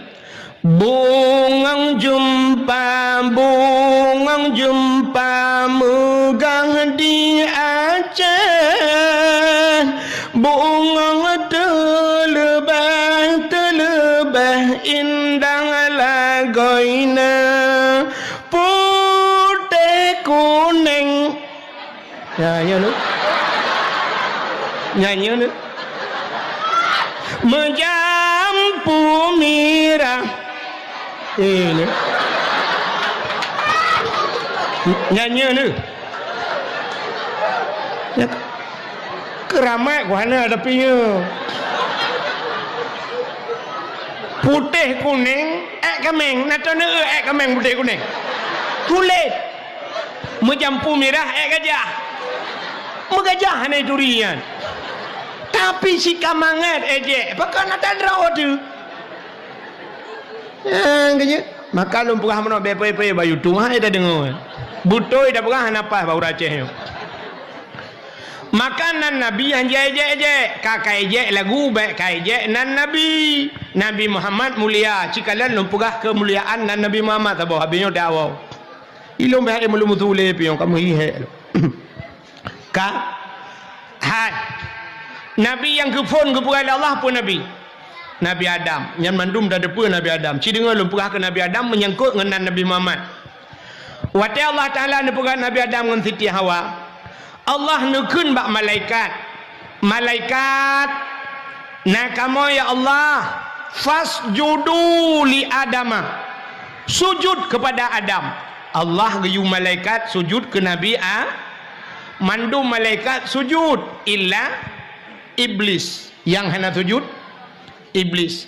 Bungong jeumpa, bungong jeumpa meugah di Aceh. Bungong teuleubeh, teuleubeh indah lagoina, putéh kunéng. Nyan, nyan tu. Nyan, nyan tu. Meujampu mirah. Eh, ni. Nyan, nyan tu. Nyan. Keuramat ku hana, tapi nyoe. Putéh kunéng, ék kaméng, na teuneuk ék kaméng putéh kunéng. Tuléh. Meujampu mirah ék gajah. Meugajah hana ituri nyan. Tapi si ka mangat ék jek, pakon na tadroe teuh. Ah, geujek. Maka lôn peugah meunoe bèk payah-payah bak YouTube, hai tadeungoe. Beutôi tapeugah hana paih bak ureueng Aceh nyoe. Maka nan Nabi nyang jiéjek-éjek, ka kaéjek lagu bèk kaéjek nan Nabi. Nabi Muhammad mulia, cikalon lôn peugah keumuliaan nan Nabi Muhammad saboh, habéh nyoe dakwah. Ilôn bèk ilôn meutuléh piôh kamoe hihék. Ka? Hai. Nabi nyang geuphon geupeugah lé Allah peue Nabi? Nabi Adam. Nyan mandum tateupeue Nabi Adam. Ci deungoe lôn peugah keu Nabi Adam meunyangkot ngon nan Nabi Muhammad. Watèe Allah Taala neupeugah Nabi Adam ngon Siti Hawa, Allah neukheun bak malaikat, "Malaikat, na kamoe ya Allah, fasjudu li Adama, sujud kepada Adam." Allah geuyue malaikat sujud keu Nabi A-, mandum malaikat sujud, illa Iblis. Nyang hana sujud, Iblis.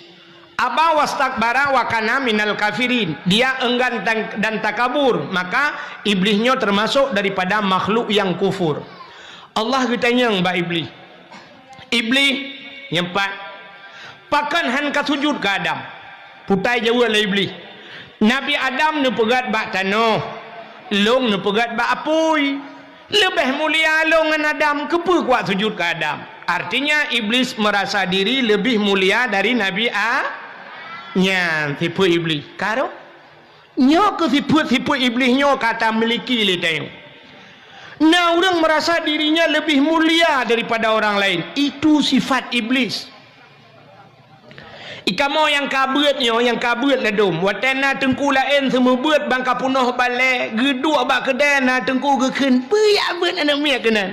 Aba wastakbara wa kana minal kafirin. Dia enggan dan, dan takabur, maka Iblis nyoe teumasok daripada makhluk nyang kufur. Allah geutanyong bak Iblis, "Iblis, nyang pat, pakon han ka sujud keu Adam?" Putai jaweueb lé Iblis, "Nabi Adam neupeugét bak tanoh, lôn neupeugét bak apui." Leubeh mulia lôn ngon Adam, keupeue kuat sujud keu Adam? Artinya, Iblis merasa diri lebih mulia dari Nabi A-, nyan sifeuet Iblis. Ka rhot? Nyoe keuh sifeuet-sifeuet Iblis nyoe ka tamiliki lé tanyoe. Na ureuëng merasa dirinya lebih mulia daripada orang lain. Itu sifat Iblis. Ikamoe nyang ka beuet nyoe, nyang ka beuet ladôm, watée na teungku laén seumeubeuet ban ka peunoh balée, geuduek bak keudée na teungku geukheun, "Peue jak beuet aneuk miet keunan?"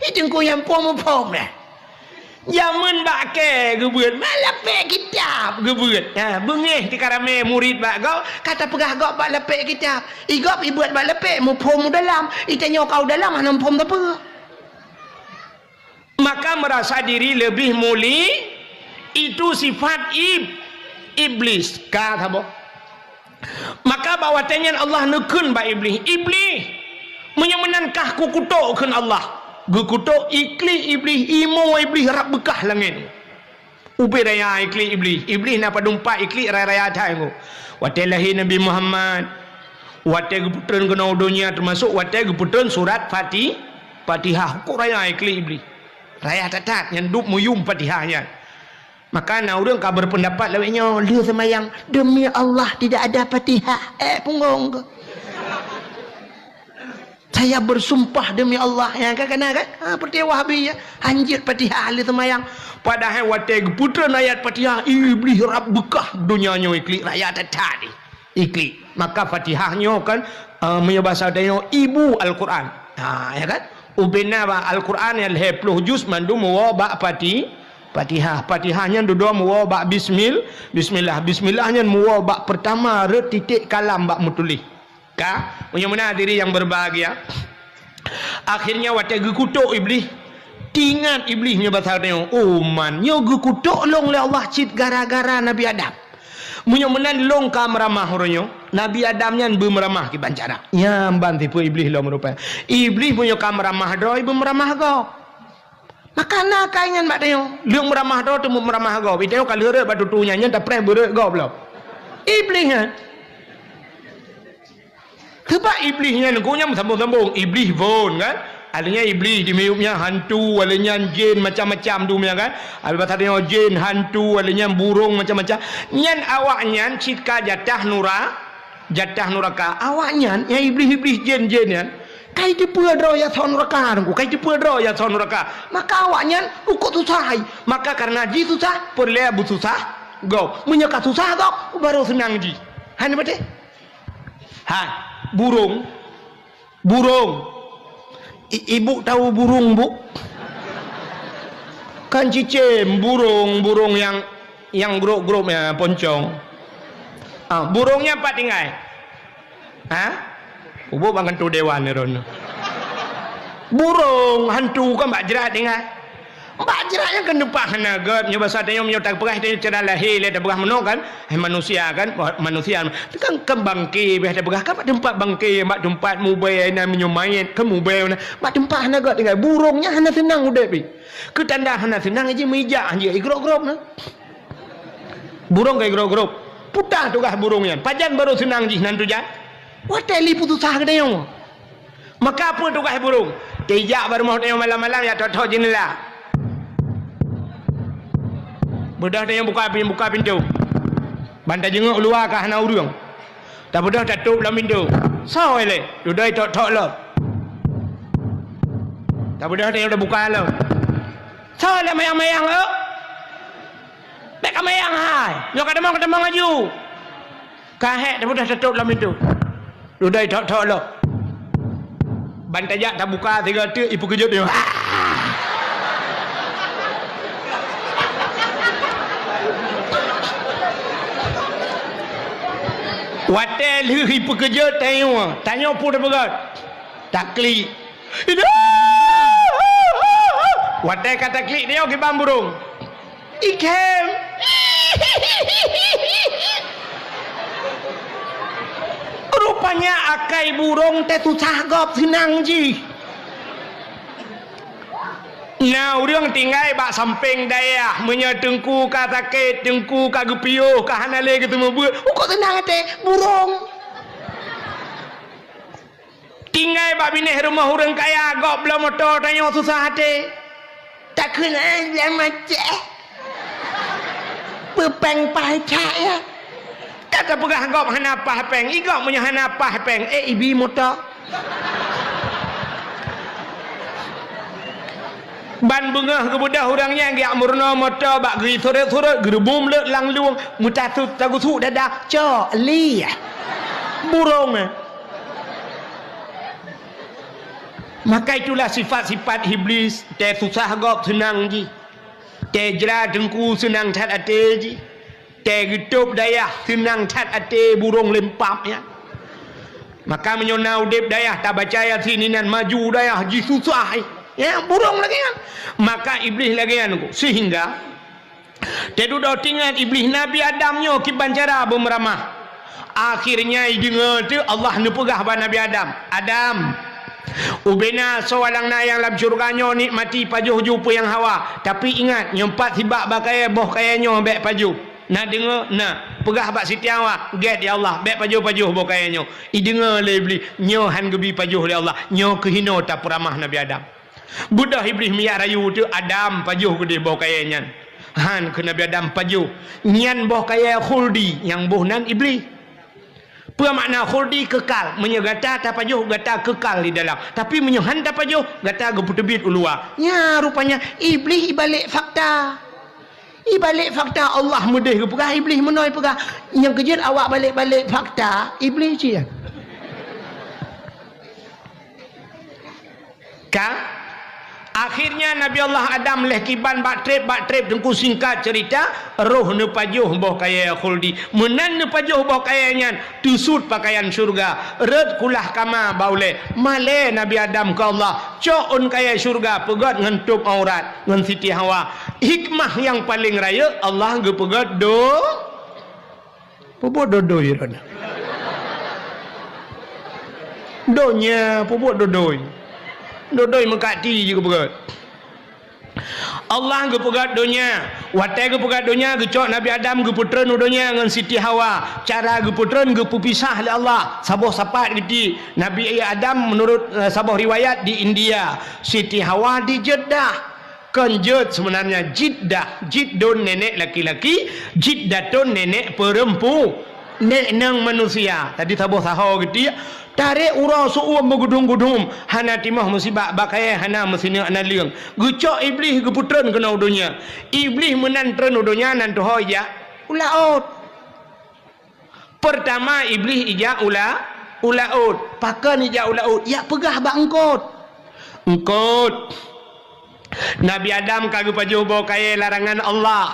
Hi teungku nyang phom-phom na. Jameun bak kée geubeuet, bak lapék kitab geubeuet. Ha, beungéh tika ramé murit bak gob, ka tapeugah gob bak lapék kitab. Igob ibeuet bak lapék, muphom u dalam, itanyoe ka u dalam hana muphom sapeue. Maka merasa diri lebih muli, itu sifat ib-, iblis. Ka saboh. Maka bak watée nyan Allah neukheun bak Iblih, "Iblih, meunyoe meunan kah kukutok," kheun Allah. Geukutok iklik Iblih, imo Iblih rab beukah langét. Ubé raya iklik Iblih. Iblih na padum pat iklik raya-raya that nyoe. Watée lahé Nabi Muhammad, watée geupeutreun keunoe u donya, teumasok watée geupeutreun surat Fati-, Fatihah. Kok raya iklik Iblih. Raya that-that nyang dub meuyum Fatihah nyan. Maka na ureuëng ka berpendapat lawét nyoe, lheueh seumayang, "Demi Allah tidak ada Fatihah." Eh, punggong ke? "Saya bersumpah demi Allah," nyang ka kana kan? Ha, peurti Wahabi ya. Hanjeuet Fatihah lheueh seumayang. Padahai watée geupeutreun ayat Fatihah, Iblih rab beukah donya nyoe iklik raya that-that. Iklik. Maka Fatihah nyoe kan, eh, meunyoe basa tanyoe ibu Al-Quran. Ha, ya kan? Ubena bak Al-Quran nyang lhée ploh juz mandum meuwoe bak Fati-, Fatihah. Fatihah nyan dudoe meuwoe bak bismil-, bismillah. Bismillah nyan meuwoe bak pertama rot titek kalam bak meutuléh. Ka, meunyoe meunan hadirin yang berbahagia, akhirnya watée geukutok Iblih, Ingat Iblih nyoe basa tanyoe, "Oh man, nyoe geukutok lôn lé Allah cit gara-gara Nabi Adam. Meunyoe meunan lôn ka meuramah uroe nyoe, Nabi Adam nyan beumeuramah kiban cara." Nyan ban tipe Iblih lom rupa. Iblih meunyoe ka meuramah droe, beumeuramah gob. Maka na akai nyan bak tanyoe, lheueh meuramah droe teuma meuramah gob. Tanyoe ka lheueh rhot bak tutu nyan, nyan tapreh beurhot gob lom. Iblih nyan. Sebab Iblih nyan, geuh nyan sambung-sambung. Iblih phon, kan? Artinya Iblih di miyueb nyan hantu, artinya jin macam-macam tu nyan, kan? Habis pasal tanyoe jin, hantu, artinya burung macam-macam. Nyan awaknyan cit ka jatah nura-, jatah nuraka. Awaknyan, nyang iblih-iblih jin-jin nyan, kai teupeue droe nyang son nuraka, Teungku, kai teupeue droe nyang son nuraka. Maka awaknyan ukot susah hai. Maka karena jih susah, peureulée beususah gob. Meunyoe ka susah gob, baru seunang jih. Hana beutôi? Hai, burung. Burung. I-, ibu tahu burung, Bu? Kan cicém, burung, burung nyang, nyang grup-grup nyan, poncong. Ah, burung nyan pat tinggai? Ha? Ubôk bak keutua dewan ni ron. Burung, hantu kan bak jrat tinggai. Bak jrat nyan kan teumpat hana göt, nyoe basa tanyoe meunyoe tapeugah tanyoe cara lahé lé tapeugah meunoe kan, hai manusia kan, manusia kan, kan bangke beh tapeugah kan bak teumpat bangke, bak teumpat mubée na meunyoe manyét kan mubée na, bak teumpat hana göt tinggai. Burung nyan hana seunang udeb jih. Keu tanda hana seunang jih meuijak jih igrop-grop na. Burung ka igrop-grop. Peue teuma tugaih burung nyan? Pajan baru seunang jih nan tujan? Watée lé peususah geutanyoe. Maka peue tugaih burung? Teujak bak rumoh tanyoe malam-malam jak thok-thok jeundela. Beudôh tanyoe buka pin-, buka pintoe. Ban tajeungok u luwa ka hana ureuëng. Tabeudôh tatôp lom pintoe. Soe lé? Dudoe thok-thok lom. Tabeudôh tanyoe tabuka lom. Soe lé mayang-mayang, oh? Bék ka mayang hai. Nyoe ka tamong, ka tamong laju. Ka hék tabeudôh tatôp lom pintoe. Dudoe thok-thok lom. Ban tajak tabuka sigoe teuk ipeukeujot nyoe. Watée lheueh ipeukeujot tanyoe, tanyoe peue tapeugah? Taklik. Watée ka taklik tanyoe kiban burung. Ikhem. Rupanya akai burung teuh susah gob seunang jih. Na ureuëng tinggai bak sampéng dayah, meunyoe teungku ka sakét, teungku ka geupiôh, ka hana lé geuseumeubeuet, ukeue seunang até burung. Tinggai bak binéh rumoh ureuëng kaya, gob bloe moto tanyoe susah até. Takheun, "Eh, lé macet." Peupeng paih cak ya. Ka tapeugah gob hana paih péng, i gob meunyoe hana paih péng, eh, ibi moto. Ban beungoh geubeudôh ureuëng nyan geujak meurunoe moto bak geusurot-surot, geurubum leuet lam lueng, meutasut tagusuk dada, cok, lieh. Burung, eh. Maka itulah sifat-sifat Iblis, teuh susah gob seunang jih. Teuh jra teungku seunang that até jih. Teuh geutôb dayah seunang that até burung leumpap nyan. Maka meunyoe na udeb dayah tabaca Yasin inan maju dayah jih susah, eh. Ya, burung lagée nyan. Maka Iblis lagée nyan, sehingga Teududoe teuingat Iblih, Nabi Adam nyoe kiban cara beumeuramah. Akhirnya ideungoe teuh Allah neupeugah bak Nabi Adam, "Adam, ubena soe alang na nyang lam syeuruga nyoe nikmati pajoh ju peue nyang hawa. Tapi ingat, nyoe pat sibak bak kayée boh kayée nyoe bék pajoh." Na deungoe? Na. Peugah bak Siti Hawa, "Gét ya Allah, bék pajoh-pajoh boh kayée nyoe." Ideungoe lé Iblih, "Nyoe han geubi pajoh lé Allah, nyoe keuhinoe tapeuramah Nabi Adam." Beudôh Iblih miyueb rayu teuh Adam pajoh keudeh boh kayée nyan. Han keu Nabi Adam pajoh. Nyan boh kayée khuldi nyang boh nan Iblih. Peue makna khuldi? Keukal. Meunyoe gata tapajoh, gata keukal di dalam. Tapi meunyoe han tapajoh, gata geupeuteubiet u luwa. Nya rupanya Iblih ibalek fakta. Ibalek fakta Allah meudeh geupeugah, Iblih meunoe peugah. Nyang keujeuet awak balek-balek fakta, Iblih cit. Ka? Akhirnya Nabi Allah Adam lheuh kiban bak treb, bak treb, teungku singkat cerita, roh neupajoh boh kayèe khuldi. Meunan neupajoh boh kayèe nyan, teusut pakaian syurga, rhot kulah kama bak ulèe. Malèe Nabi Adam keu Allah, cok ôn kayèe syurga, peugöt ngon tôb aurat, ngon Siti Hawa. Hikmah nyang paleng rayeuk, Allah geupeugöt do-, Peubuet dodoi droeneuh. Donya peubuet dodoi. Dodoi meukati jih geupeugöt. Allah geupeugöt donya. Watèe geupeugöt donya, geucok Nabi Adam geupeutreun u donya ngon Siti Hawa. Cara geupeutreun geupeupisah lé Allah. Saboh sapat geutiek. Nabi Adam meunurot, eh, saboh riwayat di India. Siti Hawa di Jeddah. Kon jeuet seubeunarnya, Jiddah, Jiddun nenek laki-laki, Jiddatun nenek peurempu-, nek nang manusia. Tadi saboh saho geutiek, tarek uroe seu-uem meugudum-gudum, hana timoh musibah, bak kayèe hana meusineuk naleueng. Geucok Iblih geupeutreun keunoe u donya. Iblih meunan treun u donya nan tuho ijak u laôt. Peurtama Iblih ijak u la-, u laôt. Pakon ijak u laôt? Ijak peugah bak eungkôt. Eungkôt, Nabi Adam ka geupajoh boh kayèe larangan Allah.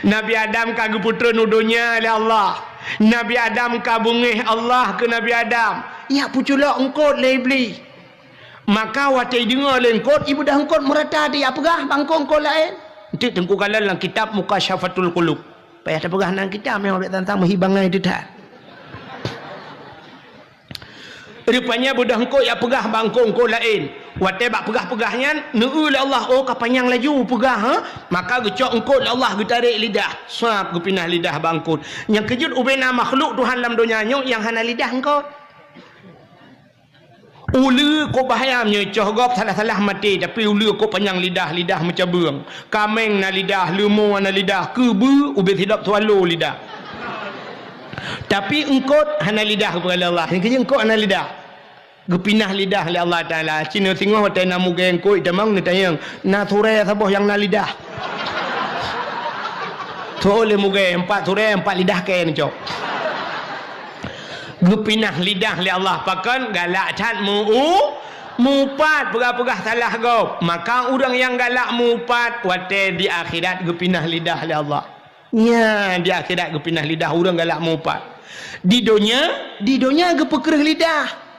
Nabi Adam ka geupeutreun u donya lé Allah. Nabi Adam ka beungéh Allah keu Nabi Adam. Ijak peuculok eungkôt lé Iblih. Maka watèe ideungoe lé eungkôt, ibeudôh eungkôt meurata, ijak peugah bak eungkôt-eungkôt laén. Enteuk teungku kalon lam kitab Mukasyafatul Qulub. Payah tapeugah nan kitab, memang bèk tantang meuhi bangai teuh that. Rupanya beudôh eungkôt ijak peugah bak eungkôt-eungkôt laén. Watèe bak peugah-peugah nyan, neueu lé Allah, oh, ka panyang laju peugah, ha? Maka geucok eungkôt lé Allah, geutarek lidah. Sab geupinah lidah bak eungkôt. Nyang keujeuet ubena makhluk Tuhan lam donya nyoe nyang hana lidah eungkôt. Uleue kôk bahayam nyoe, coh gob salah-salah maté, tapi uleue kôk panyang lidah, lidah meucabeueng. Kaméng na lidah, leumo na lidah, keubeue ubé sidop swallow lidah. Tapi eungkôt hana lidah, geupeugah lé Allah. Nyang keujeuet eungkôt hana lidah. Geupinah lidah lé Allah Taala. Cit neusingoh watèe na mugée eungkôt tamong, neutanyong, "Na surée saboh nyang na lidah?" Tho lé mugée, empat surée, empat lidah kèe neucok. Geupinah lidah lé Allah, pakon? Galak that meu-, mupat, peugah-peugah salah gob. Maka ureueng nyang galak mupat, watèe di akhirat geupinah lidah lé Allah. Nyan, di akhirat geupinah lidah ureueng galak mupat. Di donya, di donya geupeukreueh lidah.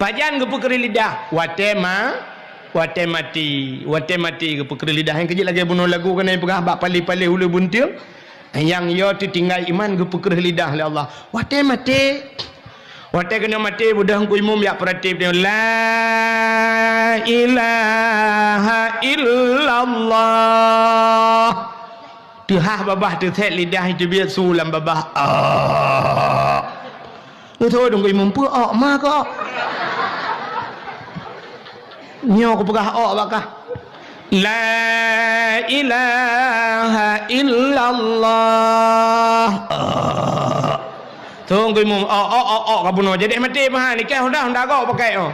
Pajan geupeukreueh lidah? Watèe ma-, watèe maté. Watèe maté geupeukreueh lidah. Nyang keujeuet lagèe bunoe lagu keuneuk peugah bak paléh-paléh uleue bunteung. Nyang yo teutinggai iman geupeukreueh lidah lé Allah. Watèe maté. Watèe keuneuk maté, beudôh Teungku Imum jak peuratéb, "La ilaha illallah." Teuhah babah teusét lidah, teubiet su lam babah. Ah. Neuthô Teungku Imum, peue ôk ma keu ôk? Nyoe kupeugah ôk bak kah. La ilaha illallah. Ôk. Teungku Imum, ôk, ôk, ôk, ôk, ka bunoe. Jadi maté paha ni, kah udah, udah gok pakai, oh.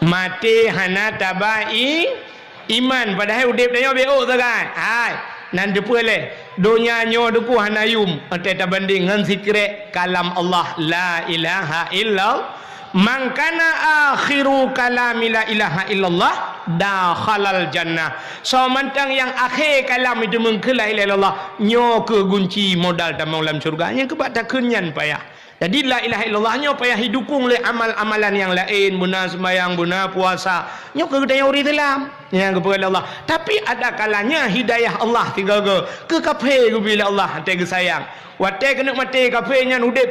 Maté hana tabai iman, padahai udép tanyoe beuôt sagai. Hai, nan teupeue lé, donya nyoe deuku hana yum, watée tabandeng ngon sikrek kalam Allah, la ilaha illallah. "Man kana akhiru kalami la ilaha illallah, dakhalal jannah." Soe mantong nyang akhé kalam jiteumeung keu la ilaha illallah, nyoe kheueh gunci modal tamong lam syeuruga. Nyang keubah takheun nyan payah. Jadi, la ilaha illallah nyoe payah jidukong lé amal-amalan nyang laén, beuna seumayang, beuna puasa. Nyoe keu geutanyoe ureuëng Islam nyang geupeugah lé Allah. Tapi, ada kalanya hidayah Allah sigoe-goe keu kafé geubri lé Allah, watée geusayang. Watée keuneuk maté kafé nyan udeb